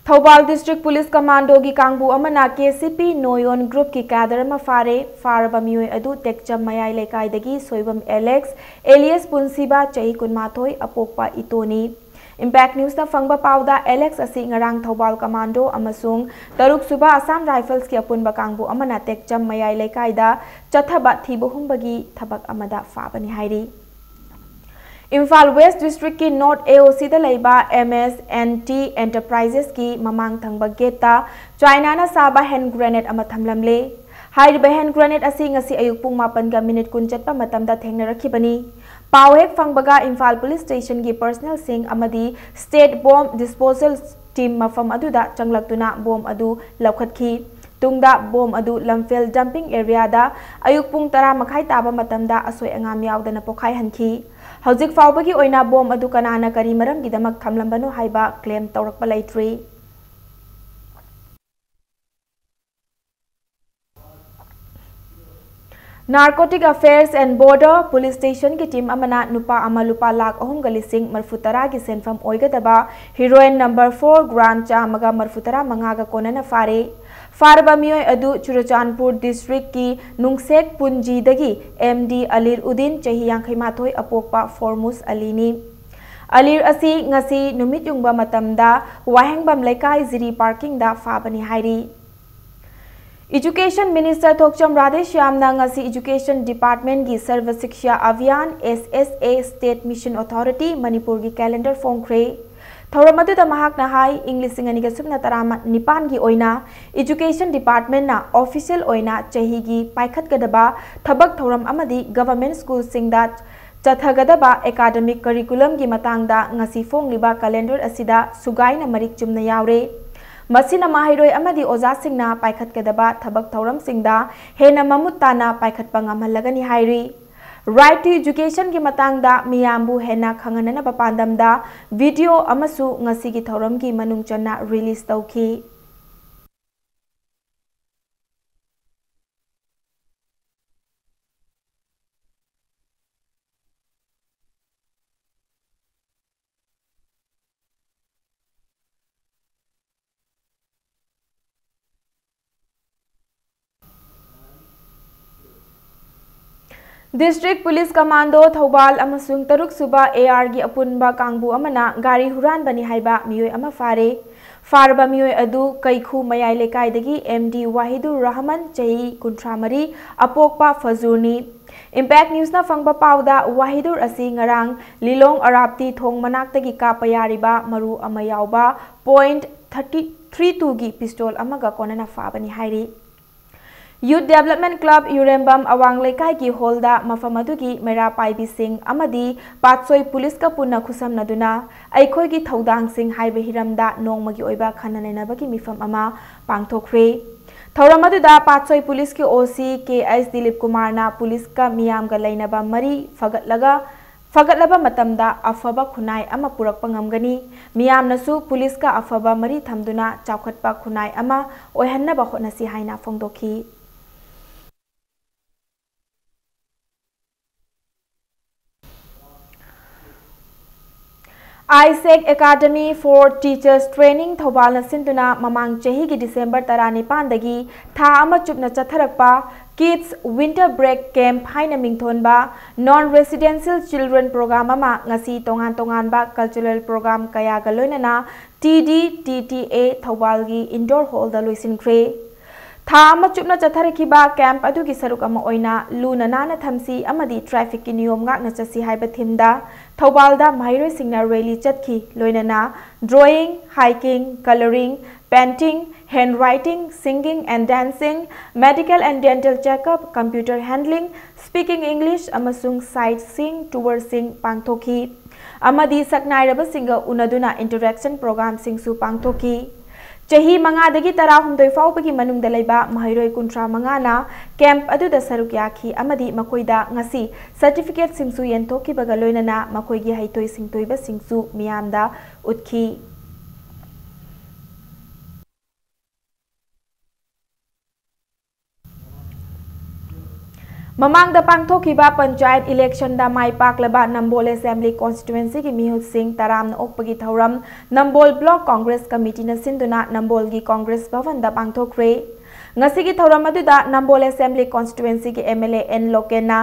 ꯊꯧꯕꯥꯜ District Police Commandoꯒꯤ ꯀꯥꯡꯕꯨ ꯑꯃꯅ KCP ꯅꯣꯌꯣꯟ groupꯀꯤ cadre ꯑꯃ ꯐꯥꯔꯦ꯫ ꯐꯥꯔꯕ ꯃꯤꯑꯣꯏ ꯑꯗꯨ ꯇꯦꯛꯆꯝ ꯃꯌꯥꯏ ꯂꯩꯀꯥꯏꯗꯒꯤ ꯁꯣꯏꯕꯝ ꯑꯦꯂꯦꯛꯁ alias ꯄꯨꯟꯁꯤꯕ, ꯆꯍꯤ ꯀꯨꯟꯃꯥꯊꯣꯏ, ꯑꯄꯣꯛꯄ ꯏꯇꯣꯅꯤ꯫ Impact Newsꯅ ꯐꯪꯕ ꯄꯥꯎꯗ, ꯑꯦꯂꯦꯛꯁ ꯑꯁꯤ ꯉꯔꯥꯡ ꯊꯧꯕꯥꯜ Commando ꯑꯃꯁꯨꯡ ꯇꯔꯨꯛꯁꯨꯕ Assam Riflesꯀꯤ ꯑꯄꯨꯟꯕ ꯀꯥꯡꯕꯨ ꯑꯃꯅ ꯇꯦꯛꯆꯝ ꯃꯌꯥꯏ ꯂꯩꯀꯥꯏꯗ ꯆꯠꯊꯕ ꯊꯤꯕ ꯍꯨꯝꯕꯒꯤ ꯊꯕꯛ ꯑꯃꯗ ꯐꯥꯕꯅꯤ ꯍꯥꯏꯔꯤ꯫ ꯏꯝꯐꯥꯜ ꯋꯦꯁ ꯗꯤꯁꯇ꯭ꯔꯤꯛꯀꯤ ꯅꯣꯔꯠ ꯑꯦ ꯑꯣ ꯁꯤꯗ ꯂꯩꯕ ꯑꯦꯝ ꯑꯦꯁ ꯑꯦꯟ ꯇꯤ ꯑꯦꯟꯇꯔꯄ꯭ꯔꯥꯏꯖꯦꯁꯀꯤ ꯃꯃꯥꯡ ꯊꯪꯕ ꯒꯦꯠꯇ ꯆꯥꯏꯅꯥꯅ ꯁꯥꯕ ꯍꯦꯟ ꯒ꯭ꯔꯦꯅꯦꯗ ꯑꯃ ꯊꯝꯂꯝꯂꯦ꯫ ꯍꯥꯏꯔꯤꯕ ꯍꯦꯟ ꯒ꯭ꯔꯦꯅꯦꯗ ꯑꯁꯤ ꯉꯁꯤ ꯑꯌꯨꯛ ꯄꯨꯡ ꯃꯥꯄꯟꯒ ꯃꯤꯅꯤꯠ ꯀꯨꯟ ꯆꯠꯄ ꯃꯇꯝꯗ ꯊꯦꯡꯅꯔꯛꯈꯤꯕꯅꯤ꯫ ꯄꯥꯎ ꯍꯦꯛ ꯐꯪꯕꯒ ꯏꯝꯐꯥꯜ ꯄꯨꯂꯤꯁ ꯁ꯭ꯇꯦꯁꯟꯒꯤ ꯄꯔꯁꯅꯦꯜꯁꯤꯡ ꯑꯃꯗꯤ ꯁ꯭ꯇꯦꯠ ꯕꯣꯝ ꯗꯤꯁꯄꯣꯖꯦꯜ ꯇꯤꯝ ꯃꯐꯝ ꯑꯗꯨꯗ ꯆꯪꯂꯛꯇꯨꯅ ꯕꯣꯝ ꯑꯗꯨ ꯂꯧꯈꯠꯈꯤ꯫ ꯇꯨꯡꯗ ꯕꯣꯝ ꯑꯗꯨ ꯂꯝꯐꯦꯜ ꯗꯝꯄꯤꯡ ꯑꯦꯔꯤꯌꯥꯗ ꯑꯌꯨꯛ ꯄꯨꯡ ꯇꯔꯥ ꯃꯈꯥꯏ ꯇꯥꯕ ꯃꯇꯝꯗ ꯑꯁꯣꯏ ꯑꯉꯥꯝ ꯌꯥꯎꯗꯅ ꯄꯣꯈꯥꯏꯍꯟꯈꯤ꯫ ꯍꯧꯖꯤꯛ ꯐꯥꯎꯕꯒꯤ ꯑꯣꯏꯅ ꯕꯣꯝ ꯑꯗꯨ ꯀꯅꯥꯅ ꯀꯔꯤ ꯃꯔꯝꯒꯤꯗꯃꯛ ꯊꯝꯂꯝꯕꯅꯣ ꯍꯥꯏꯕ ꯀ꯭ꯂꯦꯝ ꯇꯧꯔꯛꯄ ꯂꯩꯇ꯭ꯔꯤ꯫ Narcotic Affairs and Border Police Stationꯒꯤ ꯇꯤꯝ ꯑꯃꯅ ꯅꯨꯄꯥ ꯑꯃ ꯂꯨꯄꯥ ꯂꯥꯈ ꯑꯍꯨꯝꯒ ꯂꯤꯁꯤꯡ ꯃꯔꯤꯐꯨ ꯇꯔꯥꯒꯤ ꯁꯦꯟꯐꯝ ꯑꯣꯏꯒꯗꯕ ꯍꯤꯔꯣꯏꯟ ꯅꯝꯕꯔ ꯐꯣꯔ ꯒ꯭ꯔꯥꯝ ꯆꯥꯝꯃꯒ ꯃꯔꯤꯐꯨ ꯇꯔꯥ ꯃꯉꯥꯒ ꯀꯣꯟꯅꯅ ꯐꯥꯔꯦ꯫ ꯐꯥꯔꯕ ꯃꯤꯑꯣꯏ ꯑꯗꯨ ꯆꯨꯔꯆꯥꯟꯄꯨꯔ ꯗꯤꯁꯇ꯭ꯔꯤꯛꯀꯤ ꯅꯨꯡꯁꯦꯛ ꯄꯨꯟꯖꯤꯗꯒꯤ ꯑꯦꯝ ꯗꯤ ꯑꯂꯤꯔ ꯎꯗꯤꯟ, ꯆꯍꯤ ꯌꯥꯡꯈꯩ ꯃꯥꯊꯣꯏ, ꯑꯄꯣꯛꯄ ꯐꯣꯔꯃꯨꯁ ꯑꯂꯤꯅꯤ꯫ ꯑꯂꯤꯔ ꯑꯁꯤ ꯉꯁꯤ ꯅꯨꯃꯤꯠ ꯌꯨꯡꯕ ꯃꯇꯝꯗ ꯋꯥꯍꯦꯡꯕꯝ ꯂꯩꯀꯥꯏ ꯖꯤꯔꯤ ꯄꯥꯔꯀꯤꯡꯗ ꯐꯥꯕꯅꯤ ꯍꯥꯏꯔꯤ꯫ Education Minister ꯊꯣꯛꯆꯝ ꯔꯥꯙꯦꯁ꯭ꯌꯥꯝꯅ ꯉꯁꯤ Education Departmentꯀꯤ Sarva ꯁꯤꯛꯁ꯭ꯌꯥ Abhiyan, S S A, State Mission Authority ꯃꯅꯤꯄꯨꯔꯒꯤ calendar ꯐꯣꯡꯈ꯭ꯔꯦ꯫ ꯊꯧꯔꯝ ꯑꯗꯨꯗ ꯃꯍꯥꯛꯅ ꯍꯥꯏ, ꯏꯪ ꯂꯤꯁꯤꯡ ꯑꯅꯤꯒ ꯁꯨꯞꯅ ꯇꯔꯥ ꯅꯤꯄꯥꯟꯒꯤ ꯑꯣꯏꯅ Education Departmentꯅ official ꯑꯣꯏꯅ ꯆꯍꯤꯒꯤ ꯄꯥꯏꯈꯠꯀꯗꯕ ꯊꯕꯛ ꯊꯧꯔꯝ ꯑꯃꯗꯤ government schoolꯁꯤꯡꯗ ꯆꯠꯊꯒꯗꯕ academic curriculumꯒꯤ ꯃꯇꯥꯡꯗ ꯉꯁꯤ ꯐꯣꯡꯂꯤꯕ calendar ꯑꯁꯤꯗ ꯁꯨꯒꯥꯏꯅ ꯃꯔꯤꯛ ꯆꯨꯝꯅ ꯌꯥꯎꯔꯦ꯫ ꯃꯁꯤꯅ ꯃꯍꯩꯔꯣꯏ ꯑꯃꯗꯤ ꯑꯣꯖꯥꯁꯤꯡꯅ ꯄꯥꯏꯈꯠꯀꯗꯕ ꯊꯕꯛ ꯊꯧꯔꯝꯁꯤꯡꯗ ꯍꯦꯟꯅ ꯃꯃꯨꯠ ꯇꯥꯅ ꯄꯥꯏꯈꯠꯄ ꯉꯝꯍꯜꯂꯒꯅꯤ ꯍꯥꯏꯔꯤ꯫ Right to Educationꯒꯤ ꯃꯇꯥꯡꯗ ꯃꯤꯌꯥꯝꯕꯨ ꯍꯦꯟꯅ ꯈꯪꯍꯟꯅꯅꯕ ꯄꯥꯟꯗꯝꯗ video ꯑꯃꯁꯨ ꯉꯁꯤꯒꯤ ꯊꯧꯔꯝꯒꯤ ꯃꯅꯨꯡ ꯆꯟꯅ release ꯇꯧꯈꯤ꯫ District Police Commando ꯊꯧꯕꯥꯜ ꯑꯃꯁꯨꯡ ꯇꯔꯨꯛ ꯁꯨꯕ AR ꯒꯤ ꯑꯄꯨꯟꯕ ꯀꯥꯡꯕꯨ ꯑꯃꯅ ꯒꯥꯔꯤ ꯍꯨꯔꯥꯟꯕꯅꯤ ꯍꯥꯏꯕ ꯃꯤꯑꯣꯏ ꯑꯃ ꯐꯥꯔꯦ꯫ ꯐꯥꯔꯕ ꯃꯤꯑꯣꯏ ꯑꯗꯨ ꯀꯩꯈꯨ ꯃꯌꯥꯏ ꯂꯩꯀꯥꯏꯗꯒꯤ MD ꯋꯥꯍꯤꯗꯨꯔ ꯔꯍꯃꯟ, ꯆꯍꯤ ꯀꯨꯟꯊ꯭ꯔꯥ ꯃꯔꯤ, ꯑꯄꯣꯛꯄ ꯐꯖꯨꯔꯅꯤ꯫ Impact News ꯅ ꯐꯪꯕ ꯄꯥꯎꯗ, ꯋꯥꯍꯤꯗꯨꯔ ꯑꯁꯤ ꯉꯔꯥꯡ ꯂꯤꯂꯣꯡ ꯑꯔꯥꯞꯇꯤ ꯊꯣꯡ ꯃꯅꯥꯛꯇꯒꯤ ꯀꯥꯞꯄ ꯌꯥꯔꯤꯕ ꯃꯔꯨ ꯑꯃ ꯌꯥꯎꯕ point thirty three two ꯒꯤ pistol ꯑꯃꯒ ꯀꯣꯟꯅꯅ ꯐꯥꯕꯅꯤ ꯍꯥꯏꯔꯤ꯫ Youth Development Club ꯌꯨꯔꯦꯝꯕꯝ ꯑꯋꯥꯡ ꯂꯩꯀꯥꯏꯒꯤ ꯍꯣꯜꯗ ꯃꯐꯝ ꯑꯗꯨꯒꯤ ꯃꯩꯔꯥ ꯄꯥꯏꯕꯤꯁꯤꯡ ꯑꯃꯗꯤ ꯄꯥꯠꯁꯣꯏ ꯄꯨꯂꯤꯁꯀ ꯄꯨꯟꯅ ꯈꯨꯠꯁꯝꯅꯗꯨꯅ ꯑꯩꯈꯣꯏꯒꯤ ꯊꯧꯗꯥꯡꯁꯤꯡ ꯍꯥꯏꯕ ꯍꯤꯔꯝꯗ ꯅꯣꯡꯃꯒꯤ ꯑꯣꯏꯕ ꯈꯟꯅ ꯅꯩꯅꯕꯒꯤ ꯃꯤꯐꯝ ꯑꯃ ꯄꯥꯡꯊꯣꯛꯈ꯭ꯔꯦ꯫ ꯊꯧꯔꯝ ꯑꯗꯨꯗ ꯄꯥꯠꯁꯣꯏ ꯄꯨꯂꯤꯁꯀꯤ OC ꯀꯦ ꯑꯩꯆ ꯗꯤꯂꯤꯞ ꯀꯨꯃꯥꯔꯅ ꯄꯨꯂꯤꯁꯀ ꯃꯤꯌꯥꯝꯒ ꯂꯩꯅꯕ ꯃꯔꯤ ꯐꯒꯠꯂꯒ, ꯐꯒꯠꯂꯕ ꯃꯇꯝꯗ ꯑꯐꯕ ꯈꯨꯟꯅꯥꯏ ꯑꯃ ꯄꯨꯔꯛꯄ ꯉꯝꯒꯅꯤ꯫ ꯃꯤꯌꯥꯝꯅꯁꯨ ꯄꯨꯂꯤꯁꯀ ꯑꯐꯕ ꯃꯔꯤ ꯊꯝꯗꯨꯅ ꯆꯥꯎꯈꯠꯄ ꯈꯨꯟꯅꯥꯏ ꯑꯃ ꯑꯣꯏꯍꯟꯅꯕ ꯍꯣꯠꯅꯁꯤ ꯍꯥꯏꯅ ꯐꯣꯡꯗꯣꯛꯈꯤ꯫ ISEC Academy for Teachers Training ꯊꯧꯕꯥꯜꯅ ꯁꯤꯟꯗꯨꯅ ꯃꯃꯥꯡ ꯆꯍꯤꯒꯤ ꯗꯤꯁꯦꯝꯕꯔ ꯇꯔꯥꯅꯤꯄꯥꯟꯗꯒꯤ ꯊꯥ ꯑꯃ ꯆꯨꯞꯅ ꯆꯠꯊꯔꯛꯄ Kids Winter Break Camp ꯍꯥꯏꯅ ꯃꯤꯡꯊꯣꯟꯕ Non Residential Children Program ꯑꯃ ꯉꯁꯤ ꯇꯣꯉꯥꯟ ꯇꯣꯉꯥꯟꯕ cultural program ꯀꯌꯥꯒ ꯂꯣꯏꯅꯅ TDTTA ꯊꯧꯕꯥꯜꯒꯤ indoor hall ꯗ ꯂꯣꯏꯁꯤꯟꯈ꯭ꯔꯦ꯫ ꯊꯥ ꯑꯃ ꯆꯨꯞꯅ ꯆꯠꯊꯔꯛꯈꯤꯕ camp ꯑꯗꯨꯒꯤ ꯁꯔꯨꯛ ꯑꯃ ꯑꯣꯏꯅ ꯂꯨꯅ ꯅꯥꯟꯅ ꯊꯝꯁꯤ ꯑꯃꯗꯤ traffic ꯀꯤ ꯅꯤꯌꯣꯝ ꯉꯥꯛꯅ ꯆꯠꯁꯤ ꯍꯥꯏꯕ theme ꯗ ꯊꯧꯕꯥꯜꯗ ꯃꯍꯩꯔꯣꯏꯁꯤꯡꯅ rally ꯆꯠꯈꯤ, ꯂꯣꯏꯅꯅ drawing, hiking, colouring, painting, handwriting, singing and dancing, medical and dental checkup, computer handling, speaking English ꯑꯃꯁꯨꯡ sightseeing tour ꯁꯤꯡ ꯄꯥꯡꯊꯣꯛꯈꯤ ꯑꯃꯗꯤ ꯁꯛꯅꯥꯏꯔꯕꯁꯤꯡꯒ ꯎꯅꯗꯨꯅ interaction program ꯁꯤꯡꯁꯨ ꯄꯥꯡꯊꯣꯛꯈꯤ꯫ ꯆꯍꯤ ꯃꯉꯥꯗꯒꯤ ꯇꯔꯥꯍꯨꯝꯗꯣꯏ ꯐꯥꯎꯕꯒꯤ ꯃꯅꯨꯡꯗ ꯂꯩꯕ ꯃꯍꯩꯔꯣꯏ ꯀꯨꯟꯊ꯭ꯔꯥ ꯃꯉꯥꯅ camp ꯑꯗꯨꯗ ꯁꯔꯨꯛ ꯌꯥꯈꯤ ꯑꯃꯗꯤ ꯃꯈꯣꯏꯗ ꯉꯁꯤ certificate ꯁꯤꯡꯁꯨ ꯌꯦꯟꯊꯣꯛꯈꯤꯕꯒ ꯂꯣꯏꯅꯅ ꯃꯈꯣꯏꯒꯤ ꯍꯩꯊꯣꯏ ꯁꯤꯡꯊꯣꯏꯕꯁꯤꯡꯁꯨ ꯃꯤꯌꯥꯝꯗ ꯎꯠꯈꯤ꯫ ꯃꯃꯥꯡꯗ ꯄꯥꯡꯊꯣꯛꯈꯤꯕ ꯄꯟꯆꯥꯌꯠ election ꯗ ꯃꯥꯏ ꯄꯥꯛꯂꯕ ꯅꯝꯕꯣꯜ Assembly Constituency ꯒꯤ ꯃꯤꯍꯨꯠꯁꯤꯡ ꯇꯔꯥꯝꯅ ꯑꯣꯛꯄꯒꯤ ꯊꯧꯔꯝ ꯅꯝꯕꯣꯜ Block Congress Committee ꯅ ꯁꯤꯟꯗꯨꯅ ꯅꯝꯕꯣꯜꯒꯤ Congress ꯚꯕꯟꯗ ꯄꯥꯡꯊꯣꯛꯈ꯭ꯔꯦ꯫ ꯉꯁꯤꯒꯤ ꯊꯧꯔꯝ ꯑꯗꯨꯗ ꯅꯝꯕꯣꯜ ꯑꯦꯁꯦꯝꯕ꯭ꯂꯤ ꯀꯣꯟꯁꯇꯤꯇ꯭ꯋꯦꯟꯁꯤꯒꯤ ꯑꯦꯝ ꯑꯦꯜ ꯑꯦ ꯑꯦꯟ ꯂꯣꯀꯦꯟꯅ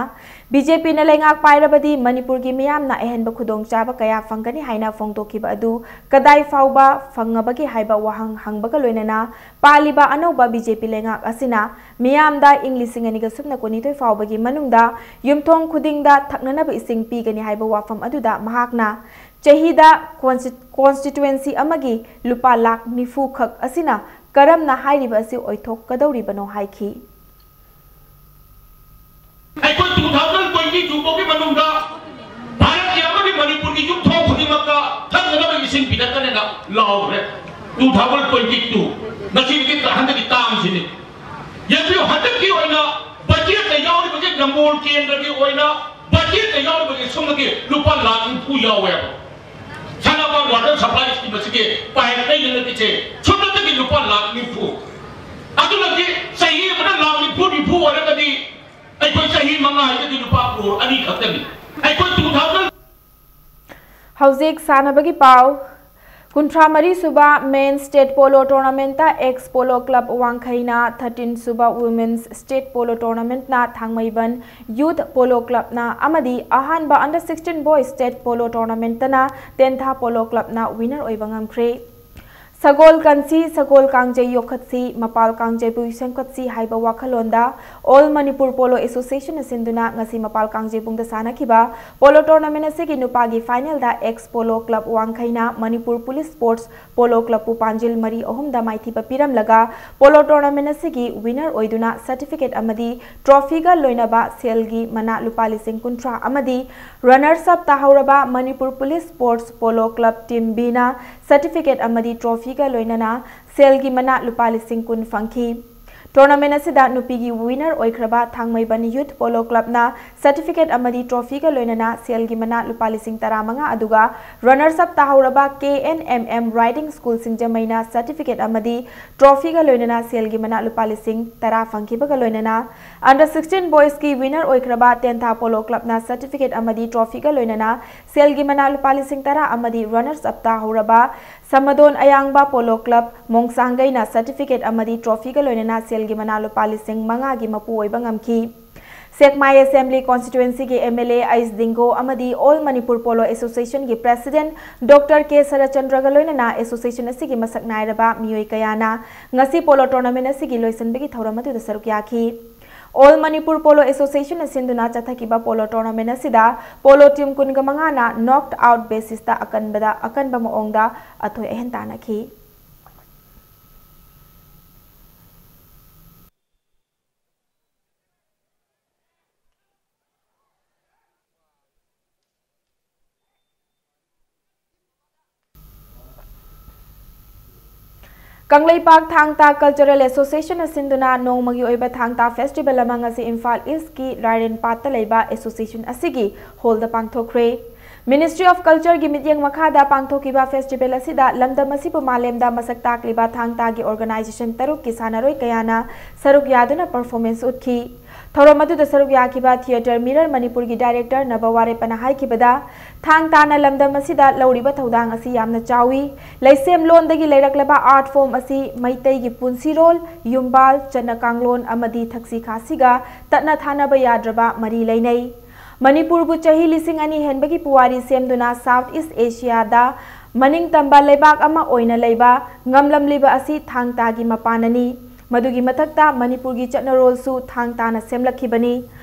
ꯕꯤ ꯖꯦ ꯄꯤꯅ ꯂꯩꯉꯥꯛ ꯄꯥꯏꯔꯕꯗꯤ ꯃꯅꯤꯄꯨꯔꯒꯤ ꯃꯤꯌꯥꯝꯅ ꯑꯍꯦꯟꯕ ꯈꯨꯗꯣꯡꯆꯥꯕ ꯀꯌꯥ ꯐꯪꯒꯅꯤ ꯍꯥꯏꯅ ꯐꯣꯡꯗꯣꯛꯈꯤꯕ ꯑꯗꯨ ꯀꯗꯥꯏ ꯐꯥꯎꯕ ꯐꯪꯉꯕꯒꯦ ꯍꯥꯏꯕ ꯋꯥꯍꯪ ꯍꯪꯕꯒ ꯂꯣꯏꯅꯅ ꯄꯥꯜꯂꯤꯕ ꯑꯅꯧꯕ ꯕꯤ ꯖꯦ ꯄꯤ ꯂꯩꯉꯥꯛ ꯑꯁꯤꯅ ꯃꯤꯌꯥꯝꯗ ꯏꯪ ꯂꯤꯁꯤꯡ ꯑꯅꯤꯒ ꯁꯨꯞꯅ ꯀꯨꯟꯅꯤꯊꯣꯏ ꯐꯥꯎꯕꯒꯤ ꯃꯅꯨꯡꯗ ꯌꯨꯝꯊꯣꯡ ꯈꯨꯗꯤꯡꯗ ꯊꯛꯅꯅꯕ ꯏꯁꯤꯡ ꯄꯤꯒꯅꯤ ꯍꯥꯏꯕ ꯋꯥꯐꯝ ꯑꯗꯨꯗ ꯃꯍꯥꯛꯅ ꯆꯍꯤꯗ ꯀꯣꯟꯁꯇꯤ-, ꯀꯣꯟꯁꯇꯤꯇ꯭ꯋꯦꯟꯁꯤ ꯑꯃꯒꯤ ꯂꯨꯄꯥ ꯂꯥꯈ ꯅꯤꯐꯨ ꯈꯛ ꯑꯁꯤꯅ ꯀꯔꯝꯅ ꯍꯥꯏꯔꯤꯕ ꯑꯁꯤ ꯑꯣꯏꯊꯣꯛꯀꯗꯧꯔꯤꯕꯅꯣ ꯍꯥꯏꯈꯤ꯫ ꯑꯩꯈꯣꯏ two thousand twenty two ꯐꯥꯎꯒꯤ ꯃꯅꯨꯡꯗ ꯚꯥꯔꯠꯀꯤ ꯑꯃꯗꯤ ꯃꯅꯤꯄꯨꯔꯒꯤ ꯌꯨꯝꯊꯣꯡ ꯈꯨꯗꯤꯡꯃꯛꯇ ꯊꯛꯅꯅꯕ ꯏꯁꯤꯡ ꯄꯤꯔꯛꯀꯅꯦꯅ ꯂꯥꯎꯈ꯭ꯔꯦ꯫ Two thousand twenty two, ꯉꯁꯤꯗꯒꯤ ꯍꯟꯗꯛꯀꯤ ꯇꯥꯝꯁꯤꯅꯤ꯫ ꯌꯦꯡꯕꯤꯌꯨ, ꯍꯟꯗꯛꯀꯤ ꯑꯣꯏꯅ ꯕꯖꯦꯠꯇ ꯌꯥꯎꯔꯤꯕꯁꯦ ꯅꯝꯕꯣꯜ ꯀꯦꯟꯗ꯭ꯔꯒꯤ ꯑꯣꯏꯅ ꯕꯖꯦꯠꯇ ꯌꯥꯎꯔꯤꯕꯁꯦ ꯁꯨꯞꯅꯒꯤ ꯂꯨꯄꯥ ꯂꯥꯈ ꯅꯤꯐꯨ ꯌꯥꯎꯋꯦꯕ꯫ ꯁꯥꯅꯥꯄꯥꯟ ꯋꯥꯇꯔ ꯁꯄ꯭ꯂꯥꯏ ꯁ꯭ꯀꯤꯝ ꯑꯁꯤꯒꯤ ꯄꯥꯏꯞ ꯂꯩꯅꯅꯕꯒꯤꯁꯦ ꯁꯨꯞꯅꯇꯒꯤ ꯂꯨꯄꯥ ꯂꯥꯈ ꯅꯤꯐꯨ꯫ ꯑꯗꯨꯅꯗꯤ ꯆꯍꯤ ꯑꯃꯗ ꯂꯥꯈ ꯅꯤꯐꯨ ꯅꯤꯐꯨ ꯑꯣꯏꯔꯒꯗꯤ ꯑꯩꯈꯣꯏ ꯆꯍꯤ ꯃꯉꯥ ꯍꯥꯏꯒꯗꯤ ꯂꯨꯄꯥ ꯀ꯭ꯔꯣꯔ ꯑꯅꯤ ꯈꯛꯇꯅꯤ꯫ ꯑꯩꯈꯣꯏ two thousand ꯍꯧꯖꯤꯛ ꯁꯥꯟꯅꯕꯒꯤ ꯄꯥꯎ꯫ ꯀꯨꯟꯊ꯭ꯔꯥ ꯃꯔꯤ ꯁꯨꯕ ꯃꯦꯟ ꯁ꯭ꯇꯦꯠ ꯄꯣꯂꯣ ꯇꯣꯔꯅꯥꯃꯦꯟꯠꯇ ꯑꯦꯛꯁ ꯄꯣꯂꯣ ꯀ꯭ꯂꯕ ꯋꯥꯡꯈꯩꯅ, ꯊꯥꯔꯇꯤꯟ ꯁꯨꯕ ꯋꯨꯃꯦꯟꯁ ꯁ꯭ꯇꯦꯠ ꯄꯣꯂꯣ ꯇꯣꯔꯅꯥꯃꯦꯟꯠꯅ ꯊꯥꯡꯃꯩꯕꯟ ꯌꯨꯊ ꯄꯣꯂꯣ ꯀ꯭ꯂꯕꯅ ꯑꯃꯗꯤ ꯑꯍꯥꯟꯕ under sixteen boys state polo ꯇꯣꯔꯅꯥꯃꯦꯟꯠꯇꯅ ꯇꯦꯟꯊꯥ ꯄꯣꯂꯣ ꯀ꯭ꯂꯕꯅ ꯋꯤꯅꯔ ꯑꯣꯏꯕ ꯉꯝꯈ꯭ꯔꯦ꯫ ꯁꯒꯣꯜ ꯀꯟꯁꯤ, ꯁꯒꯣꯜ ꯀꯥꯡꯖꯩ ꯌꯣꯛꯈꯠꯁꯤ, ꯃꯄꯥꯜ ꯀꯥꯡꯖꯩꯕꯨ ꯁꯦꯝꯒꯠꯁꯤ ꯍꯥꯏꯕ ꯋꯥꯈꯜꯂꯣꯟꯗ ꯑꯣꯜ ꯃꯅꯤꯄꯨꯔ ꯄꯣꯂꯣ ꯑꯦꯁꯣꯁꯤꯌꯦꯁꯟꯅ ꯁꯤꯟꯗꯨꯅ ꯉꯁꯤ ꯃꯄꯥꯜ ꯀꯥꯡꯖꯩꯕꯨꯡꯗ ꯁꯥꯟꯅꯈꯤꯕ ꯄꯣꯂꯣ ꯇꯣꯔꯅꯥꯃꯦꯟꯠ ꯑꯁꯤꯒꯤ ꯅꯨꯄꯥꯒꯤ ꯐꯥꯏꯅꯦꯜꯗ ꯑꯦꯛꯁ ꯄꯣꯂꯣ ꯀ꯭ꯂꯕ ꯋꯥꯡꯈꯩꯅ ꯃꯅꯤꯄꯨꯔ ꯄꯨꯂꯤꯁ ꯁ꯭ꯄꯣꯔꯠꯁ ꯄꯣꯂꯣ ꯀ꯭ꯂꯕꯄꯨ ꯄꯥꯟꯖꯤꯜ ꯃꯔꯤ ꯑꯍꯨꯝꯗ ꯃꯥꯏꯊꯤꯕ ꯄꯤꯔꯝꯂꯒ ꯄꯣꯂꯣ ꯇꯣꯔꯅꯥꯃꯦꯟꯠ ꯑꯁꯤꯒꯤ ꯋꯤꯅꯔ ꯑꯣꯏꯗꯨꯅ ꯁꯔꯇꯤꯐꯤꯀꯦꯠ ꯑꯃꯗꯤ ꯇ꯭ꯔꯣꯐꯤꯒ ꯂꯣꯏꯅꯕ ꯁꯦꯜꯒꯤ ꯃꯅꯥ ꯂꯨꯄꯥ ꯂꯤꯁꯤꯡ ꯀꯨꯟꯊ꯭ꯔꯥ ꯑꯃꯗꯤ ꯔꯅꯔꯁ ꯑꯞ ꯇꯥꯍꯧꯔꯕ Manipur police sports polo club team ꯕꯤꯅ ꯁꯔꯇꯤꯐꯤꯀꯦꯠ ꯑꯃꯗꯤ ꯇ꯭ꯔꯣꯐꯤꯒ ꯂꯣꯏꯅꯅ ꯁꯦꯜꯒꯤ ꯃꯅꯥ ꯂꯨꯄꯥ ꯂꯤꯁꯤꯡ ꯀꯨꯟ ꯐꯪꯈꯤ꯫ ꯇꯣꯔꯅꯥꯃꯦꯟꯠ ꯑꯁꯤꯗ ꯅꯨꯄꯤꯒꯤ ꯋꯤꯅꯔ ꯑꯣꯏꯈ꯭ꯔꯕ ꯊꯥꯡꯃꯩꯕꯟ ꯌꯨꯊ ꯄꯣꯂꯣ ꯀ꯭ꯂꯕꯅ ꯁꯔꯇꯤꯐꯤꯀꯦꯠ ꯑꯃꯗꯤ ꯇ꯭ꯔꯣꯐꯤꯒ ꯂꯣꯏꯅꯅ ꯁꯦꯜꯒꯤ ꯃꯅꯥ ꯂꯨꯄꯥ ꯂꯤꯁꯤꯡ ꯇꯔꯥꯃꯉꯥ, ꯑꯗꯨꯒ ꯔꯅꯔꯁ ꯑꯞ ꯇꯥꯍꯧꯔꯕ K N M M riding school ꯁꯤꯡꯖꯃꯩꯅ ꯁꯔꯇꯤꯐꯤꯀꯦꯠ ꯑꯃꯗꯤ ꯇ꯭ꯔꯣꯐꯤꯒ ꯂꯣꯏꯅꯅ ꯁꯦꯜꯒꯤ ꯃꯅꯥ ꯂꯨꯄꯥ ꯂꯤꯁꯤꯡ ꯇꯔꯥ ꯐꯪꯈꯤꯕꯒ ꯂꯣꯏꯅꯅ, ꯑꯟꯗꯔ ꯁꯤꯛꯁꯇꯤꯟ ꯕꯣꯏꯁꯀꯤ ꯋꯤꯅꯔ ꯑꯣꯏꯈ꯭ꯔꯕ ꯇꯦꯟꯊꯥ ꯄꯣꯂꯣ ꯀ꯭ꯂꯕꯅ ꯁꯔꯇꯤꯐꯤꯀꯦꯠ ꯑꯃꯗꯤ ꯇ꯭ꯔꯣꯐꯤꯒ ꯂꯣꯏꯅꯅ ꯁꯦꯜꯒꯤ ꯃꯅꯥ ꯂꯨꯄꯥ ꯂꯤꯁꯤꯡ ꯇꯔꯥ ꯑꯃꯗꯤ ꯔꯅꯔꯁ ꯑꯞ ꯇꯥꯍꯧꯔꯕ ꯁꯃꯗꯣꯟ ꯑꯌꯥꯡꯕ ꯄꯣꯂꯣ ꯀ꯭ꯂꯕ ꯃꯣꯡꯁꯥꯡꯒꯩꯅ ꯁꯔꯇꯤꯐꯤꯀꯦꯠ ꯑꯃꯗꯤ ꯇ꯭ꯔꯣꯐꯤꯒ ꯂꯣꯏꯅꯅ ꯁꯦꯜꯒꯤ ꯃꯅꯥ ꯂꯨꯄꯥ ꯂꯤꯁꯤꯡ ꯃꯉꯥꯒꯤ ꯃꯄꯨ ꯑꯣꯏꯕ ꯉꯝꯈꯤ꯫ ꯁꯦꯛꯃꯥꯏ ꯑꯦꯁꯦꯝꯕ꯭ꯂꯤ ꯀꯣꯟꯁꯇꯤꯇ꯭ꯋꯦꯟꯁꯤꯒꯤ M L A H Dingo ꯑꯃꯗꯤ ꯑꯣꯜ ꯃꯅꯤꯄꯨꯔ ꯄꯣꯂꯣ ꯑꯦꯁꯣꯁꯤꯌꯦꯁꯟꯒꯤ ꯄ꯭ꯔꯦꯁꯤꯗꯦꯟꯠ ꯗꯣꯛꯇꯔ ꯀꯦ ꯁꯔꯠꯆꯟꯗ꯭ꯔꯒ ꯂꯣꯏꯅꯅ ꯑꯦꯁꯣꯁꯤꯌꯦꯁꯟ ꯑꯁꯤꯒꯤ ꯃꯁꯛ ꯅꯥꯏꯔꯕ ꯃꯤꯑꯣꯏ ꯀꯌꯥꯅ ꯉꯁꯤ ꯄꯣꯂꯣ ꯇꯣꯔꯅꯥꯃꯦꯟꯠ ꯑꯁꯤꯒꯤ ꯂꯣꯏꯁꯤꯟꯕꯒꯤ ꯊꯧꯔꯝ ꯑꯗꯨꯗ ꯁꯔꯨꯛ ꯌꯥꯈꯤ꯫ ꯑꯣꯜ ꯃꯅꯤꯄꯨꯔ ꯄꯣꯂꯣ ꯑꯦꯁꯣꯁꯤꯌꯦꯁꯟꯅ ꯁꯤꯟꯗꯨꯅ ꯆꯠꯊꯈꯤꯕ ꯄꯣꯂꯣ ꯇꯣꯔꯅꯥꯃꯦꯟꯠ ꯑꯁꯤꯗ ꯄꯣꯂꯣ ꯇꯤꯝ ꯀꯨꯟꯒ ꯃꯉꯥꯅ knock out basis ꯇ ꯑꯀꯟꯕꯗ ꯑꯀꯟꯕ ꯃꯑꯣꯡꯗ ꯑꯊꯣꯏ ꯑꯍꯦꯟ ꯇꯥꯟꯅꯈꯤ꯫ ꯀꯪꯂꯩꯄꯥꯛ ꯊꯥꯡ ꯇꯥ ꯀꯜꯆꯔꯦꯜ ꯑꯦꯁꯣꯁꯤꯌꯦꯁꯟꯅ ꯁꯤꯟꯗꯨꯅ ꯅꯣꯡꯃꯒꯤ ꯑꯣꯏꯕ ꯊꯥꯡ ꯇꯥ ꯐꯦꯁꯇꯤꯚꯦꯜ ꯑꯃ ꯉꯁꯤ ꯏꯝꯐꯥꯜ ꯏꯁꯀꯤ ꯂꯥꯏꯔꯦꯟ ꯄꯥꯠꯇ ꯂꯩꯕ ꯑꯦꯁꯣꯁꯤꯌꯦꯁꯟ ꯑꯁꯤꯒꯤ ꯍꯣꯜꯗ ꯄꯥꯡꯊꯣꯛꯈ꯭ꯔꯦ꯫ ꯃꯤꯅꯤꯁꯇ꯭ꯔꯤ ꯑꯣꯐ ꯀꯜꯆꯔꯒꯤ ꯃꯤꯠꯌꯦꯡ ꯃꯈꯥꯗ ꯄꯥꯡꯊꯣꯛꯈꯤꯕ ꯐꯦꯁꯇꯤꯚꯦꯜ ꯑꯁꯤꯗ ꯂꯝꯗꯝ ꯑꯁꯤꯕꯨ ꯃꯥꯂꯦꯝꯗ ꯃꯁꯛ ꯇꯥꯛꯂꯤꯕ ꯊꯥꯡ ꯇꯥꯒꯤ ꯑꯣꯔꯒꯅꯥꯏꯖꯦꯁꯟ ꯇꯔꯨꯛꯀꯤ ꯁꯥꯟꯅꯔꯣꯏ ꯀꯌꯥꯅ ꯁꯔꯨꯛ ꯌꯥꯗꯨꯅ ꯄꯔꯐꯣꯔꯃꯦꯟꯁ ꯎꯠꯈꯤ꯫ ꯊꯧꯔꯝ ꯑꯗꯨꯗ ꯁꯔꯨꯛ ꯌꯥꯈꯤꯕ ꯊꯤꯌꯦꯇꯔ ꯃꯤꯔꯔ ꯃꯅꯤꯄꯨꯔꯒꯤ ꯗꯥꯏꯔꯦꯛꯇꯔ ꯅꯕ ꯋꯥꯔꯦꯄꯅ ꯍꯥꯏꯈꯤꯕꯗ, ꯊꯥꯡ ꯇꯥꯅ ꯂꯝꯗꯝ ꯑꯁꯤꯗ ꯂꯧꯔꯤꯕ ꯊꯧꯗꯥꯡ ꯑꯁꯤ ꯌꯥꯝꯅ ꯆꯥꯎꯏ꯫ ꯂꯩꯁꯦꯝꯂꯣꯟꯗꯒꯤ ꯂꯩꯔꯛꯂꯕ ꯑꯥꯔꯠ ꯐꯣꯔꯝ ꯑꯁꯤ ꯃꯩꯇꯩꯒꯤ ꯄꯨꯟꯁꯤꯔꯣꯜ, ꯌꯨꯝꯕꯥꯜ, ꯆꯠꯅ ꯀꯥꯡꯂꯣꯟ ꯑꯃꯗꯤ ꯊꯛꯁꯤ ꯈꯥꯁꯤꯒ ꯇꯠꯅ ꯊꯥꯅꯕ ꯌꯥꯗ꯭ꯔꯕ ꯃꯔꯤ ꯂꯩꯅꯩ꯫ ꯃꯅꯤꯄꯨꯔꯕꯨ ꯆꯍꯤ ꯂꯤꯁꯤꯡ ꯑꯅꯤ ꯍꯦꯟꯕꯒꯤ ꯄꯨꯋꯥꯔꯤ ꯁꯦꯝꯗꯨꯅ ꯁꯥꯎꯊ ꯏꯁ ꯑꯦꯁꯤꯌꯥꯗ ꯃꯅꯤꯡꯇꯝꯕ ꯂꯩꯕꯥꯛ ꯑꯃ ꯑꯣꯏꯅ ꯂꯩꯕ ꯉꯝꯂꯝꯂꯤꯕ ꯑꯁꯤ ꯊꯥꯡ ꯇꯥꯒꯤ ꯃꯄꯥꯟꯅꯅꯤ꯫ ꯃꯗꯨꯒꯤ ꯃꯊꯛꯇ ꯃꯅꯤꯄꯨꯔꯒꯤ ꯆꯠꯅꯔꯣꯜꯁꯨ ꯊꯥꯡ ꯇꯥꯅ ꯁꯦꯝꯂꯛꯈꯤꯕꯅꯤ꯫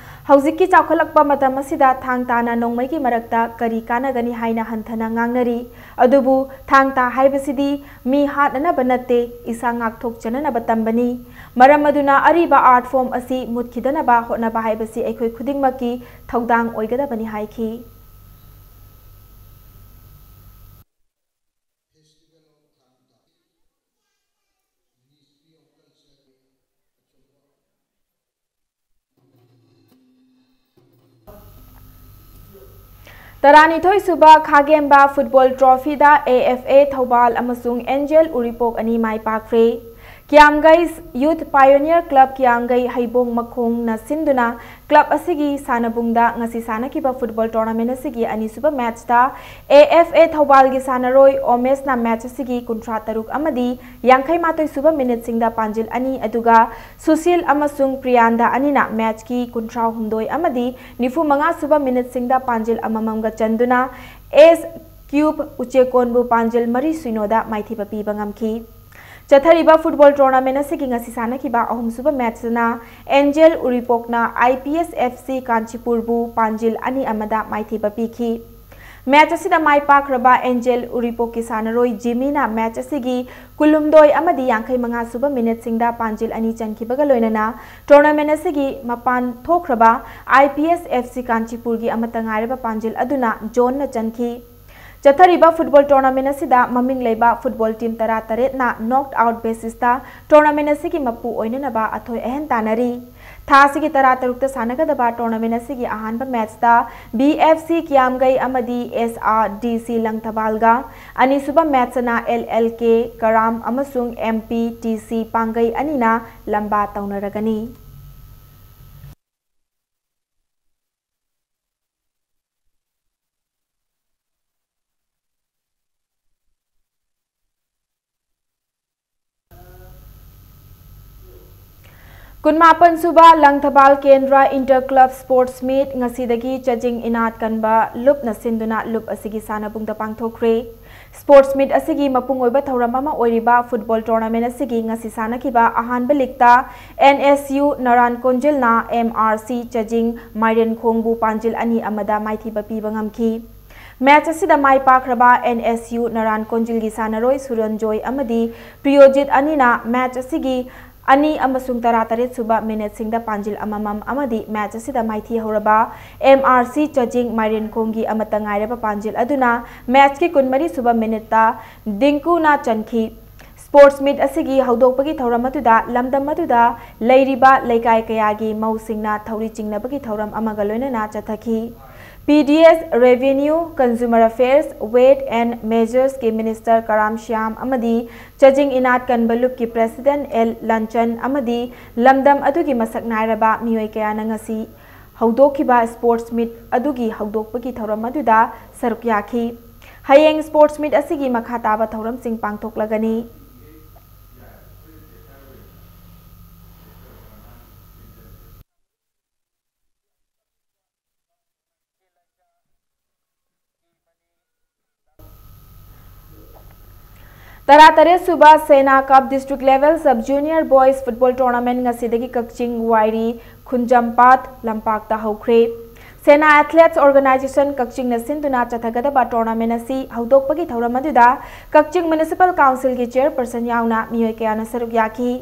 ꯍꯧꯖꯤꯛꯀꯤ ꯆꯥꯎꯈꯠꯂꯛꯄ ꯃꯇꯝ ꯑꯁꯤꯗ ꯊꯥꯡ ꯇꯥꯅ ꯅꯣꯡꯃꯩꯒꯤ ꯃꯔꯛꯇ ꯀꯔꯤ ꯀꯥꯟꯅꯒꯅꯤ ꯍꯥꯏꯅ ꯍꯟꯊꯅ ꯉꯥꯡꯅꯔꯤ꯫ ꯑꯗꯨꯕꯨ ꯊꯥꯡ ꯇꯥ ꯍꯥꯏꯕꯁꯤꯗꯤ ꯃꯤ ꯍꯥꯠꯅꯅꯕ ꯅꯠꯇꯦ, ꯏꯁꯥ ꯉꯥꯛꯊꯣꯛꯆꯅꯅꯕ ꯇꯝꯕꯅꯤ꯫ ꯃꯔꯝ ꯑꯗꯨꯅ ꯑꯔꯤꯕ ꯑꯥꯔꯠ ꯐꯣꯔꯝ ꯑꯁꯤ ꯃꯨꯠꯈꯤꯗꯅꯕ ꯍꯣꯠꯅꯕ ꯍꯥꯏꯕꯁꯤ ꯑꯩꯈꯣꯏ ꯈꯨꯗꯤꯡꯃꯛꯀꯤ ꯊꯧꯗꯥꯡ ꯑꯣꯏꯒꯗꯕꯅꯤ ꯍꯥꯏꯈꯤ꯫ ꯇꯔꯥꯅꯤꯊꯣꯏ ꯁꯨꯕ ꯈꯥꯒꯦꯝꯕ football ꯇ꯭ꯔꯣꯐꯤꯗ A F A Thoubal ꯑꯃꯁꯨꯡ ꯑꯦꯟꯖꯦꯜ ꯎꯔꯤꯄꯣꯛ ꯑꯅꯤ ꯃꯥꯏ ꯄꯥꯛꯈ꯭ꯔꯦ꯫ ꯀꯤꯌꯥꯝꯒꯩ Youth Pioneer Club ꯀꯤꯌꯥꯝꯒꯩ ꯍꯩꯕꯣꯡ ꯃꯈꯣꯡꯅ ꯁꯤꯟꯗꯨꯅ club ꯑꯁꯤꯒꯤ ꯁꯥꯟꯅꯕꯨꯡꯗ ꯉꯁꯤ ꯁꯥꯟꯅꯈꯤꯕ football tournament ꯑꯁꯤꯒꯤ ꯑꯅꯤꯁꯨꯕ matchꯇ A F A ꯊꯧꯕꯥꯜꯒꯤ ꯁꯥꯟꯅꯔꯣꯏ ꯑꯣꯃꯦꯁꯅ match ꯑꯁꯤꯒꯤ ꯀꯨꯟꯊ꯭ꯔꯥ ꯇꯔꯨꯛ ꯑꯃꯗꯤ ꯌꯥꯡꯈꯩ ꯃꯥꯊꯣꯏ ꯁꯨꯕ minuteꯁꯤꯡꯗ ꯄꯥꯟꯖꯤꯜ ꯑꯅꯤ, ꯑꯗꯨꯒ ꯁꯨꯁꯤꯜ ꯑꯃꯁꯨꯡ ꯄ꯭ꯔꯤꯌꯥꯟꯗ ꯑꯅꯤꯅ matchꯀꯤ ꯀꯨꯟꯊ꯭ꯔꯥ ꯍꯨꯝꯗꯣꯏ ꯑꯃꯗꯤ ꯅꯤꯐꯨ ꯃꯉꯥ ꯁꯨꯕ minuteꯁꯤꯡꯗ ꯄꯥꯟꯖꯤꯜ ꯑꯃꯃꯝꯒ ꯆꯟꯗꯨꯅ S Cube ꯎꯆꯦꯛꯀꯣꯟꯕꯨ ꯄꯥꯟꯖꯤꯜ ꯃꯔꯤ ꯁꯨꯏꯅꯣꯗ ꯃꯥꯏꯊꯤꯕ ꯄꯤꯕ ꯉꯝꯈꯤ꯫ ꯆꯠꯊꯔꯤꯕ football tournament ꯑꯁꯤꯒꯤ ꯉꯁꯤ ꯁꯥꯟꯅꯈꯤꯕ ꯑꯍꯨꯝꯁꯨꯕ matchꯇꯅ Angel ꯎꯔꯤꯄꯣꯛꯅ I P S F C ꯀꯥꯟꯆꯤꯄꯨꯔꯕꯨ ꯄꯥꯟꯖꯤꯜ ꯑꯅꯤ ꯑꯃꯗ ꯃꯥꯏꯊꯤꯕ ꯄꯤꯈꯤ꯫ Match ꯑꯁꯤꯗ ꯃꯥꯏ ꯄꯥꯛꯈ꯭ꯔꯕ Angel ꯎꯔꯤꯄꯣꯛꯀꯤ ꯁꯥꯟꯅꯔꯣꯏ ꯖꯤꯃꯤꯅ match ꯑꯁꯤꯒꯤ ꯀꯨꯟꯍꯨꯝꯗꯣꯏ ꯑꯃꯗꯤ ꯌꯥꯡꯈꯩ ꯃꯉꯥ ꯁꯨꯕ minuteꯁꯤꯡꯗ ꯄꯥꯟꯖꯤꯜ ꯑꯅꯤ ꯆꯟꯈꯤꯕꯒ ꯂꯣꯏꯅꯅ tournament ꯑꯁꯤꯒꯤ ꯃꯄꯥꯟ ꯊꯣꯛꯈ꯭ꯔꯕ I P S F C ꯀꯥꯟꯆꯤꯄꯨꯔꯒꯤ ꯑꯃꯠꯇ ꯉꯥꯏꯔꯕ ꯄꯥꯟꯖꯤꯜ ꯑꯗꯨꯅ ꯖꯣꯟꯅ ꯆꯟꯈꯤ꯫ ꯆꯠꯊꯔꯤꯕ football tournament ꯑꯁꯤꯗ ꯃꯃꯤꯡ ꯂꯩꯕ football team ꯇꯔꯥ ꯇꯔꯦꯠꯅ knock out basisꯇ tournament ꯑꯁꯤꯒꯤ ꯃꯄꯨ ꯑꯣꯏꯅꯅꯕ ꯑꯊꯣꯏ ꯑꯍꯦꯟ ꯇꯥꯟꯅꯔꯤ꯫ ꯊꯥ ꯑꯁꯤꯒꯤ ꯇꯔꯥ ꯇꯔꯨꯛꯇ ꯁꯥꯟꯅꯒꯗꯕ tournament ꯑꯁꯤꯒꯤ ꯑꯍꯥꯟꯕ matchꯇ B F C ꯀꯤꯌꯥꯝꯒꯩ ꯑꯃꯗꯤ S R D C ꯂꯪꯊꯕꯥꯜꯒ, ꯑꯅꯤꯁꯨꯕ matchꯇꯅ L L K ꯀꯔꯥꯝ ꯑꯃꯁꯨꯡ M P T C ꯄꯥꯡꯒꯩ ꯑꯅꯤꯅ ꯂꯝꯕꯥ ꯇꯧꯅꯔꯒꯅꯤ꯫ ꯀꯨꯟꯃꯥꯄꯟ ꯁꯨꯕ ꯂꯪꯊꯕꯥꯜ ꯀꯦꯟꯗ꯭ꯔ Inter Club Sports Meet ꯉꯁꯤꯗꯒꯤ ꯆꯥꯖꯤꯡ ꯏꯅꯥꯠ ꯀꯟꯕ ꯂꯨꯞꯅ ꯁꯤꯟꯗꯨꯅ ꯂꯨꯞ ꯑꯁꯤꯒꯤ ꯁꯥꯟꯅꯕꯨꯡꯗ ꯄꯥꯡꯊꯣꯛꯈ꯭ꯔꯦ꯫ Sports meet ꯑꯁꯤꯒꯤ ꯃꯄꯨꯡ ꯑꯣꯏꯕ ꯊꯧꯔꯝ ꯑꯃ ꯑꯣꯏꯔꯤꯕ football tournament ꯑꯁꯤꯒꯤ ꯉꯁꯤ ꯁꯥꯟꯅꯈꯤꯕ ꯑꯍꯥꯟꯕ leagueꯇ N S U ꯅꯔꯥꯟ ꯀꯣꯟꯖꯤꯜꯅ M R C ꯆꯥꯖꯤꯡ ꯃꯥꯏꯔꯦꯟꯈꯣꯡꯕꯨ ꯄꯥꯟꯖꯤꯜ ꯑꯅꯤ ꯑꯃꯗ ꯃꯥꯏꯊꯤꯕ ꯄꯤꯕ ꯉꯝꯈꯤ꯫ Match ꯑꯁꯤꯗ ꯃꯥꯏ ꯄꯥꯛꯈ꯭ꯔꯕ N S U ꯅꯔꯥꯟ ꯀꯣꯟꯖꯤꯜꯒꯤ ꯁꯥꯟꯅꯔꯣꯏ ꯁꯨꯔꯟꯖꯣꯏ ꯑꯃꯗꯤ ꯄ꯭ꯔꯤꯌꯣꯖꯤꯠ ꯑꯅꯤꯅ match ꯑꯁꯤꯒꯤ ꯑꯅꯤ ꯑꯃꯁꯨꯡ ꯇꯔꯥ ꯇꯔꯦꯠ ꯁꯨꯕ minuteꯁꯤꯡꯗ ꯄꯥꯟꯖꯤꯜ ꯑꯃꯃꯝ ꯑꯃꯗꯤ match ꯑꯁꯤꯗ ꯃꯥꯏꯊꯤꯍꯧꯔꯕ M R C ꯆꯥꯖꯤꯡ ꯃꯥꯏꯔꯦꯟꯈꯣꯡꯒꯤ ꯑꯃꯠꯇ ꯉꯥꯏꯔꯕ ꯄꯥꯟꯖꯤꯜ ꯑꯗꯨꯅ matchꯀꯤ ꯀꯨꯟꯃꯔꯤ ꯁꯨꯕ minuteꯇ ꯗꯤꯡꯀꯨꯅ ꯆꯟꯈꯤ꯫ Sports meet ꯑꯁꯤꯒꯤ ꯍꯧꯗꯣꯛꯄꯒꯤ ꯊꯧꯔꯝ ꯑꯗꯨꯗ ꯂꯝꯗꯝ ꯑꯗꯨꯗ ꯂꯩꯔꯤꯕ ꯂꯩꯀꯥꯏ ꯀꯌꯥꯒꯤ ꯃꯧꯁꯤꯡꯅ ꯊꯧꯔꯤ ꯆꯤꯡꯅꯕꯒꯤ ꯊꯧꯔꯝ ꯑꯃꯒ ꯂꯣꯏꯅꯅ ꯆꯠꯊꯈꯤ꯫ P D S, Revenue, Consumer Affairs, Weight and Measures ꯀꯤ Minister ꯀꯔꯥꯝ ꯁ꯭ꯌꯥꯝ ꯑꯃꯗꯤ ꯆꯥꯖꯤꯡ ꯏꯅꯥꯠ ꯀꯟꯕ ꯂꯨꯞꯀꯤ President ꯑꯦꯜ ꯂꯟꯆꯟ ꯑꯃꯗꯤ ꯂꯝꯗꯝ ꯑꯗꯨꯒꯤ ꯃꯁꯛ ꯅꯥꯏꯔꯕ ꯃꯤꯑꯣꯏ ꯀꯌꯥꯅ ꯉꯁꯤ ꯍꯧꯗꯣꯛꯈꯤꯕ Sports Meet ꯑꯗꯨꯒꯤ ꯍꯧꯗꯣꯛꯄꯒꯤ ꯊꯧꯔꯝ ꯑꯗꯨꯗ ꯁꯔꯨꯛ ꯌꯥꯈꯤ꯫ ꯍꯌꯦꯡ Sports Meet ꯑꯁꯤꯒꯤ ꯃꯈꯥ ꯇꯥꯕ ꯊꯧꯔꯝꯁꯤꯡ ꯄꯥꯡꯊꯣꯛꯂꯒꯅꯤ꯫ ꯇꯔꯥꯇꯔꯦꯠ ꯁꯨꯕ ꯁꯦꯅꯥ Cup District Level Sub Junior Boys Football Tournament ꯉꯁꯤꯗꯒꯤ ꯀꯛꯆꯤꯡ ꯋꯥꯏꯔꯤ ꯈꯨꯟꯖꯝꯄꯥꯠ ꯂꯝꯄꯥꯛꯇ ꯍꯧꯈ꯭ꯔꯦ꯫ ꯁꯦꯅꯥ Athletes Organization ꯀꯛꯆꯤꯡꯅ ꯁꯤꯟꯗꯨꯅ ꯆꯠꯊꯒꯗꯕ tournament ꯑꯁꯤ ꯍꯧꯗꯣꯛꯄꯒꯤ ꯊꯧꯔꯝ ꯑꯗꯨꯗ ꯀꯛꯆꯤꯡ Municipal Council ꯒꯤ Chairperson ꯌꯥꯎꯅ ꯃꯤꯑꯣꯏ ꯀꯌꯥꯅ ꯁꯔꯨꯛ ꯌꯥꯈꯤ꯫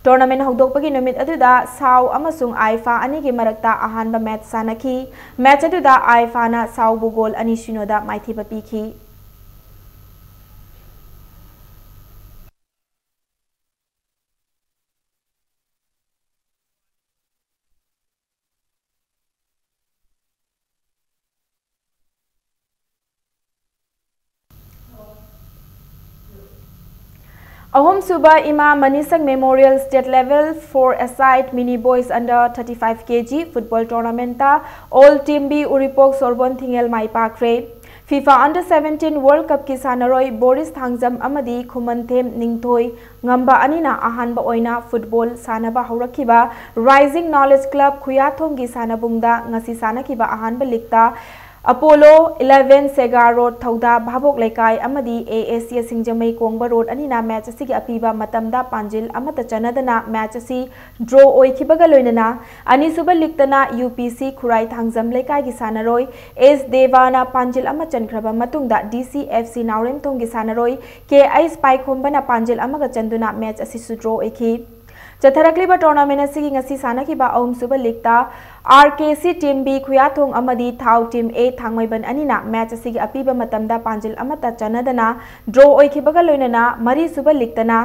Tournament ꯍꯧꯗꯣꯛꯄꯒꯤ ꯅꯨꯃꯤꯠ ꯑꯗꯨꯗ ꯁꯥꯎ ꯑꯃꯁꯨꯡ ꯑꯥꯏꯐꯥ ꯑꯅꯤꯒꯤ ꯃꯔꯛꯇ ꯑꯍꯥꯟꯕ match ꯁꯥꯟꯅꯈꯤ꯫ Match ꯑꯗꯨꯗ ꯑꯥꯏꯐꯥꯅ ꯁꯥꯎꯕꯨ goal ꯑꯅꯤ ꯁꯤꯅꯣꯗ ꯃꯥꯏꯊꯤꯕ ꯄꯤꯈꯤ꯫ ꯑꯍꯨꯝꯁꯨꯕ ꯏꯃꯥ ꯃꯅꯤꯁꯪ Memorial State Level Four-a-side Mini Boys Under Thirty-five K G Football Tournament ꯇ All Team B ꯎꯔꯤꯄꯣꯛ ꯁꯣꯔꯕꯣꯟ ꯊꯤꯡꯉꯦꯜ ꯃꯥꯏ ꯄꯥꯛꯈ꯭ꯔꯦ꯫ FIFA Under Seventeen World Cup ꯀꯤ ꯁꯥꯟꯅꯔꯣꯏ ꯕꯣꯔꯤꯁ ꯊꯥꯡꯖꯝ ꯑꯃꯗꯤ ꯈꯨꯃꯟꯊꯦꯝ ꯅꯤꯡꯊꯣꯏ ꯉꯝꯕ ꯑꯅꯤꯅ ꯑꯍꯥꯟꯕ ꯑꯣꯏꯅ football ꯁꯥꯟꯅꯕ ꯍꯧꯔꯛꯈꯤꯕ Rising Knowledge Club ꯈꯨꯌꯥꯊꯣꯡꯒꯤ ꯁꯥꯟꯅꯕꯨꯡꯗ ꯉꯁꯤ ꯁꯥꯟꯅꯈꯤꯕ ꯑꯍꯥꯟꯕ league ꯇ Apollo Eleven Sega Road ꯊꯧꯗꯥ ꯚꯥꯕꯣꯛ ꯂꯩꯀꯥꯏ ꯑꯃꯗꯤ A S C Singjamei ꯀꯣꯡꯕ road ꯑꯅꯤꯅ match ꯑꯁꯤꯒꯤ ꯑꯄꯤꯕ ꯃꯇꯝꯗ ꯄꯥꯟꯖꯤꯜ ꯑꯃꯠꯇ ꯆꯟꯅꯗꯅ match ꯑꯁꯤ draw ꯑꯣꯏꯈꯤꯕꯒ ꯂꯣꯏꯅꯅ ꯑꯅꯤꯁꯨꯕ league ꯇꯅ U P C ꯈꯨꯔꯥꯏ ꯊꯥꯡꯖꯝ ꯂꯩꯀꯥꯏꯒꯤ ꯁꯥꯟꯅꯔꯣꯏ ꯑꯦꯁ ꯗꯦꯕꯥꯅ ꯄꯥꯟꯖꯤꯜ ꯑꯃ ꯆꯟꯈ꯭ꯔꯕ ꯃꯇꯨꯡꯗ D C F C ꯅꯥꯎꯔꯦꯝꯊꯣꯡꯒꯤ ꯁꯥꯟꯅꯔꯣꯏ ꯀꯦ ꯑꯩꯁ ꯄꯥꯏꯈꯣꯝꯕꯅ ꯄꯥꯟꯖꯤꯜ ꯑꯃꯒ ꯆꯟꯗꯨꯅ match ꯑꯁꯤꯁꯨ draw ꯑꯣꯏꯈꯤ꯫ ꯆꯠꯊꯔꯛꯂꯤꯕ tournament ꯑꯁꯤꯒꯤ ꯉꯁꯤ ꯁꯥꯟꯅꯈꯤꯕ ꯑꯍꯨꯝꯁꯨꯕ league ꯇ R K C team B ꯈꯨꯌꯥꯊꯣꯡ ꯑꯃꯗꯤ ꯊꯥꯎ team A ꯊꯥꯡꯃꯩꯕꯟ ꯑꯅꯤꯅ match ꯑꯁꯤꯒꯤ ꯑꯄꯤꯕ ꯃꯇꯝꯗ ꯄꯥꯟꯖꯤꯜ ꯑꯃꯠꯇ ꯆꯟꯅꯗꯅ draw ꯑꯣꯏꯈꯤꯕꯒ ꯂꯣꯏꯅꯅ ꯃꯔꯤꯁꯨꯕ league ꯇꯅ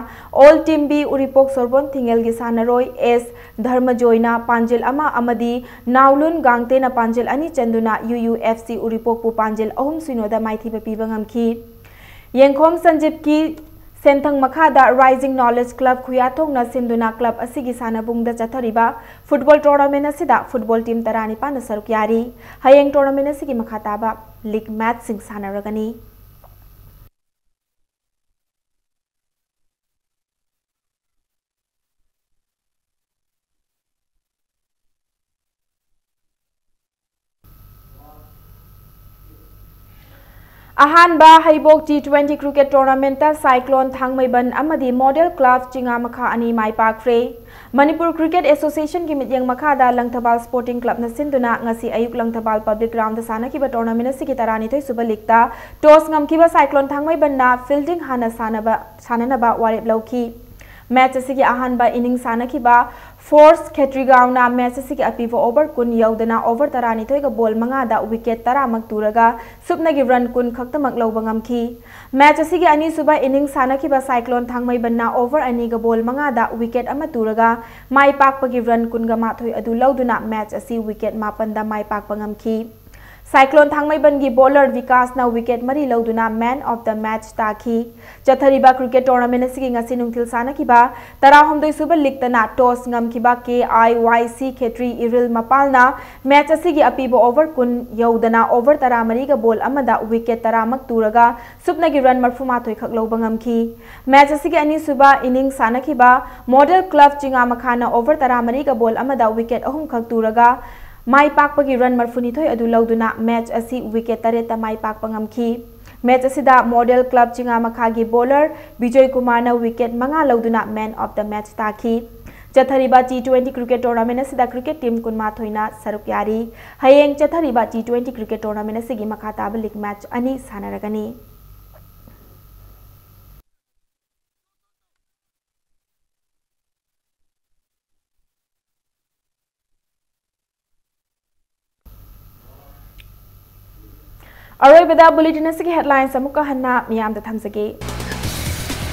All team B ꯎꯔꯤꯄꯣꯛ ꯁꯣꯔꯕꯣꯟ ꯊꯤꯡꯉꯦꯜꯒꯤ ꯁꯥꯟꯅꯔꯣꯏ S ꯙꯔꯃꯖꯣꯏꯅ ꯄꯥꯟꯖꯤꯜ ꯑꯃ ꯑꯃꯗꯤ ꯅꯥꯎꯂꯨꯟ ꯒꯥꯡꯇꯦꯅ ꯄꯥꯟꯖꯤꯜ ꯑꯅꯤ ꯆꯟꯗꯨꯅ U U F C ꯎꯔꯤꯄꯣꯛꯄꯨ ꯄꯥꯟꯖꯤꯜ ꯑꯍꯨꯝ ꯁꯤꯅꯣꯗ ꯃꯥꯏꯊꯤꯕ ꯄꯤꯕ ꯉꯝꯈꯤ꯫ ꯌꯦꯡꯈꯣꯝ ꯁꯟꯖꯤꯠꯀꯤ ꯁꯦꯟꯊꯪ ꯃꯈꯥꯗ Rising Knowledge Club ꯈꯨꯌꯥꯊꯣꯡꯅ ꯁꯤꯟꯗꯨꯅ club ꯑꯁꯤꯒꯤ ꯁꯥꯟꯅꯕꯨꯡꯗ ꯆꯠꯊꯔꯤꯕ football tournament ꯑꯁꯤꯗ football team ꯇꯔꯥꯅꯤꯄꯥꯟꯅ ꯁꯔꯨꯛ ꯌꯥꯔꯤ꯫ ꯍꯌꯦꯡ tournament ꯑꯁꯤꯒꯤ ꯃꯈꯥ ꯇꯥꯕ league match ꯁꯤꯡ ꯁꯥꯟꯅꯔꯒꯅꯤ꯫ ꯑꯍꯥꯟꯕ ꯍꯩꯕꯣꯛ T twenty cricket tournament ꯇ Cyclone ꯊꯥꯡꯃꯩꯕꯟ ꯑꯃꯗꯤ Model Club ꯆꯤꯉꯥꯃꯈꯥ ꯑꯅꯤ ꯃꯥꯏ ꯄꯥꯛꯈ꯭ꯔꯦ꯫ ꯃꯅꯤꯄꯨꯔ Cricket Association ꯒꯤ ꯃꯤꯠꯌꯦꯡ ꯃꯈꯥꯗ ꯂꯪꯊꯕꯥꯜ Sporting Club ꯅ ꯁꯤꯟꯗꯨꯅ ꯉꯁꯤ ꯑꯌꯨꯛ ꯂꯪꯊꯕꯥꯜ Public Ground ꯗ ꯁꯥꯟꯅꯈꯤꯕ tournament ꯑꯁꯤꯒꯤ ꯇꯔꯥꯅꯤꯊꯣꯏ ꯁꯨꯕ league ꯇ toss ꯉꯝꯈꯤꯕ Cyclone ꯊꯥꯡꯃꯩꯕꯟꯅ fielding ꯍꯥꯟꯅ ꯁꯥꯟꯅꯕ, ꯁꯥꯟꯅꯅꯕ ꯋꯥꯔꯦꯞ ꯂꯧꯈꯤ꯫ Match ꯑꯁꯤꯒꯤ ꯑꯍꯥꯟꯕ inning ꯁꯥꯟꯅꯈꯤꯕ Force ꯈꯦꯇ꯭ꯔꯤꯒꯥꯎꯅ match ꯑꯁꯤꯒꯤ ꯑꯄꯤꯕ over ꯀꯨꯟ ꯌꯧꯗꯅ over ꯇꯔꯥꯅꯤꯊꯣꯏꯒ ball ꯃꯉꯥꯗ wicket ꯇꯔꯥꯃꯛ ꯇꯨꯔꯒ ꯁꯨꯞꯅꯒꯤ run ꯀꯨꯟ ꯈꯛꯇꯃꯛ ꯂꯧꯕ ꯉꯝꯈꯤ꯫ Match ꯑꯁꯤꯒꯤ ꯑꯅꯤꯁꯨꯕ inning ꯁꯥꯟꯅꯈꯤꯕ Cyclone ꯊꯥꯡꯃꯩꯕꯟꯅ over ꯑꯅꯤꯒ ball ꯃꯉꯥꯗ wicket ꯑꯃ ꯇꯨꯔꯒ ꯃꯥꯏ ꯄꯥꯛꯄꯒꯤ run ꯀꯨꯟꯒ ꯃꯥꯊꯣꯏ ꯑꯗꯨ ꯂꯧꯗꯨꯅ match ꯑꯁꯤ wicket ꯃꯥꯄꯟꯗ ꯃꯥꯏ ꯄꯥꯛꯄ ꯉꯝꯈꯤ꯫ Cyclone ꯊꯥꯡꯃꯩꯕꯟꯒꯤ bowler ꯕꯤꯀꯥꯁꯅ wicket ꯃꯔꯤ ꯂꯧꯗꯨꯅ man of the match ꯇꯥꯈꯤ꯫ ꯆꯠꯊꯔꯤꯕ cricket tournament ꯑꯁꯤꯒꯤ ꯉꯁꯤ ꯅꯨꯡꯊꯤꯜ ꯁꯥꯟꯅꯈꯤꯕ ꯇꯔꯥꯍꯨꯝꯗꯣꯏ ꯁꯨꯕ league ꯇꯅ toss ꯉꯝꯈꯤꯕ K I Y C Khetri Iril ꯃꯄꯥꯜꯅ match ꯑꯁꯤꯒꯤ ꯑꯄꯤꯕ over ꯀꯨꯟ ꯌꯧꯗꯅ over ꯇꯔꯥꯃꯔꯤꯒ ball ꯑꯃꯗ wicket ꯇꯔꯥꯃꯛ ꯇꯨꯔꯒ ꯁꯨꯞꯅꯒꯤ run ꯃꯔꯐꯨꯃꯥꯊꯣꯏ ꯈꯛ ꯂꯧꯕ ꯉꯝꯈꯤ꯫ Match ꯑꯁꯤꯒꯤ ꯑꯅꯤꯁꯨꯕ inning ꯁꯥꯟꯅꯈꯤꯕ Model Club ꯆꯤꯉꯥꯃꯈꯥꯅ over ꯇꯔꯥꯃꯔꯤꯒ ball ꯑꯃꯗ wicket ꯑꯍꯨꯝ ꯈꯛ ꯇꯨꯔꯒ ꯃꯥꯏ ꯄꯥꯛꯄꯒꯤ run ꯃꯔꯐꯨꯅꯤꯊꯣꯏ ꯑꯗꯨ ꯂꯧꯗꯨꯅ match ꯑꯁꯤ wicket ꯇꯔꯦꯠꯇ ꯃꯥꯏ ꯄꯥꯛꯄ ꯉꯝꯈꯤ꯫ Match ꯑꯁꯤꯗ Model Club ꯆꯤꯉꯥꯃꯈꯥꯒꯤ bowler ꯕꯤꯖꯣꯏ ꯀꯨꯃꯥꯔꯅ wicket ꯃꯉꯥ ꯂꯧꯗꯨꯅ man of the match ꯇꯥꯈꯤ꯫ ꯆꯠꯊꯔꯤꯕ T twenty cricket tournament ꯑꯁꯤꯗ cricket team ꯀꯨꯟꯃꯥꯊꯣꯏꯅ ꯁꯔꯨꯛ ꯌꯥꯔꯤ꯫ ꯍꯌꯦꯡ ꯆꯠꯊꯔꯤꯕ T twenty cricket tournament ꯑꯁꯤꯒꯤ ꯃꯈꯥ ꯇꯥꯕ league match ꯑꯅꯤ ꯁꯥꯟꯅꯔꯒꯅꯤ꯫ ꯑꯔꯣꯏꯕꯗ bulletin ꯑꯁꯤꯒꯤ headlines ꯑꯃꯨꯛꯀ ꯍꯟꯅ ꯃꯤꯌꯥꯝꯗ ꯊꯝꯖꯒꯦ꯫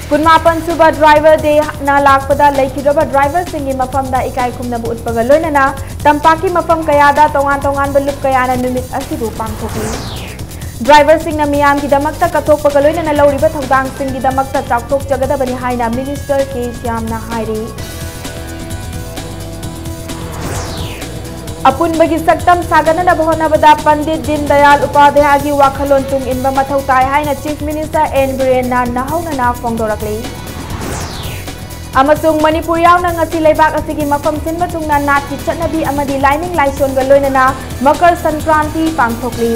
ꯀꯨꯟꯃꯥꯄꯟ ꯁꯨꯕ Driver Day ꯅ ꯂꯥꯛꯄꯗ ꯂꯩꯈꯤꯗ꯭ꯔꯕ driver ꯁꯤꯡꯒꯤ ꯃꯐꯝꯗ ꯏꯀꯥꯏ ꯈꯨꯝꯅꯕ ꯎꯠꯄꯒ ꯂꯣꯏꯅꯅ ꯇꯝꯄꯥꯛꯀꯤ ꯃꯐꯝ ꯀꯌꯥꯗ ꯇꯣꯉꯥꯟ ꯇꯣꯉꯥꯟꯕ ꯂꯨꯞ ꯀꯌꯥꯅ ꯅꯨꯃꯤꯠ ꯑꯁꯤꯕꯨ ꯄꯥꯡꯊꯣꯛꯂꯤ꯫ Driver ꯁꯤꯡꯅ ꯃꯤꯌꯥꯝꯒꯤꯗꯃꯛꯇ ꯀꯠꯊꯣꯛꯄꯒ ꯂꯣꯏꯅꯅ ꯂꯧꯔꯤꯕ ꯊꯧꯗꯥꯡꯁꯤꯡꯒꯤꯗꯃꯛꯇ ꯆꯥꯎꯊꯣꯛꯆꯒꯗꯕꯅꯤ ꯍꯥꯏꯅ Minister ꯀꯦ ꯁ꯭ꯌꯥꯝꯅ ꯍꯥꯏꯔꯤ꯫ ꯑꯄꯨꯟꯕꯒꯤ ꯁꯛꯇꯝ ꯁꯥꯒꯠꯅꯅꯕ ꯍꯣꯠꯅꯕꯗ ꯄꯟꯗꯤꯠ ꯗꯤꯟ ꯗꯌꯥꯜ ꯎꯄꯥꯙ꯭ꯌꯥꯌꯒꯤ ꯋꯥꯈꯜꯂꯣꯟ ꯇꯨꯡ ꯏꯟꯕ ꯃꯊꯧ ꯇꯥꯏ ꯍꯥꯏꯅ Chief Minister ꯑꯦꯟ ꯕꯤꯔꯦꯟꯅ ꯅꯧꯍꯧꯅꯅ ꯐꯣꯡꯗꯣꯔꯛꯂꯤ꯫ ꯑꯃꯁꯨꯡ ꯃꯅꯤꯄꯨꯔ ꯌꯥꯎꯅ ꯉꯁꯤ ꯂꯩꯕꯥꯛ ꯑꯁꯤꯒꯤ ꯃꯐꯝ ꯁꯤꯟꯕ ꯊꯨꯡꯅ ꯅꯥꯠꯀꯤ ꯆꯠꯅꯕꯤ ꯑꯃꯗꯤ ꯂꯥꯏꯅꯤꯡ ꯂꯥꯏꯁꯣꯟꯒ ꯂꯣꯏꯅꯅ ꯃꯀꯔ ꯁꯪꯀ꯭ꯔꯥꯟꯇꯤ ꯄꯥꯡꯊꯣꯛꯂꯤ꯫